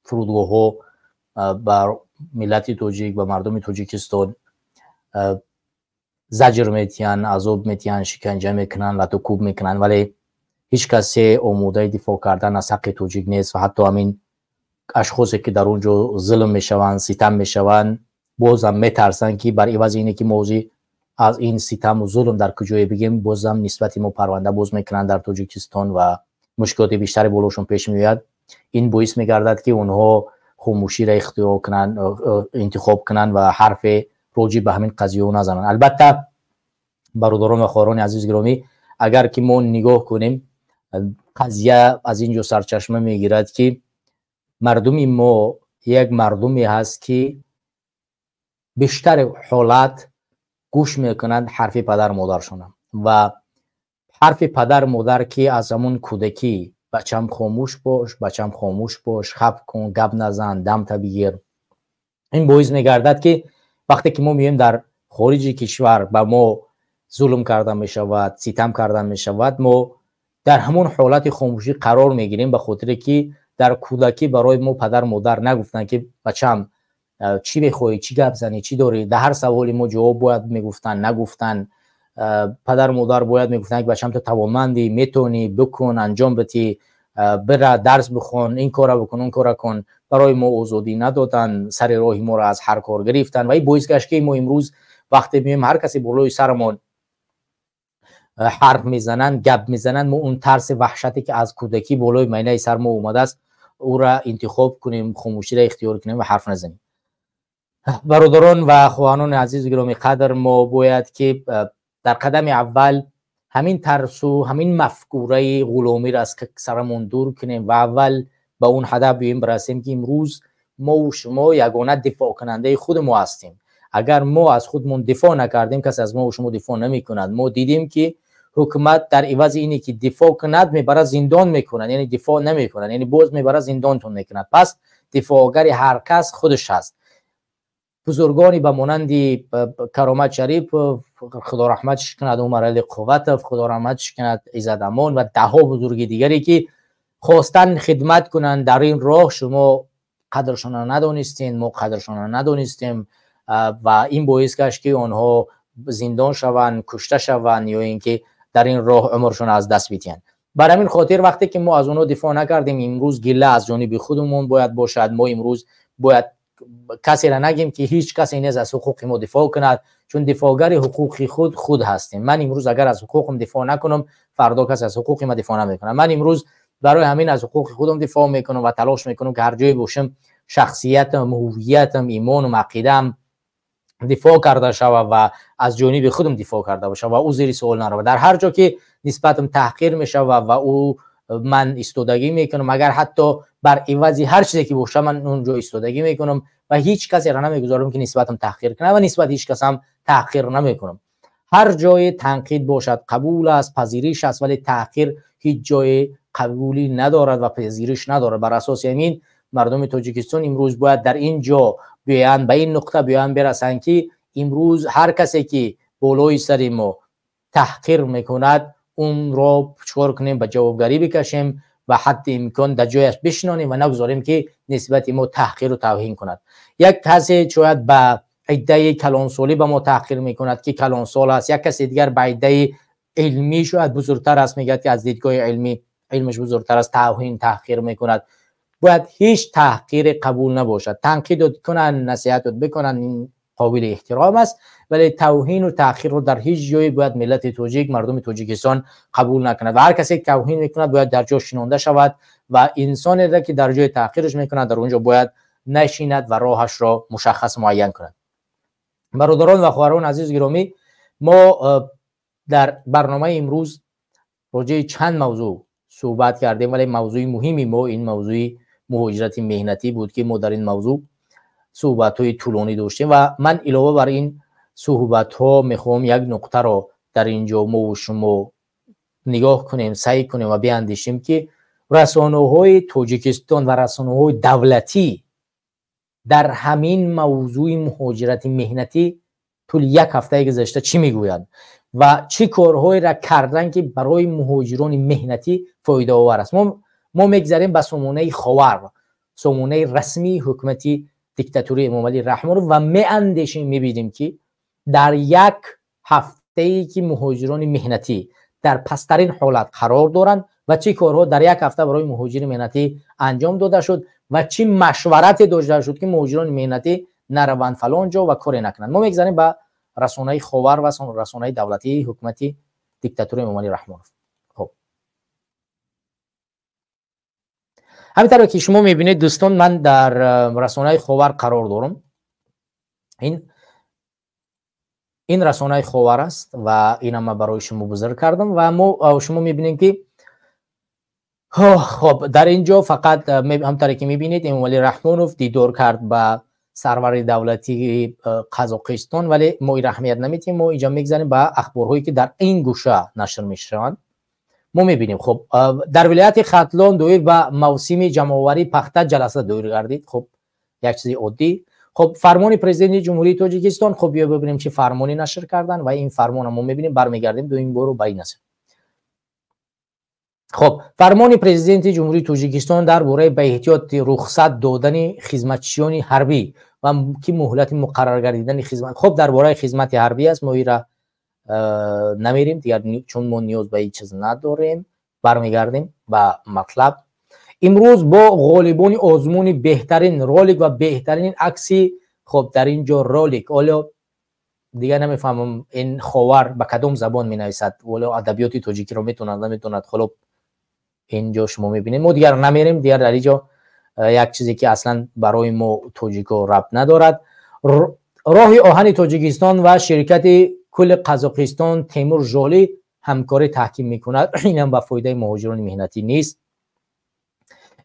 фурудгоҳҳо ба миллати тоҷик, ба мардуми Тоҷикистон заҷр метиҳанд, азоб метиҳанд, шиканҷа мекунанд, лату кӯб мекунанд, вале ҳеҷ касе омодаи дифоъ кардан аз ҳаққи тоҷик нест ва ҳатто ҳамин ашхосе ки дар он ҷо зулм мешаванд, ситам мешаванд, бозам метарсанд, ки бар ивази ине ки мо аз ин ситаму зулм дар куҷое бигем, бозам нисбати мо парванда боз мекунанд дар Тоҷикистон ва мушкилоти бештаре болошон пеш меояд. Ин боис мегардад, ки онҳо хомӯширо ихтиёр кунанд, интихоб кунанд ва ҳарфе роҷиб ба ҳамин қазияҳо назананд. Албатта, бародарон ва хоҳарони азиз гиромӣ, агар ки мо нигоҳ кунем, қазия аз ин ҷо сарчашма мегирад, ки мардуми мо як мардуме ҳаст, ки бештари ҳолат гӯш мекунанд ҳарфи падар модаршона ва ҳарфи падар модар, ки аз ҳамон кӯдакӣ: «Бачам, хомӯш бош, бачам, хомӯш бош, хап кун, гап назан, дамта бигир». Ин боис мегардад, ки вақте ки мо меоем дар хориҷи кишвар, ба мо зулм карда мешавад, ситам карда мешавад, мо дар ҳамон ҳолати хомӯшӣ қарор мегирем, ба хотире ки дар кӯдакӣ барои мо падар модар нагуфтанд, ки «Бачам, чӣ мехоҳӣ, чӣ гап занӣ, чӣ дорӣ?» Дар ҳар саволи мо ҷавоб бояд мегуфтанд, нагуфтанд. Падар модар бояд мегуфтанд, ки «Бачам, ту тавонмандӣ, метавонӣ, бикун, анҷом битӣ, бира дарс бихон, ин кора бикун, он кора кун». Барои мо озодӣ надоданд, сари роҳи моро аз ҳар кор гирифтанд ва ин боис гашт, ки мо имрӯз вақте меоем, ҳар касе болои сарамон ҳарф мезананд, гап мезананд, мо он тарси ваҳшате, ки аз кӯдакӣ болои майнаи сар мо омадааст, ӯра интихоб кунем, хомӯширо ихтиёр кунем ва ҳарф назанем. Бародарон ва хоҳарони азизу гиромӣ қадр, мо бояд ки дар қадами аввал ҳамин тарсу ҳамин мафкураи ғуломиро аз сарамон дур кунем ва аввал ба он ҳадаф биёем, бирасем, ки имрӯз мову шумо ягона дифоъкунандаи худи мо ҳастем. Агар мо аз худмон дифоъ накардем, касе аз мову шумо дифоъ намекунад. Мо дидем, ки ҳукумат дар ивази ине ки дифоъ кунад, мебарад зиндон мекунад, яъне дифоъ намекунад, яъне боз мебарад зиндонтон мекунад. Пас дифоъгари ҳар кас худаш аст. Бузургони ба монанди Каромат Шарипов, худо раҳматш кунад, Умарали Қувватов, худо раҳматш кунад, Иззат Амон ва даҳҳо бузурги дигаре, ки хостанд хидмат кунанд дар ин роҳ, шумо қадршонро надонистем, мо қадршонро надонистем ва ин боис гашт, ки онҳо зиндон шаванд, кушта шаванд ё ин ки дар ин роҳ умршонро аз даст бидиҳанд. Бар ҳамин хотир вақте ки мо аз онҳо дифоъ накардем, имрӯз гила аз ҷониби худамон бояд бошад. Мо имрӯз бояд касеро нагем ки ҳеҷ касе нест аз ҳуқуқи мо дифоъ кунад, чун дифоъгари ҳуқуқи худ худ ҳастем. Ман имрӯз агар аз ҳуқуқам дифоъ накунам, фардо касе аз ҳуқуқи ман дифоъ намекунад. Ман имрӯз барои ҳамин аз ҳуқуқи худам дифоъ мекунам ва талош мекунам ки ҳар ҷое бошам шахсиятам, ҳувиятам, имонам, ақидаам дифоъ карда шавад ва аз ҷониби худам дифоъ карда бошад ва ӯ зери суол наравад. Дар ҳар ҷо ки нисбатам таҳқир мешавад ва ӯ ман истодагӣ мекунам, агар ҳатто бар ивази ҳар чизе ки бошад ман онҷо истодагӣ мекунам ва ҳеҷ касеро намегузорам ки нисбатам таҳқир кунад ва нисбат ҳеҷ касам таҳқир намекунам. Ҳар ҷое танқид бошад қабул аст, пазириш аст, вале таҳқир ҳеҷ ҷое қабулӣ надорад ва пазириш надорад. Бар асоси ҳамин мардуми Тоҷикистон имрӯз бояд дар ин ҷо биёянд, ба ин нуқта биёянд бирасанд ки имрӯз ҳар касе ки болои сари мо таҳқир мекунад, онро чикор кунем, ба ҷавобгарӣ бикашем ва ҳадди имкон дар ҷояш бишинонем ва нагузорем ки нисбати мо таҳқиру тавҳин кунад. Як касе шояд ба иддаи калонсолӣ ба мо таҳқир мекунад ки калонсол аст, як касе дигар ба иддаи илмӣ шояд бузургтар аст, мегӯяд ки аз дидгоҳи илмӣ илмаш бузургтар аст, тавҳин таҳқир мекунад. Бояд ҳеҷ таҳқире қабул набошад. Танқидот кунанд, насиҳатот бикунанд, ин қобили эҳтиром аст, вале тавҳину таъхирро дар ҳеҷ ҷое бояд миллати тоҷик, мардуми Тоҷикистон қабул накунад ва ҳар касе ки тавҳин мекунад бояд дар ҷо шинонда шавад ва инсонеро ки дар ҷои таъхирش мекунад дар он ҷо бояд нашинад ва роҳашро мушаххас муайян кунад. Бародарон ва хоҳарон азиз гиромӣ, мо дар барномаи имрӯз роҷеи чанд мавзӯъ суҳбат кардем, вале мавзӯи муҳими мо ин мавзӯи муҳоҷирати меҳнатӣ буд ки мо дар ин мавзӯъ суҳбатҳои тӯлонӣ доштем ва ман илова бар ин суҳбатҳо мехоҳам як нуқтаро дар ин ҷо мо шумо нигоҳ кунем, саъй кунем ва биандешем ки расонаҳои Тоҷикистон ва расонаҳои давлатӣ дар ҳамин мавзӯи муҳоҷирати меҳнатӣ тӯли як ҳафтаи гузашта чӣ мегӯянд ва чӣ корҳоеро карданд ки барои муҳоҷирони меҳнатӣ фоидаовар аст. Мо мегзарем ба сомонаи Ховар, сомонаи расмии ҳукумати диктатурии Эмомалӣ Раҳмонов ва меандешем, мебинем ки дар як ҳафтае ки муҳоҷирони меҳнатӣ дар пасттарин ҳолат қарор доранд ва чӣ корҳо дар як ҳафта барои муҳоҷири меҳнатӣ анҷом дода шуд ва чӣ машварате дошта шуд ки муҳоҷирони меҳнатӣ нараванд фалон ҷо ва коре накунанд. Мо мегзарем ба расонаи Ховар ва расонаи давлатии ҳукумати диктатурии Эмомалӣ Раҳмонов. Хоб, ҳамин тавре ки шумо мебинед дӯстон, ман дар расонаи Ховар қарор дорам. Ин расонаи Ховар аст ва инам ман барои шумо бузург кардам ва мо шумо мебинем ки хоб дар ин ҷо фақат ҳамтаре ки мебинед Эмомалӣ Раҳмонов дидор кард ба сарвари давлатии Қазоқистон, вале мо ин аҳамият намедиҳем. Мо инҷо мегзарем ба ахборҳое ки дар ин гӯша нашр мешаванд. Мо мебинем хоб дар вилояти Хатлон доир ба мавсими ҷамъоварии пахта ҷаласа доир гардид. Хоб як чизи оддӣ. Хоб фармони президенти Ҷумҳурии Тоҷикистон, хоб биё бибинем чӣ фармоне нашр карданд ва ин фармонро мо мебинем, бармегардем дуюм бору ба ин наср. Хоб фармони президенти Ҷумҳурии Тоҷикистон дар бораи ба эҳтиёти рухсат додани хизматчиёни ҳарбӣ ва ки муҳлати муқаррар гардидани хизмат. Хоб дар бораи хизмати ҳарбӣ аст, мо ира намерим дигар, чун мо ниёз ба ин чиз надорем. Бармегардем ба матлаб. Имрӯз бо ғолибони озмуни беҳтарин ролик ва беҳтарин акси, хоб дар ин ҷо ролик, оло дигар намефаҳмам ин Ховар ба кадом забон менависад, оло адабиёти тоҷикиро метавонад наметавонад. Холоб ин ҷо шумо мебинед, мо дигар намерем, дигар дар ин ҷо як чизе ки аслан барои мо тоҷико рабт надорад. Роҳи оҳани Тоҷикистон ва ширкати кулли Қазоқистон Темур Жолӣ ҳамкорӣ таҳким мекунад. Инам ба фоидаи муҳоҷирони меҳнатӣ нест.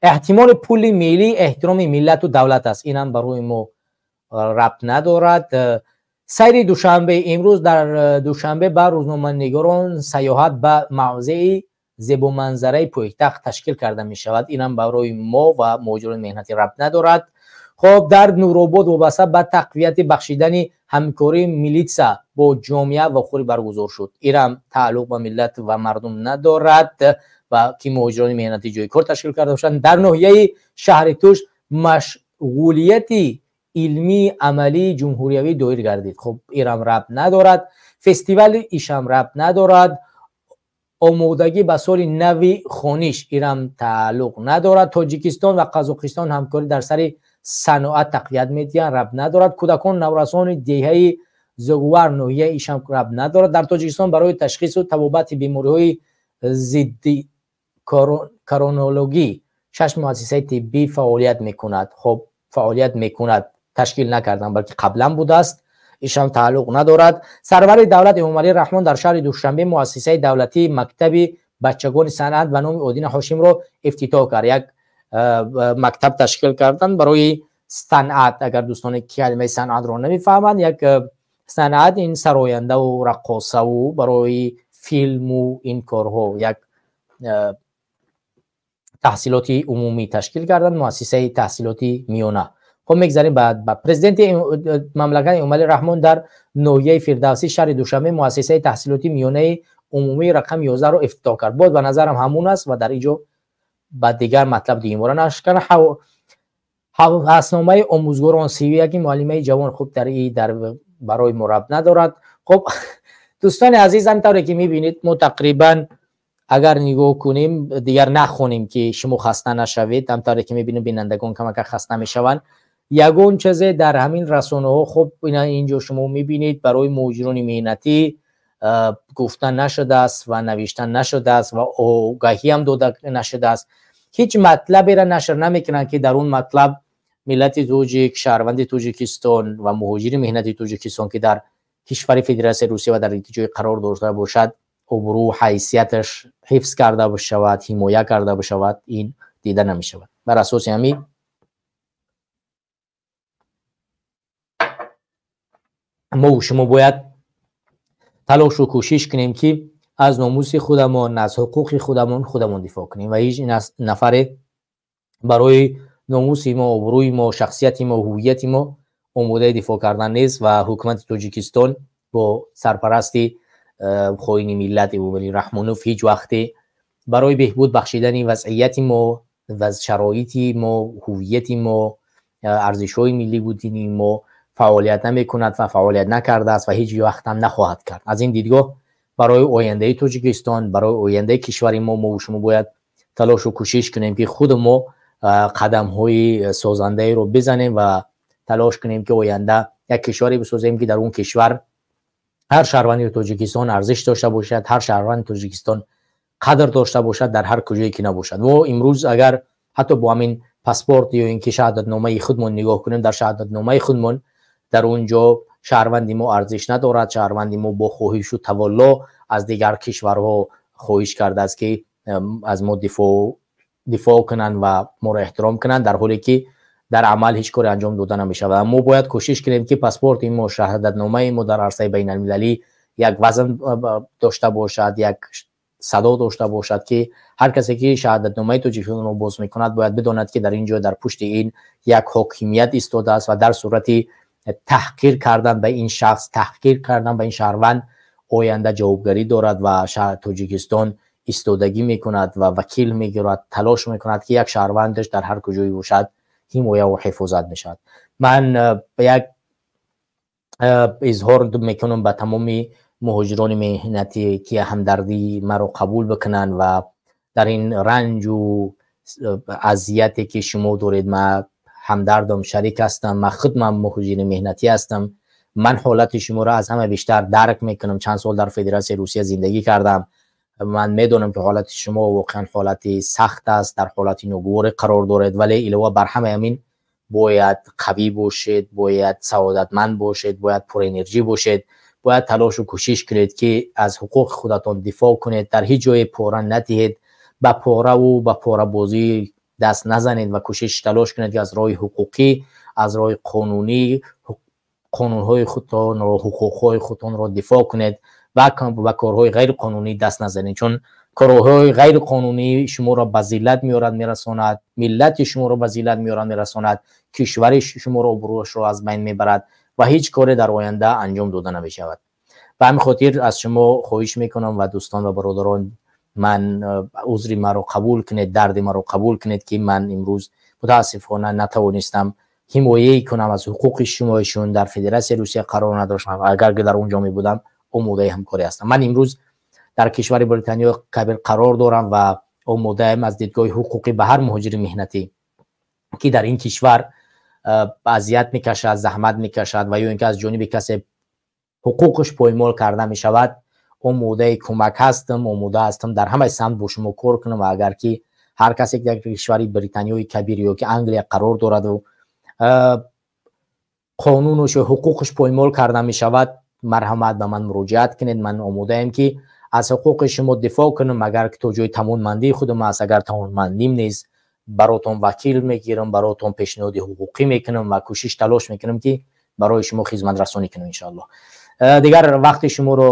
Эҳтимоли пули миллӣ эҳтироми миллату давлат аст, инам барои мо рабт надорад. Сайри Душанбе имрӯз дар Душанбе ба рӯзноманигорон сайёҳат ба мавзеи зебоманзараи пойтахт ташкил карда мешавад. Инам барои мо ва муҳоҷирони меҳнатӣ рабт надорад. Хоб дар Нуробод вобаста ба тақвияти бахшидани ҳамкории милитса бо ҷомеа вохӯрӣ баргузор шуд. Инам тааллуқ ба миллат ва мардум надорад ва ки муҳоҷирони меҳнатӣ ҷои кор ташкил карда бошанд. Дар ноҳияи шаҳри Туш машғулияти илмии амалии ҷумҳуриявӣ доир гардид. Хоб инам рабт надорад. Фестивали ишам рабт надорад. Омодагӣ ба соли нави хониш ирам тааллуқ надорад. Тоҷикистон ва Қазоқистон ҳамкорӣ дар сари саноат тақвият медиҳанд, рабт надорад. Кӯдакон наврасони деҳаи Зугвар ноҳияи Ишам рабт надорад. Дар Тоҷикистон барои ташхису табобати бемориҳои зидди коронологӣ 6 муассисаи тиббӣ фаъолият мекунад. Хоб, фаъолият мекунад, ташкил накардан, балки қаблан будааст, ишам тааллуқ надорад. Сарвари давлат Эмомалӣ Раҳмон дар шаҳри Душанбе муассисаи давлатии мактаби бачагони санъат ба номи Одина Ҳошимро ифтитоҳ кард. Як мактаб ташкил кардан барои санъат. Агар дӯстоне калимаи санъатро намефаҳманд, як санъат ин сарояндаву раққосаву барои филму ин корҳо як таҳсилоти умумӣ ташкил карданд, муассисаи таҳсилоти миёна. Хоб, мегзарем ба президенти мамлакат Эмомалӣ Раҳмон дар ноҳияи Фирдавсӣ шаҳри Душанбе муассисаи таҳсилоти миёнаи умумии рақами 11-ро ифтитоҳ кард. Боз ба назарам ҳамун аст ва дар инҷо ба дигар матлаб дигимора нашр кард. Ҳавасномаи омӯзгорон 31 муаллимаи ҷавон, хуб, дар дар барои мо рабт надорад. Хуб, дӯстони азиз, ҳамин ки мебинед, мо тақрибан агар нигоҳ кунем, дигар нахонем ки шумо хаста нашавед. Ҳамтавре ки мебинем, бинандагон камака хаста мешаванд. Ягон чизе дар ҳамин расонаҳо, хуб, инҷо шумо мебинед, барои муҳоҷирони меҳнатӣ гуфта нашудааст ва навишта нашудааст ва огаҳиам дода нашудааст. Ҳеҷ матлаберо нашр намекунанд, ки дар он матлаб миллати тоҷик, шаҳрванди Тоҷикистон ва муҳоҷири меҳнати Тоҷикистон, ки дар кишвари Федератсияи Русия ва дар ҷое қарор дошта бошад, обрӯ ҳайсияташ ҳифз карда бишавад, ҳимоя карда бишавад, ин дида намешавад. Бар асоси ҳамин мо шумо бояд талошу кӯшиш кунем, ки аз номуси худамон, аз ҳуқуқи худамон худамон дифоъ кунем ва ҳеҷ нафаре барои номуси мо, обрӯи мо, шахсияти мо, ҳуввияти мо омодаи дифоъ кардан нест. Ва ҳукумати Тоҷикистон бо сарпарасти хоини миллат Эмомалӣ Раҳмонов ҳеҷ вақте барои беҳбуд бахшидани вазъияти мо ва шароити мо, ҳуввияти мо, арзишҳои милливу динии мо фаъолият намекунад ва фаъолият накардааст ва ҳеҷ вақтам нахоҳад кард. Аз ин дидгоҳ барои ояндаи Тоҷикистон, барои ояндаи кишвари мо, мову шумо бояд талошу кӯшиш кунем, ки худи мо қадамҳои созандаеро бизанем ва талош кунем, ки оянда як кишваре бисозем, ки дар он кишвар ҳар шаҳрванди Тоҷикистон арзиш дошта бошад, ҳар шаҳрванди Тоҷикистон қадр дошта бошад, дар ҳар куҷое ки набошад. Мо имрӯз агар ҳатто бо ҳамин паспорт ё ин ки шаҳодатномаи худмон нигоҳ кунем, дар шаҳодатномаи худмон дар он ҷо шаҳрванди мо арзиш надорад. Шаҳрванди мо бо хоҳишу тавалло аз дигар кишварҳо хоҳиш кардааст, ки аз мо дифоъ кунанд ва моро эҳтиром кунанд, дар ҳоле ки дар амал ҳеҷ коре анҷом дода намешавад. Мо бояд кӯшиш кунем, ки паспорти мо, шаҳодатномаи мо дар арсаи байналмилалӣ як вазн дошта бошад, як садо дошта бошад, ки ҳар касе ки шаҳодатномаи Тоҷикистонро боз мекунад, бояд бидонад, ки дар ин ҷо дар пушти ин як ҳокимият истодааст ва дар сурати таҳқир кардан ба ин шахс, таҳқир кардан ба ин шаҳрванд, оянда ҷавобгарӣ дорад ва Тоҷикистон истодагӣ мекунад ва вакил мегирад, талош мекунад, ки як шаҳрвандаш дар ҳар куҷое бошад ҳимояву ҳифозат мешавад. Ман як изҳор мекунам ба тамоми муҳоҷирони меҳнатӣ, ки ҳамдардии маро қабул бикунанд ва дар ин ранҷу азияте ки шумо доред, ман ҳамдардам, шарик ҳастам. Ман худман муҳоҷири меҳнатӣ ҳастам. Ман ҳолати шуморо аз ҳама бештар дарк мекунам. Чанд сол дар Федератсияи Русия зиндагӣ кардам. Ман медонам, ки ҳолати шумо воқеан ҳолати сахт аст, дар ҳолати ногуворе қарор доред, вале илова бар ҳамаи ҳамин бояд қавӣ бошед, бояд саодатманд бошед, бояд пурэнерҷӣ бошед, бояд талошу кӯшиш кунед, ки аз ҳуқуқи худатон дифоъ кунед. Дар ҳеҷ ҷое пора надиҳед, ба пораву ба порабозӣ даст назанед ва кӯшиш талош кунед, ки аз роҳи ҳуқуқӣ, аз роҳи қонунӣ қонунҳои худтонро, ҳуқуқҳои худтонро дифоъ кунед ва ба корҳои ғайриқонунӣ даст назанед, чун корҳои ғайриқонунӣ шуморо ба зиллат меорад, мерасонад, миллати шуморо ба зиллат меорад, мерасонад, кишвари шуморо обрӯяшро аз байн мебарад ва ҳеҷ коре дар оянда анҷом дода намешавад. Ба ҳамин хотир аз шумо хоҳиш мекунам ва дӯстон ва бародарон, ман узри маро қабул кунед, дарди маро қабул кунед, ки ман имрӯз мутаассифона натавонистам ҳимояе кунам аз ҳуқуқи шумоишон. Дар Федератсияи Русия қарор надоштам. Агар дар он ҷо мебудам, омодаи ҳамкорӣ ҳастам. Ман имрӯз дар кишвари Британияи Кабир қарор дорам ва омодаам аз дидгоҳи ҳуқуқӣ ба ҳар муҳоҷири меҳнатӣ ки дар ин кишвар азият мекашад, заҳмат мекашад ва ё ин ки аз ҷониби касе ҳуқуқаш поймол карда мешавад, омодаи кӯмак ҳастам, омода ҳастам дар ҳамаи самт бо шумо кор кунам. Ва агар ки ҳар касе ки дар кишвари Британияи Кабир ё ки Англия қарор дораду қонунаш ё ҳуқуқаш поймол карда мешавад, марҳамат ба ман муроҷиат кунед. Ман омодаем ки аз ҳуқуқи шумо дифоъ кунам, агар ки то ҷои тавонмандии худам аст. Агар тавонмандим нест, баротон вакил мегирам, баротон пешниҳоди ҳуқуқӣ мекунам ва кӯшиш талош мекунам ки барои шумо хизматрасонӣ кунам, иншоаллоҳ. Дигар вақти шуморо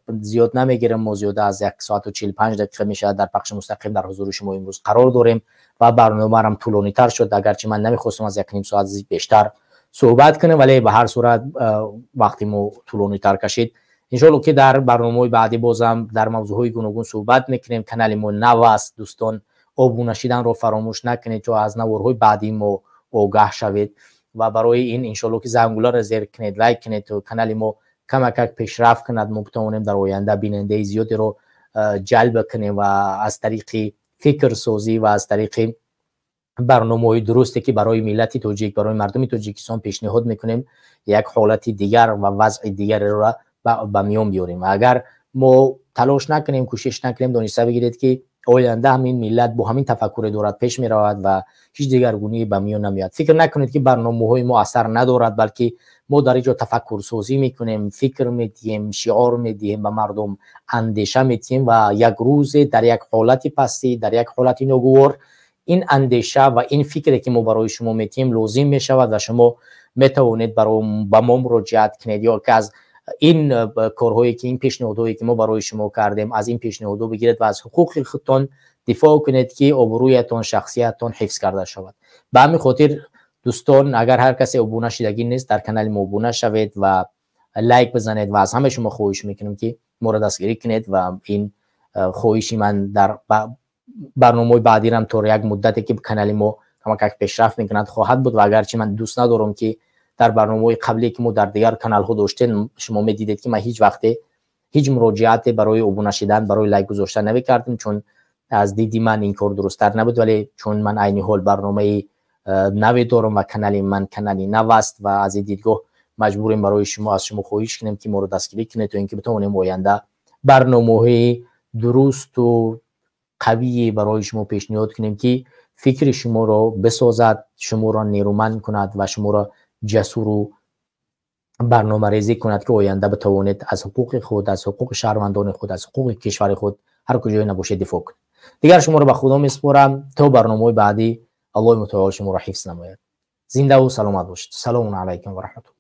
зиёд намегирам. Мо зиёда аз 1 соату 45 дақиқа мешавад дар пахши мустақим дар ҳузури шумо имрӯз қарор дорем ва барномаам тӯлонитар шуд, агарчи ман намехостам аз 1.5 соат бештар суҳбат кунам, вале ба ҳар сурат вақти мо тӯлонитар кашид. Иншоалло ки дар барномаҳои баъдӣ бозам дар мавзӯъҳои гуногун суҳбат мекунем. Канали мо нав аст, дӯстон, обуна шиданро фаромӯш накунед, то аз наворҳои баъдии мо огаҳ шавед ва барои ин иншоалло ки зангуларо зер кунед, лайк кунед, то канали мо камакак пешрафт кунад, мо битавонем дар оянда бинандаи зиёдеро ҷалб кунем ва аз тариқи фикрсозӣ ва аз тариқи барномаҳои дурусте ки барои миллати тоҷик, барои мардуми Тоҷикистон пешниҳод мекунем, як ҳолати дигар ва вазъи дигареро ба миён биёрем. Ва агар мо талош накунем, кӯшиш накунем, дониста бигиред ки оянда ҳамин миллат бо ҳамин тафаккуре дорад пеш меравад ва ҳеҷ дигаргуние ба миён намеояд. Фикр накунед ки барномаҳои мо асар надорад, балки мо дар инҷо тафаккурсозӣ мекунем, фикр медиҳем, шиор медиҳем, ба мардум андеша медиҳем ва як рӯзе дар як ҳолати пастӣ, дар як ҳолати ногувор ин андеша ва ин фикре ки мо барои шумо медиҳем лозим мешавад ва шумо метавонед ба мо муроҷиат кунед ё ки аз ин корҳое ки ин пешниҳодҳое ки мо барои шумо кардем, аз ин пешниҳодҳо бигиред ва аз ҳуқуқи худтон дифоъ кунед ки обрӯятон, шахсиятон ҳифз карда шавад. Ба ҳамин хотир дӯстон, агар ҳар касе обуна шидагӣ нест, дар канали мо обуна шавед ва лайк бизанед ва аз ҳамаи шумо хоҳиш мекунем ки моро дастгирӣ кунед ва ин хоҳиши ман дар барномаҳои баъдирам то як муддате ки канали мо камакак пешрафт мекунад хоҳад буд. Ва агарчи ман дӯст надорам ки дар барномаҳои қаблие ки мо дар дигар каналҳо доштем, шумо медидед ки ман ҳеҷ вақте ҳеҷ муроҷиате барои обуна шидан, барои лайк гузоштан намекардам, чун аз диди ман ин кор дурусттар набуд. Вале чун ман айни ҳол барномаи наве дорам ва канали ман канали нав аст ва аз ин дидгоҳ маҷбурем барои шумо аз шумо хоҳиш кунем ки моро дастгирӣ кунед, то ин ки битавонем оянда барномаҳои дурусту қавие барои шумо пешниҳод кунем ки фикри шуморо бисозад, шуморо нерӯманд кунад ва шуморо ҷасуру барномарезӣ кунад ки оянда битавонед аз ҳуқуқи худ, аз ҳуқуқи шаҳрвандони худ, аз ҳуқуқи кишвари худ ҳар куҷое набошед дифоъ кунед. Дигар шуморо ба Худо месупорам то барномаҳои баъдӣ. Аллоҳи мутаол шуморо ҳифз намояд. Зиндаву саломат бошед. Салому алайкум ва раҳматуллоҳ.